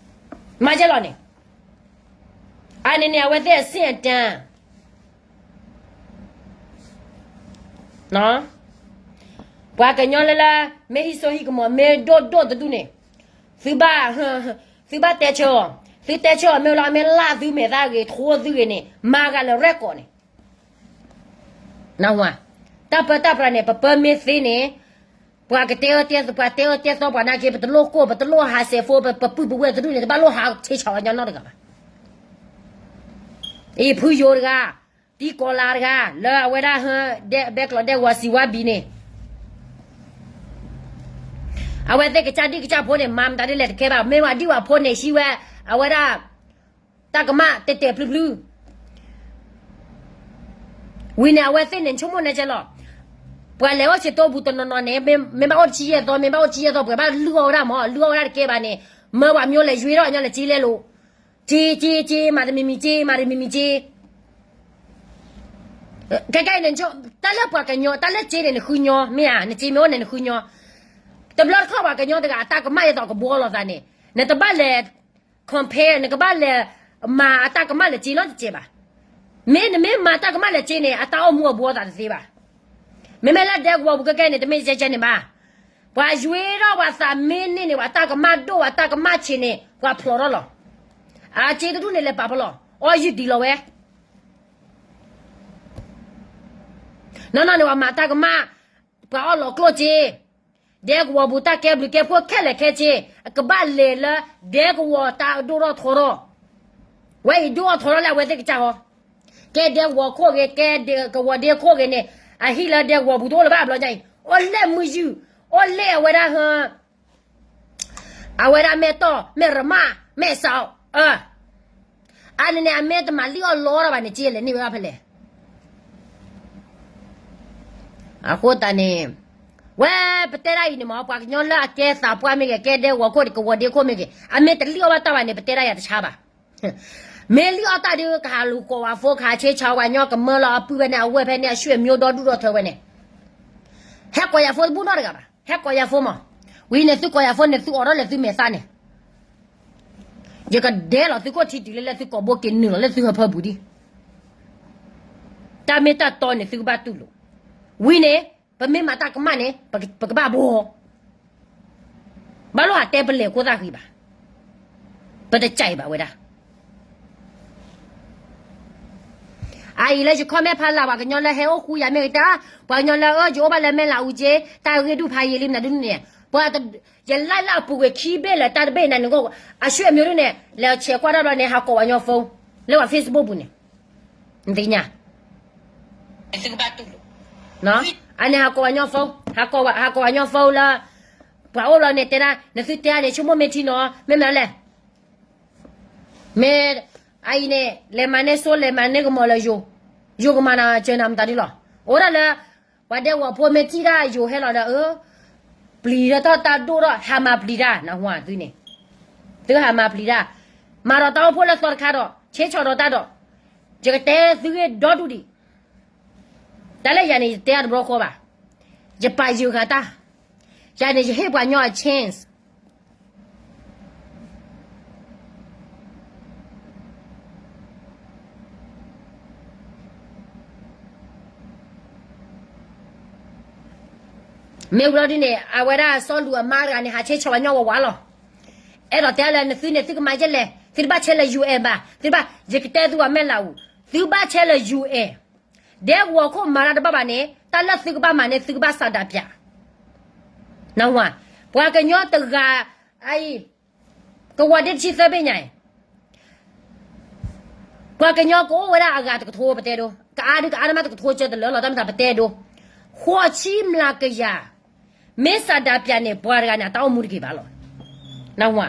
မၤကဲလီၤန့ၣ်, အန့ၣ်န့ၣ် အဝဲသ့ၣ်အဆ့ၣ်အတၢ် ပှၤကညီလၢလၢ မ့ၢ်ဟံၣ်စိဟံၣ်ကမီၤ မ့ၢ်ဒိၣ်ဒိၣ်တဒူၣ်န့ၣ်, သုဘၣ်, သုဘၣ်တဲဆၢအီၤ, သုတဲဆၢအီၤမ့ၢ်လီၤ မ့ၢ်လၢ်သုမဲာ်သၣ်ဂ့ၤ ထိသုဂ့ၤန့ၣ် မၤဂၤလၢရဲၣ်ကီးန့ၣ်, တၢ်ပၢတၢ်ပြးန့ၣ် ပပၢမ့ၢ်သ့န့ၣ်, ပှၤကတဲအၢတဲ, ပှၤတဲအၢတဲသီပှၤနာ်က့ ပတလိၣ်ကိၢ် ပတလိၣ်ဟးစဲးဖိ ပပုၢ်ပဝဲၢ်တဒူၣ်န့ၣ် တဘၣ်လိၣ်ဟးဆ့ဆးဝဲညီနီတဂၤဘၣ်. အံၤဖုယိၤတဂၤ, တံကီၤလၤတဂၤ, လၢအဝဲဒၣ်ဟၢ, ဘဲကျိးဒဲကဝီၤစံးဝါဘံၤန့ၣ်, အဝဲသ့ၣ်ကစၢ်ဒံၣ်ကစၢ်ဖိန့ၣ် မၤမတၤဒ်လဲၣ်တကဲဘၣ်. မ့ၢ်ဝဲဒံၣ်ဝဲဖိန့ၣ် ဟံးဝဲ, အဝဲဒၣ် တၢ်ကမၣ်တဲာ်တဲာ်ဖျုဖျု ဝံၤန့ၣ် အဝဲသ့ၣ်န့ၣ် ဆိကမိၣ်န့ၣ်ကဲလီၤ. ပှၤလဲၤအိၣ်ဆံးတိၢ်ပူၤတနီၤနီၤန့ၣ် မ့ၢ်ဘၣ်အိၣ်တဆံယဲၢ်သီ, မ့ၢ်ဘၣ်အိၣ်တဆံယဲၢ်သီ ပှၤဘၣ်လုၢ်အီၣ်ဝဲဒၣ်မး, လုၢ်အီၣ်ဝဲဒၣ်တကဲဘၣ်န့ၣ်, မၢပှၤမၠိလဲၤယွ့ထီၣ်ညီလဲၤစ့လဲလိာ်, စ့, စ့, စ့, မၤတမံၤမံၤစ့, မၤတမံၤမံၤစ့. ခဲကဲန့ၣ်, တၢ်လၢပှၤကညီ, တၢ်လၢစ့န့ၣ် နဃုညီ, မ့ၢ်ဧါ, နစ့မ့ၢ်အိၣ်န့ၣ် နဃုညီ. တဘျီတခီၣ်ပှၤကညီတဂၤ အတၢ်ကမၣ်အသးကဘှီလိာ်သးန့ၣ်, နတဘၣ်လဲၤ compare, နကဘၣ်လဲၤမၤအတၢ်ကမၣ်လၢစ့နီတစဲးဘၣ်. မ့ၢ်နမ့ၢ်မၤတၢ်ကမၣ်လၢစ့န့ၣ် အတၢ်အိၣ်မူအဘှီသးတသ့ဘၣ်. မ့မ့ၢ်လၢဒဲကဝီၤပူၤခဲကဲန့ၣ် တမ့ၢ်ကဲကဲန့ၣ်ဘၣ်. ပှၤယွ့ထီၣ်ပှၤသးမ့ၢ်န့ၢ်န့ၣ် ပှၤတၢ်ကမၣ်ဒိၣ် ပှၤတၢ်ကမၣ်ဆံးန့ၣ် ပှၤဖျိးထီၣ်လီၤ. အစ့တဒူၣ်န့ၣ်လဲၤပာ်ဖီလီၤ, အီၣ်ယုၢ်ဒံးလီၤဝဲ. နီၢ်နီၢ်န့ၣ် ပှၤမၤတၢ်ကမၣ်, ပှၤအီၣ်လီၤကျိၣ်စ့, ဒဲကဝီၤပူၤတၢ်ကဲဘျုးကဲဖှိၣ်ခဲလၢာ်ခဲဆ့ အကဘၣ်လဲၤလၢ ဒဲကဝီၤတၢ်ဒိၣ်ထီၣ်ထီထီၣ်, ဝဲအံၤဒိၣ်ထီၣ်ထီထီၣ်လၢအဝဲသ့ၣ်ကစၢ်ဟီ, ကဲဒဲကဝီၤခိၣ်ဂ့ၤ ကဲဒဲကဝီၤဒ့ခိၣ်ဂ့ၤန့ၣ် အဟံၣ်လၢဒဲကဝီၤပူၤတအိၣ်လၢၤဘၣ်ဘျီညါအံၤ အိၣ်လၢမုၢ်ယုၢ်, အိၣ်လၢအဝဲဒၣ်ဟ အဝဲဒၣ်မဲၢ်တီၢ် မဲၢ်ရမၣ် မဲၢ်စီၤ, အန့ၣ်န့ၣ် အမ့ၢ်တမၤလံၣ်အီၣ်လီတၢ်ဘၣ်န့ၣ် ကလဲၤန့ၢ်ဝဲဒၣ်ဖဲလဲၣ်. အဃိသတးန့ၣ် ဝဲပတဲဒၣ်အံၤန့ၣ်မ့ၢ် ပှၤကညီလၢအကဲသးပှၢ်မ့ၢ်ဂ့ၤ ကဲဒဲကဝီၤခိၣ် ကဝီၤဒ့ခိၣ်မ့ၢ်ဂ့ၤ အမ့ၢ်တလံၣ်အီၣ်ဘၣ်တၢ်ဘၣ်န့ၣ် ပတဲဒၣ်ယၤတဆါဘၣ်. မ့ၢ်လံၣ်အီၣ်တၢ်ဒီး ကဟးလူၤကိးဝဲဖိ ကဟးဆ့ဆါဝဲညီ ကမၢလီၤအပုၢ်ဖဲန့ၣ် အဝဲၢ်ဖဲန့ၣ် အဆွေမျိုးဒီဒူၣ်ဒီထၢဝဲန့ၣ် ဟဲကိးယၤဖိတဘူၣ်နီတဂၤဘၣ်, ဟဲကိးယၤဖိမး, ဝံၤန့ၣ်သုကိးယၤဖိန့ၣ် သုအိးထီၣ်လၢသုမဲာ်သၣ်န့ၣ် ယကဒဲလီၤသုခိၣ်ထံတုၤလၢ လၢသုကိာ်ဘိက့ၤနုာ်လီၤလၢသုဟၢဖၢပူၤဒံး, တၢ်မ့ၢ်တၢ်တီန့ၣ် သုကဘၣ်တူၢ်လိာ်, ဝံၤန့ၣ် ပမ့ၢ်မၤတၢ်ကမၣ်န့ၣ် ပကဘၣ်ဘှီ ဘၣ်လိၣ်ဟးတဲပလဲၤခိၣ်သၣ်ဃံဘၣ်, ပတကးဘၣ်ဝဲဒၣ် အအံၤလၢယ comment ဖးလၢ် ပှၤကညီလၢဟဲအိၣ်ဃူယၤမ့ၢ်ဂ့ၤတၢ်, ပှၤကညီလၢအၢ ယအိၣ်ဘၣ်လၢမဲၢ်လးအူက့ တၢ်ဂ့ၢ်ဒူၣ်ဖးယံာ်လံမနုၤဒ်န့ၣ်, ပှၤ ယလၢ်လၢ်အပူၤကွံာ်ခံဘ့ၣ်လၢတၢ်တဘ့ၣ်နၤန့ၣ် အဆွေမျိုးဒ်န့ၣ် လဲၤဆဲးကွၢ်တၢ်ဘျီန့ၣ် ဟးကိးဝဲညီ phone လၢပှၤ Facebook ပူၤန့ၣ်, နသ့ၣ်ညါ အန့ၣ်ဟးကိးဝဲညီ phone, ဟးကိးဝဲညီ phone လၢ ပှၤအိၣ်လီၤန့ၣ်တဲဒၣ် နသုတဲန့ၣ် ဆိကမိၣ်မ့ၢ်ထံနီၤ မ့ၢ်မနုၤလဲၣ် မ့ၢ်အအံၤန့ၣ် လဲၤမၤန့ၢ်စိ လဲၤမၤန့ၢ်ကမီၤလၢယိၤ, ယိၤကမၤနၤစၢၤနၤမတၤဒ်လီၤ. အိၣ်ဒၣ်လၢ ပှၤဒဲကဝီၤဖိမ့ၢ်ထံၣ်ဒၣ်ယိၤဟဲလီၤဒီး အၢ ပျံၤထီၣ်တၢ်ဒိၣ်ထီၣ် ဟးမၤပျံၤတၢ် နဟူသုန့ၣ်, သုဟးမၤပျံၤတၢ်, မၤဒီးတၢ်အိၣ်ဖှိၣ်လၢသီတခါဒီး ဆ့ဆီၣ်ဒီးတၢ်ဒီး, ယကတဲသုဂ့ၢ်ဒီဒူၣ်ဒံး တၢ်လၢယၤန့ၣ် ယတဲအတဘျီဃီဘၣ်, ယပာ်ယုၤဃာ်တၢ်, ယၤန့ၣ် ယဟ့ၣ်ပှၤညီအ chance မ့ၢ်ဝံၤလီၤဒ်န့ၣ် အဝဲဒၣ်စီၤလူၤအမါတဂၤန့ၣ် ဟးဆ့ဆီၣ်ဝဲညီဝးဝးလီၤ. အဲၣ်ဒိးတဲလၢနသုန့ၣ် သုကမၤယဲလဲၣ်, သုတဘၣ်ဆဲးလၢ UN ဘၣ်, သုတဘၣ်, ယကတဲသုဝဲမဲၢ်လးအူ, သုဘၣ်ဆဲးလၢ UN, ဒဲကဝီၤခိၣ်မၤတၢ်တဘၣ်ဘၣ်န့ၣ် တၢ်လၢသုကဘၣ်မၤန့ၣ် သုကဘၣ်စးဒးပၠး, နဝၤ, ပှၤကညီတဂၤအံၤ ကဝီၤဒ့တဆံသၢဘ့ၣ်ညါအံၤ ပှၤကညီကအိၣ်ဝဲဒၣ်အဂၤတကထိ ပတဲဒိ, ကအါဒုကအါတမးတကထိ ကၢတလၢလီၤ တၢ်မတၤပတဲဒိ, ဃိးဆံမျးကယၤ, မ့ၢ်စးဒးပၠးန့ၣ် ပှၤတဂၤန့ၣ် အတၢ်အိၣ်မူတဂ့ၤဘၣ်လီၤ. နဝၤ,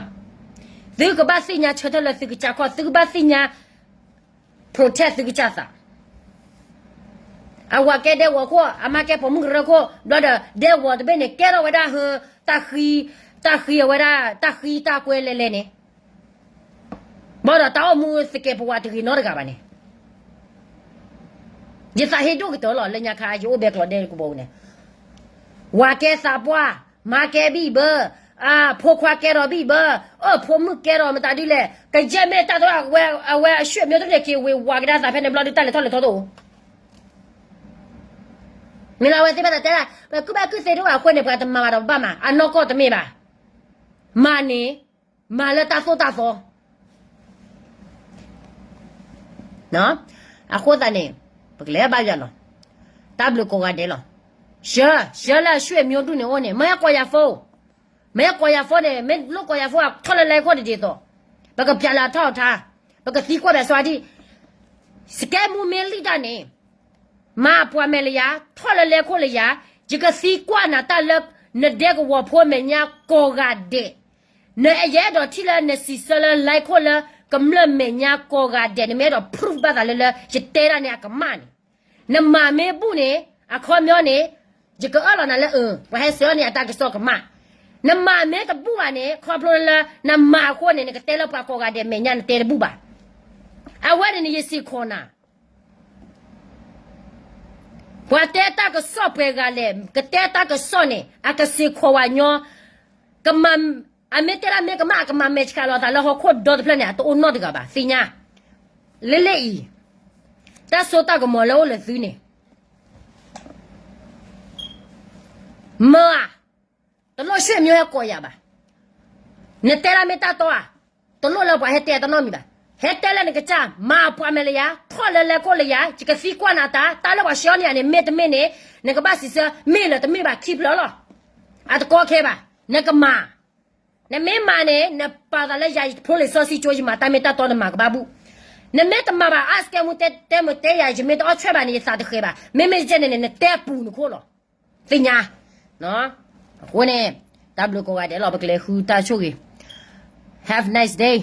သုကဘၣ်သ့ၣ်ညါဆၢထၢၣ်လၢသုကစၢ်ခီၣ်, သုကဘၣ်သ့ၣ်ညါ protect သုကစၢ်သး အဝၤကဲဒဲကဝီၤခိၣ်, အမါကဲပိာ်မုၣ်ကရၢခိၣ်, ဘျီဒီး ဒဲကဝီၤတဘ့ၣ်န့ၣ် ကဲထီၣ်ဝဲဒၣ်ဟၢ, တၢ်ဃံ, တၢ်ဃံအဝဲဒၣ် တၢ်ဃံတၢ်ကွဲလဲၤလဲၤန့ၣ်, ဘၣ်ဒီးတၢ်အိၣ်မူသကဲးပဝးတဂ့ၤနီတဂၤဘၣ်န့ၣ်, ယသးဟ့ဒိၣ်ကတၢၢ်လီၤ လၢညါခါ ယအိၣ်ဘဲကျိးဒဲကဝီၤန့ၣ်, ဝၤကဲသးပှၢ်, မါကဲဘံၣ်ဘၢ, ဖိခွါကဲထီၣ်ဘံၣ်ဘၢ, အဖိမုၣ်ကဲထီၣ်မတၤဒ်လဲၣ်, ကယဲၢ်မ့ၢ်တၢ်တအိၣ် အဝဲအဆွေမျိုးတန့ၣ်က့ၤဝ့ၤဝၤကဒါသးဖဲန့ၣ်ဘျီဒုး တၢ်လဲၤထီၣ်လဲၤထီတအိၣ် မ့ၢ်လၢအဝဲသ့ၣ်ဘၣ်သးတဲဒၣ် ပကုၢ်ဘၣ်ကုၢ်သ့တအိၣ်အဃိန့ၣ် ပှၤတမၤဘၣ်ဒီးပဘၣ်မၤ အနီၢ်ကီၢ်တမ့ၢ်ဘၣ်, မၤန့ၣ်, မၤလၢတၢ်သိၣ်တၢ်သီ အဃိသတးန့ၣ် ပကလဲၤဘၣ်ယွၤလီၤ, တၢ်ဘျုးကိးဂၤဒဲးလီၤ, ဆှၢ, ဆှၢလၢအဆွေမျိုးဒူၣ်န့ၣ်အိၣ်န့ၣ် မ့ၢ်ကိးယၤဖိ, မ့ၢ်ကိးယၤဖိန့ၣ် မ့ၢ်လိၣ်ကိးယၤဖိ ထီၣ်လၢလဲၤခိၣ်တဒ်သိး, ပကပျးလၢအထီၣ်အထါ, ပကသံကွၢ်ဘၣ်စီဒံၣ်, စကဲမူမ့ၢ်လံၣ်တၢ်န့ၣ် မၤအပှၤမဲာ်လၢယၤ, ထီၣ်လၢလဲၤခိၣ်လၢယၤ, ယကသံကွၢ်နၤတၢ်လၢ နဒဲကဝီၤဖိမဲာ်ညါကိးဂၤဒဲး, နယအဲၣ်ဒိးထံၣ်လၢနစံးဆၢလၢလဲၤခိၣ်လၢ ကမျၢၢ်မဲာ်ညါကိးဂၤဒဲး နမ့ၢ်အဲၣ်ဒိး proof ဘၣ်သးလၢလၢ ယတဲဒၣ်န့ၣ်အကမၣ်န့ၣ်, နမၤမ့ၢ်ဘူၣ်န့ၣ် အခီပညီန့ၣ် ယကအၢၣ်လီၤနၤလၢအၢ, ပှၤဟဲစၢၤအီၤန့ၣ် အတၢ်ကစီၣ်ကမၣ်, နမၤမ့ၢ်တဘူၣ်ဘၣ်န့ၣ် ခီဖျိလၢ နမၤအဃိန့ၣ် နကတဲလၢပှၤကိးဂၤဒဲးမဲာ်ညါ နတဲတဘူၣ်ဘၣ်, အဝဲန့ၣ်န့ၣ် ယစ့ၢ်ကီးနၤ ပှၤတဲတၢ်ကစီၣ်ပှဲၤဂၤလဲၣ်, ကတဲတၢ်ကစီၣ်န့ၣ် အကစ့ၢ်ကီးဝဲညီ, ကမၤ, အမ့ၢ်တဲဒၣ်မ့ၢ်ကမၣ် အကမၤမဲာ်ဆှးလီၤသးလၢဟီၣ်ခိၣ်ဒီတဖျၢၣ်န့ၣ် အတအိၣ်နီတဂၤဘၣ်, သ့ၣ်ညါ, လၢလၢအံၤ, တၢ်စိတၢ်ကမီၤလၢအိၣ်လၢသုန့ၣ် မၢဧါ, တလိၣ်ဆွေမျိုးဟဲကိးယၤဘၣ်, နတဲဒၣ်မ့ၢ်တၢ်တီဧါ, တလိၣ်လၢပှၤဟဲတဲတနီတမံၤဘၣ်, ဟဲတဲလၢနကစၢ်, မၤအပှၤမဲာ်လၢယၤ, ထီၣ်လၢလဲၤခိၣ်လၢယၤ, ယကသံကွၢ်နၤတၢ်, တၢ်လၢပှၤဆှၢအီၤန့ၣ်န့ၣ် မ့ၢ်တမ့ၢ်န့ၣ် နကဘၣ်စံးဆၢ, မ့ၢ်လၢတမ့ၢ်ဘၣ်ခံဖျၢၣ်လီၤ. အတကီခဲဘၣ်, နကမၤ. နမ့ၢ်မၤန့ၣ် နပာ်သးလၢယၤ ယဖိလံာ်စီဆှံကၠိ ယမၤတၢ်မ့ၢ်တၢ်တီနမၤကဘၣ်ဘူၣ်. နမ့ၢ်တမၤဘၣ် အါစကဲမူတဲတဲမုာ်တဲယၤ ယမ့ၢ်တအီၣ်ဆွဲဘၣ်န့ၣ် ယသးတဃဲၤဘၣ်. မ့မ့ၢ်ကဲန့ၣ်န့ၣ် နတဲအပူၤနခိၣ်လီၤ. သ့ၣ်ညါ. အဃိန့ၣ် တၢ်ဘျုးကိးဂၤဒဲးလီၤ ပကလဲၤဃုတၢ်ဆိၣ်ဂ့ၤ. Have a nice day.